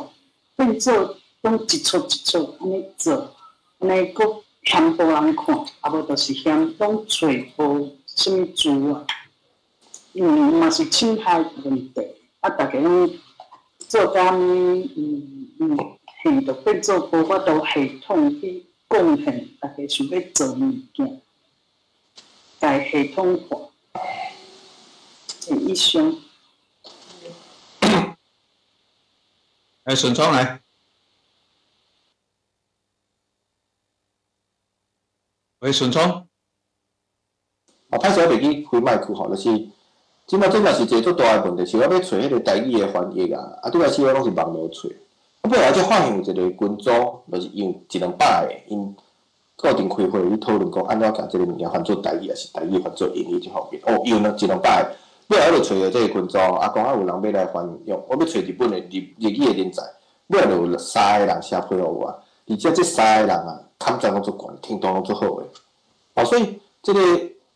變做攏一撮一撮按呢做，按呢閣嫌無人看，啊無就是嫌攏揣無啥物資源，嘛是凊彩問題，啊逐家攏做甲嘿，就變做無法度系統去貢獻，逐家想欲做物件，共系統化，以上。來，順昌來。喂，順昌。啊，歹勢我袂記開麥克吼，就是，這馬這嘛是一個足大的問題，是我欲揣彼個台語的翻譯啊，啊，拄開始我攏是網路揣，啊，尾來才發現有一個群組，就是有一兩百个，𪜶固定開會去討論講按怎共這个物件翻做台語，抑是台語翻做英語這方面。哦，有兩一兩百个，尾來我就揣著這个群組，啊，講啊有人欲來翻譯，我欲揣日本的日日語的人才，尾來就有三個人寫批予我，而且這三個人啊，坎讚攏足懸，程度攏足好的。哦，所以這个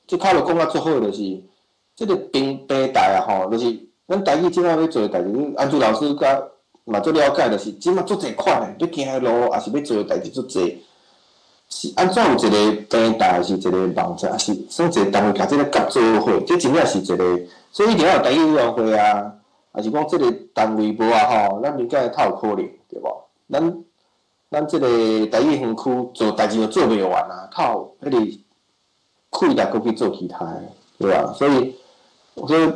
這卡就講啊足好，就是這个平平台啊吼，就是咱台語這馬欲做的代誌，安祖老師佮嘛足了解，就是這馬足濟款的，欲行的路，抑是欲做的代誌足濟。是按怎有一个平台，是一个網站，抑是算一个單位，共這个合做伙，這真正是一个，所以一定要有台語委員會啊，抑是講這个單位無啊吼，咱民間的較有可能，對無？咱這个台語園區做代誌就做袂完啊，較有彼个氣力閣去做其他的，對吧？所以，所以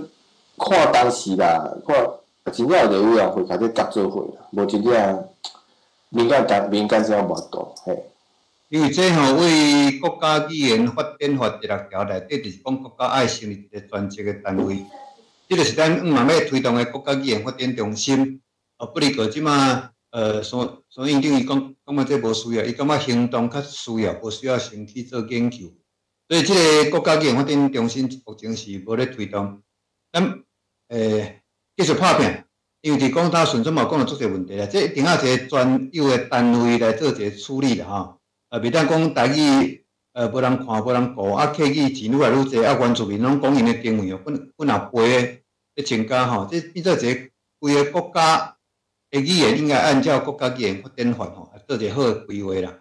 看當時啦，看真正有一个委員會共這合做伙啦，無真正民間單民間真正無法度嘿。因為這吼為國家語言發展法第六條內底，就是講國家愛成立一個專職的單位。這就是咱毋嘛欲推動的國家語言發展中心。哦，不離過這馬，所所以等於講，感覺這無需要，伊感覺行動較需要，無需要先去做研究。所以這个國家語言發展中心目前是無咧推動。咱繼續拍拼，因為佇講他順總嘛講了足濟問題啦，這一定要一個專有的單位來做一個處理啦吼。啊，袂當講台語，無人看，無人顧，啊，客語錢愈來愈濟，啊，原住民攏講𪜶的中文哦，阮阮也背咧增加吼，這變做一个規个國家的語言應該按照國家語言發展法吼，來做一个好的規劃啦。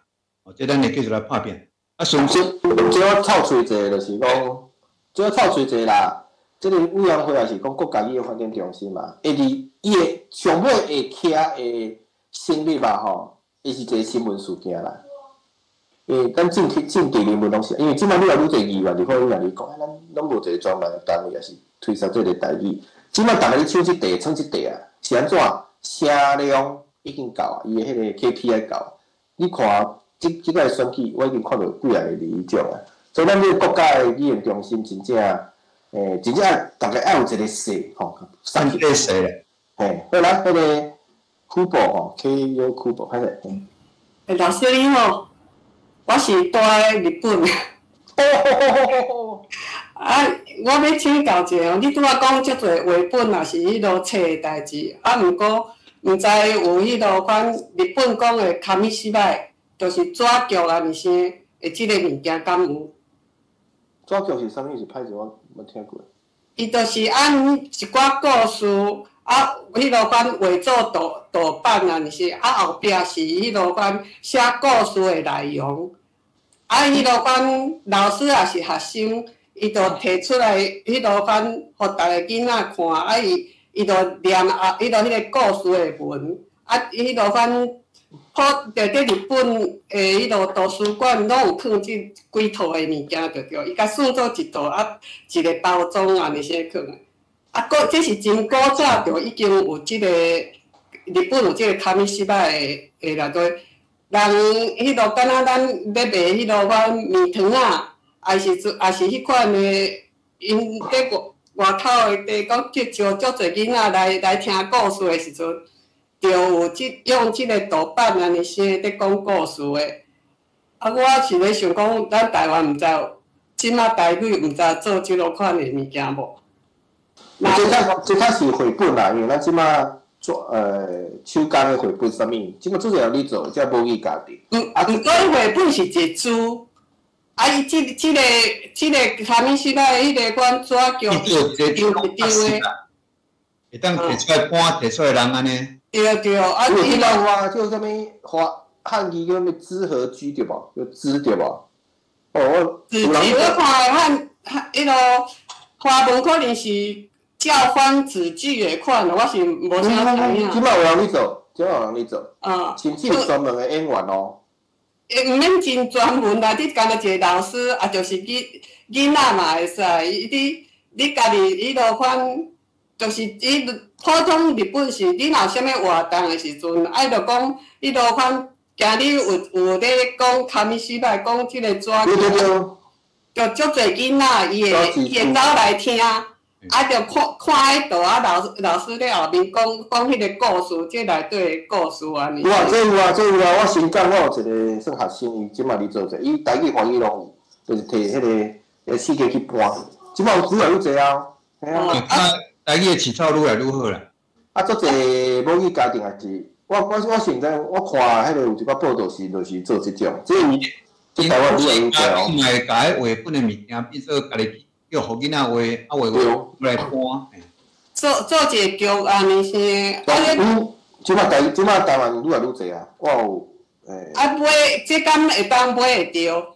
哦，這咱會繼續來拍拼。啊，順這這我臭喙一个，就是講，這我臭喙一个啦。這个委員會也是講國家語言發展中心嘛，會佇伊的上尾會起的成立吧吼，伊是一个新聞事件啦。因為咱政政治人物攏是，因為這馬愈來愈濟議員，立法委員咧講，啊，咱攏無一個專門的單位，也是推捒這个台語。這馬逐家咧搶這塊，搶這塊啊，是按怎？聲量已經夠啊，伊的彼个 KPI 夠。你看，這這擺選舉，我已經看著幾仔個里長啊。所以咱這个國家的語言中心真正，真正逐家愛有一個勢吼，三個勢啦。嘿，好啦，彼个庫寶吼，K U 庫寶，歹勢。老師你好。我是住咧日本。啊，我欲請教一下哦，你拄仔講足濟繪本也是彼落冊的代誌，啊，毋過毋知有彼落款日本講的卡米西麥，就是紙劇啊，物啥的這个物件敢有？紙劇是啥物意思？歹勢，我無聽過。伊就是按一寡故事，啊，彼落款畫做圖圖版啊，物是啊，後壁是彼落款寫故事的內容。啊，彼落款老師抑是學生，伊就提出來彼落款，予逐个囡仔看。啊，伊伊就念啊，彼落彼个故事的文。啊，彼落款普佇佇日本的彼落圖書館攏有囥這幾套的物件，就對。伊共算做一套啊，一个包裝按呢啥囥。啊，古這是真古早就已經有這个日本有這个卡米西麥的的內底。人彼落敢若咱欲賣彼落款麵糖仔，抑是做抑是彼款的，𪜶佇外外口的地講去招足濟囡仔來來聽故事的時陣，就有這用這个圖版按呢啥佇講故事的。啊，我是咧想講，咱台灣毋知有，這馬台語毋知做這落款的物件無？這較這較是繪本啦，因為咱這馬做手工的繪本啥物，這馬做濟人咧做，這母語家庭。毋，毋過繪本是一支，啊，伊這個啥物時代彼個阮紙橋一張的，會當提出來搬提出來人按呢？對對，啊，伊有啊，叫啥物華漢語叫啥物知和居對無？叫知對無？哦，我字句我看漢漢彼個華文可能是教翻字句的款，我是無啥知影。這擺有人咧做，這擺有人咧做。啊，甚至有專門的演員哦。會毋免真專門啦，你干焦一個老師，啊，就是囡仔嘛會使。你家己彼落款，就是伊普通日本是，你若有啥物活動的時陣，愛著講彼落款，今日有咧講卡米西來講這個紙橋，就足濟囡仔，伊會走來聽，啊，就看看彼度啊，老師咧後面講講彼個故事，這內底的故事按呢。有啊，這有啊，這有啊！我新港我有一個算學生，伊這擺咧做者，伊台語、華語攏有，就是摕彼個四界去搬。這擺有愈來愈濟啊！嘿啊。啊，台語的市場愈來愈好啦。啊，足濟母語家庭也是，我現在我看彼個有一寡報道是，就是做這種，這有這台灣愈來愈濟哦。伊嘛會共彼畫本的物件變做家己叫予囡仔畫，啊畫畫來搬。做一個劇按呢是，啊，有，這擺台灣愈來愈濟啊！我有，啊買，這敢會當買會著？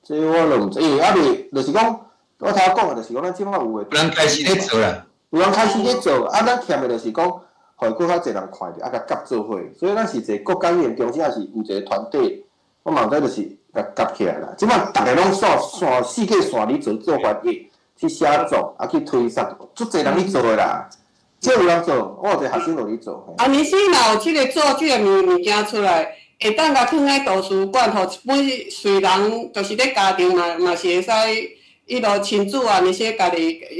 這我就毋知，因為猶未，就是講，我頭講的就是講，咱這擺有的。有人開始咧做啦。有人開始咧做，啊，咱欠的就是講，予閣較濟人看著，啊，共夾做伙。所以咱是一個國家語言中心，也是有一個團隊，我嘛毋知就是共夾起來啦。這擺逐个攏線線四界線咧做做翻譯，去寫作，啊去推捒，足濟人咧做的啦。這有人做，我有一個學生就咧做。啊，你是若有這個做這個物件出來，會當共囥佇圖書館，予每隨人就是咧家庭嘛是會使，彼落親子啊，那些家己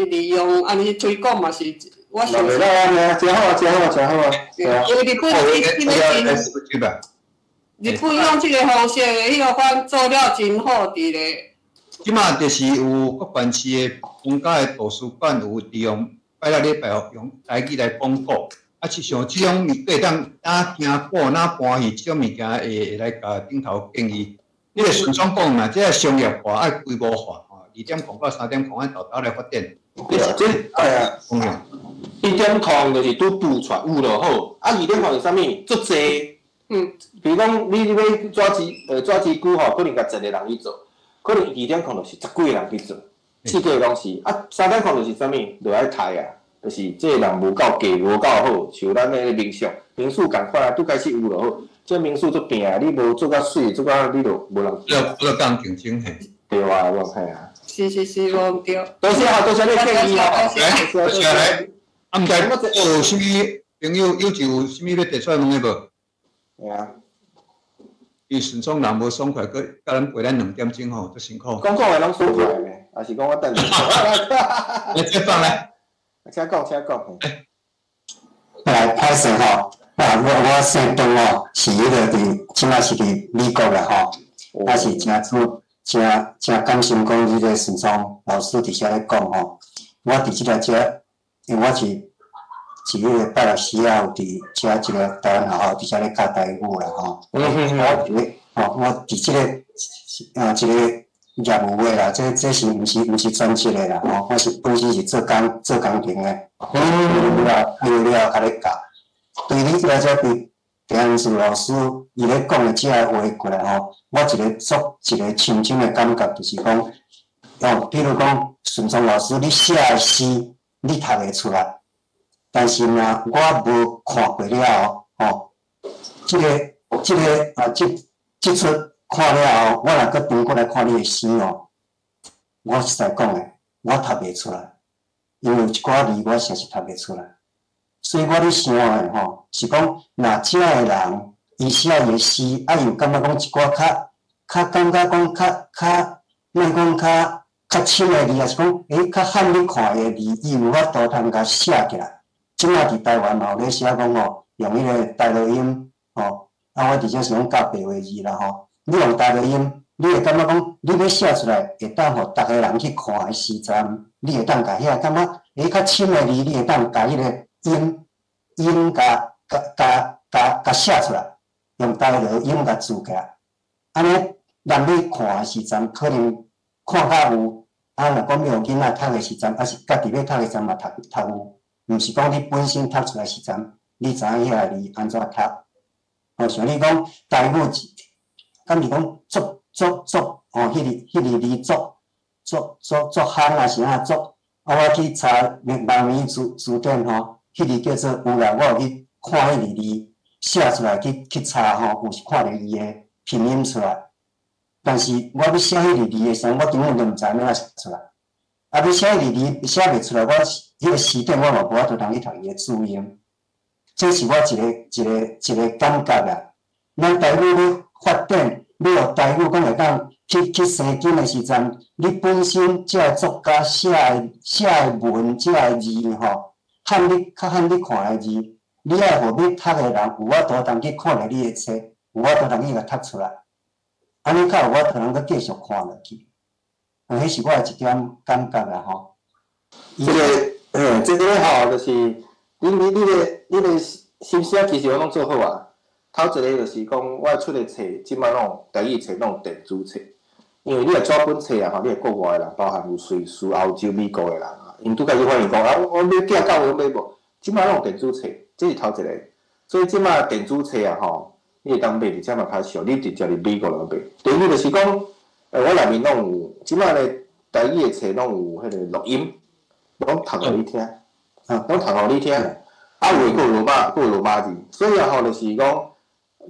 利用，按呢推廣嘛是，我想。袂歹啊，真好啊，真好啊，真好啊。因為日本這個日本用這個方式，彼落款做了真好佇咧。這馬就是有各縣市的公家的圖書館有利用拜六禮拜用台語來講古，啊，像這種物會當哪聽古哪搬戲，這種物件會來共頂頭建議。你會順暢講嘛？這個商業化愛規模化吼，2.0到3.0愛沓沓來發展。對啊，這哎呀，1.0就是拄浮出來有就好，啊，2.0是啥物？足濟。比如講，你欲紙紙龜吼，可能共一個人去做，可能2.0就是十幾個人去做，四個攏是。啊，3.0就是啥物？就愛刣啊，就是這個人無夠價，無夠好，像咱那個民宿，民宿仝款啊，拄開始有就好，這民宿足拼啊，你無做較媠，做較你就無人。要共競爭嘿。對啊，我嘿啊。是是是，無毋對。多謝啊，多謝你建議哦。來，多謝來。啊，毋知有啥物朋友有有啥物欲提出來問的無？對啊。伊順創人無爽快，閣共咱陪咱2點鐘吼，足辛苦。講講的攏爽快的，抑是講我等下。來，再放來。請講，請講。來，歹勢吼，啊，我姓鄧吼，是彼個佇，這擺是佇美國啦吼，啊是誠主，誠誠感心講這個順創老師佇遮咧講吼，我佇這個遮，因為我是彼個拜六時仔有佇遮一個台灣學校佇遮咧教台語啦吼。我佇咧，吼，我佇這個啊一個業務的啦，這是毋是專職的啦吼，我是本身是做工程的，了畢業了較咧教。對你來遮對鄭安樹老師伊咧講的這个話過來吼，我一個足一個深深的感覺就是講，哦，比如講順聰老師你寫的詩，你讀會出來。但是呢，我無看過了後，吼，這個啊，這齣看了後，我若閣轉過來看你的詩哦，我實在講的，我讀袂出來，因為有一寡字我實是讀袂出來。所以我咧想的吼，是講若這个人伊寫伊的詩，啊，又感覺講一寡較感覺講較，莫講較深的字，抑是講較罕咧看的字，伊有法度通共寫起來。這馬佇台灣嘛有咧寫講吼，用彼個台羅音吼，啊，我佇遮是講教白話字啦吼。你用台羅音，你會感覺講，你欲寫出來會當予逐个人去看的時陣，你會當共遐感覺，較深的字，你會當共彼個音共寫出來，用台羅音共注起來。按呢，咱欲看的时阵，可能看較有，啊，若講欲予囡仔讀的時陣，抑是家己欲讀的時陣嘛讀讀有，毋是講你本身讀出來時陣，你知影彼个字按怎讀。哦，像你講台語，敢是講足足足哦，彼个字足足足足夯啊，是按怎足？啊，我去查網面詞典吼，彼个叫做有啦，我有去看彼个字寫出來去查吼，有看著伊的拼音出來。但是我欲寫彼个字的時陣，我根本就毋知按怎寫出來。啊，欲寫彼个字寫袂出來，我彼個詞典我嘛無法度通去讀伊的注音。這是我一個感覺啊。咱台語欲發展，欲予台語講會當去生根的時陣，你本身這个作家寫的文、這个字吼，和你較和你看的字，你愛予欲讀的人有法度通去看著你的冊，有法度通去共讀出來，按呢較有法度通閣繼續看落去。啊，彼是我的一點感覺啦吼。這個吼，就是你的心聲，其實我攏做好啊。頭一個就是講，我出的冊，這擺攏台語冊攏電子冊，因為你若紙本冊啊吼，你會國外的人，包含有瑞士、歐洲、美國的人啊，𪜶拄開始發現講啊，我欲寄到我買無，這擺攏電子冊，這是頭一個。所以這擺電子冊啊吼，你會當買，而且嘛較俗，你直接佇美國人買。第二就是講，我內面攏有，這擺咧台語的冊攏有彼个錄音，攏讀予你聽，攏讀予你聽。啊，有的閣有羅馬，閣有羅馬字，所以啊吼，就是講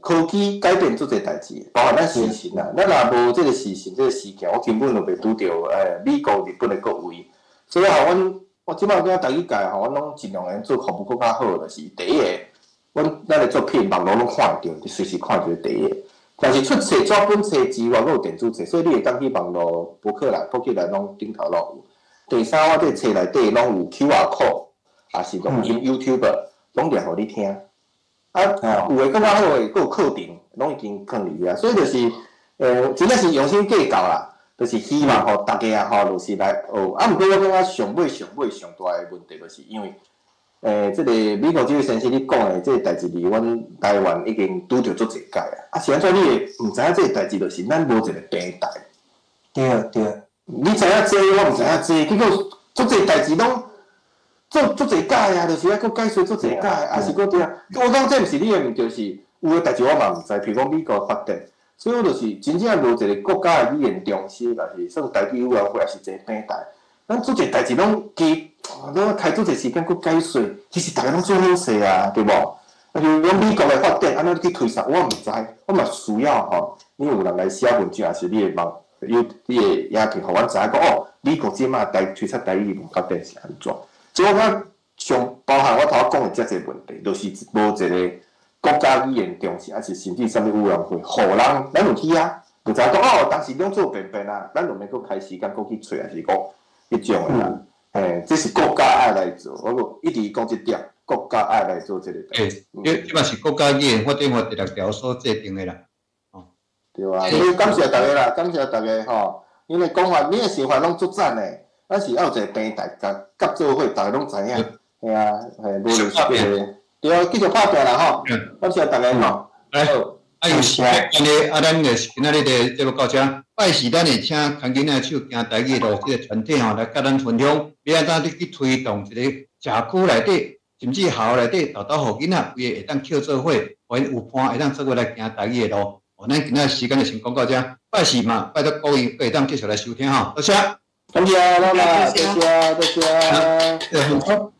科技改變足濟代誌，包含咱時辰啊，咱若無這個時辰，這個時間，我根本就袂拄著美國、日本的各位。所以吼，阮我這擺感覺台語界吼，阮攏盡量會做服務閣較好，就是第一個，阮咱的作品網路攏看會著，隨時看著第一個。但是出冊紙本冊之外，閣有電子冊，所以你會當去網路博客來、博客來攏頂頭攏有。第三，我這冊內底攏有 QR code，也是錄音 YouTube，攏念予你聽。啊，有的閣較好的，閣有課程，攏已經放佇遐，所以就是，真正是用心計較啦，就是希望吼大家啊吼，就是來學。啊，毋過我感覺上尾上尾上大的問題，就是因為，這个美國這位先生你講的這个代誌，離阮台灣已經拄著足濟屆啊。啊，是按怎你會毋知影這个代誌，就是咱無一個平台。對對。你知影這，我毋知影這，結果足濟代誌攏做足濟屆啊，就是愛閣解說足濟屆，啊是閣對啊。我講這毋是你的毋對，是有的代誌我嘛毋知，譬如講美國發展，所以我就是真正無一個國家的語言中心，抑是算台語委員會，抑是一個平台。咱足濟代誌攏加，攏開足濟時間閣解說，其實逐家攏做好勢啊，對無？啊，就講美國的發展，按怎去推捒，我毋知，我嘛需要吼，你有人來寫文章，抑是你的網有你的影片，予阮知影講哦，美國這馬台推捒台語發展是按怎？所以我感覺上包含我頭仔講的遮濟問題，就是無一個國家語言中心，抑是甚至啥物委員會，予人咱有去啊，就知影講哦，當時攏做便便啊，咱就免閣開時間閣去揣，抑是講彼種的啦。嘿，這是國家愛來做，我閣一直講這點，國家愛來做這個代誌。欸，這嘛是國家語言發展法第六條所制定的啦。哦，對啊，所以感謝大家啦，感謝大家吼，因為講法，你的想法攏足讚的，咱是愛有一個平台，共合做伙，大家攏知影。嘿啊，嘿，無就是對啊，繼續拍拼啦吼。感謝大家吼。來，啊有時間的，啊，咱就是今仔日的節目到這。拜四咱會請牽囡仔手行台語路這個團體吼來佮咱分享，欲按怎去推動一個社區內底，甚至學校內底，沓沓予囡仔規个會當抾做伙，予𪜶有伴會當做伙來行台語的路。哦，咱今仔日時間就先講到這，拜四嘛，拜託各位閣會當繼續來收聽吼，多謝。感謝，老闆，多謝，多謝。好。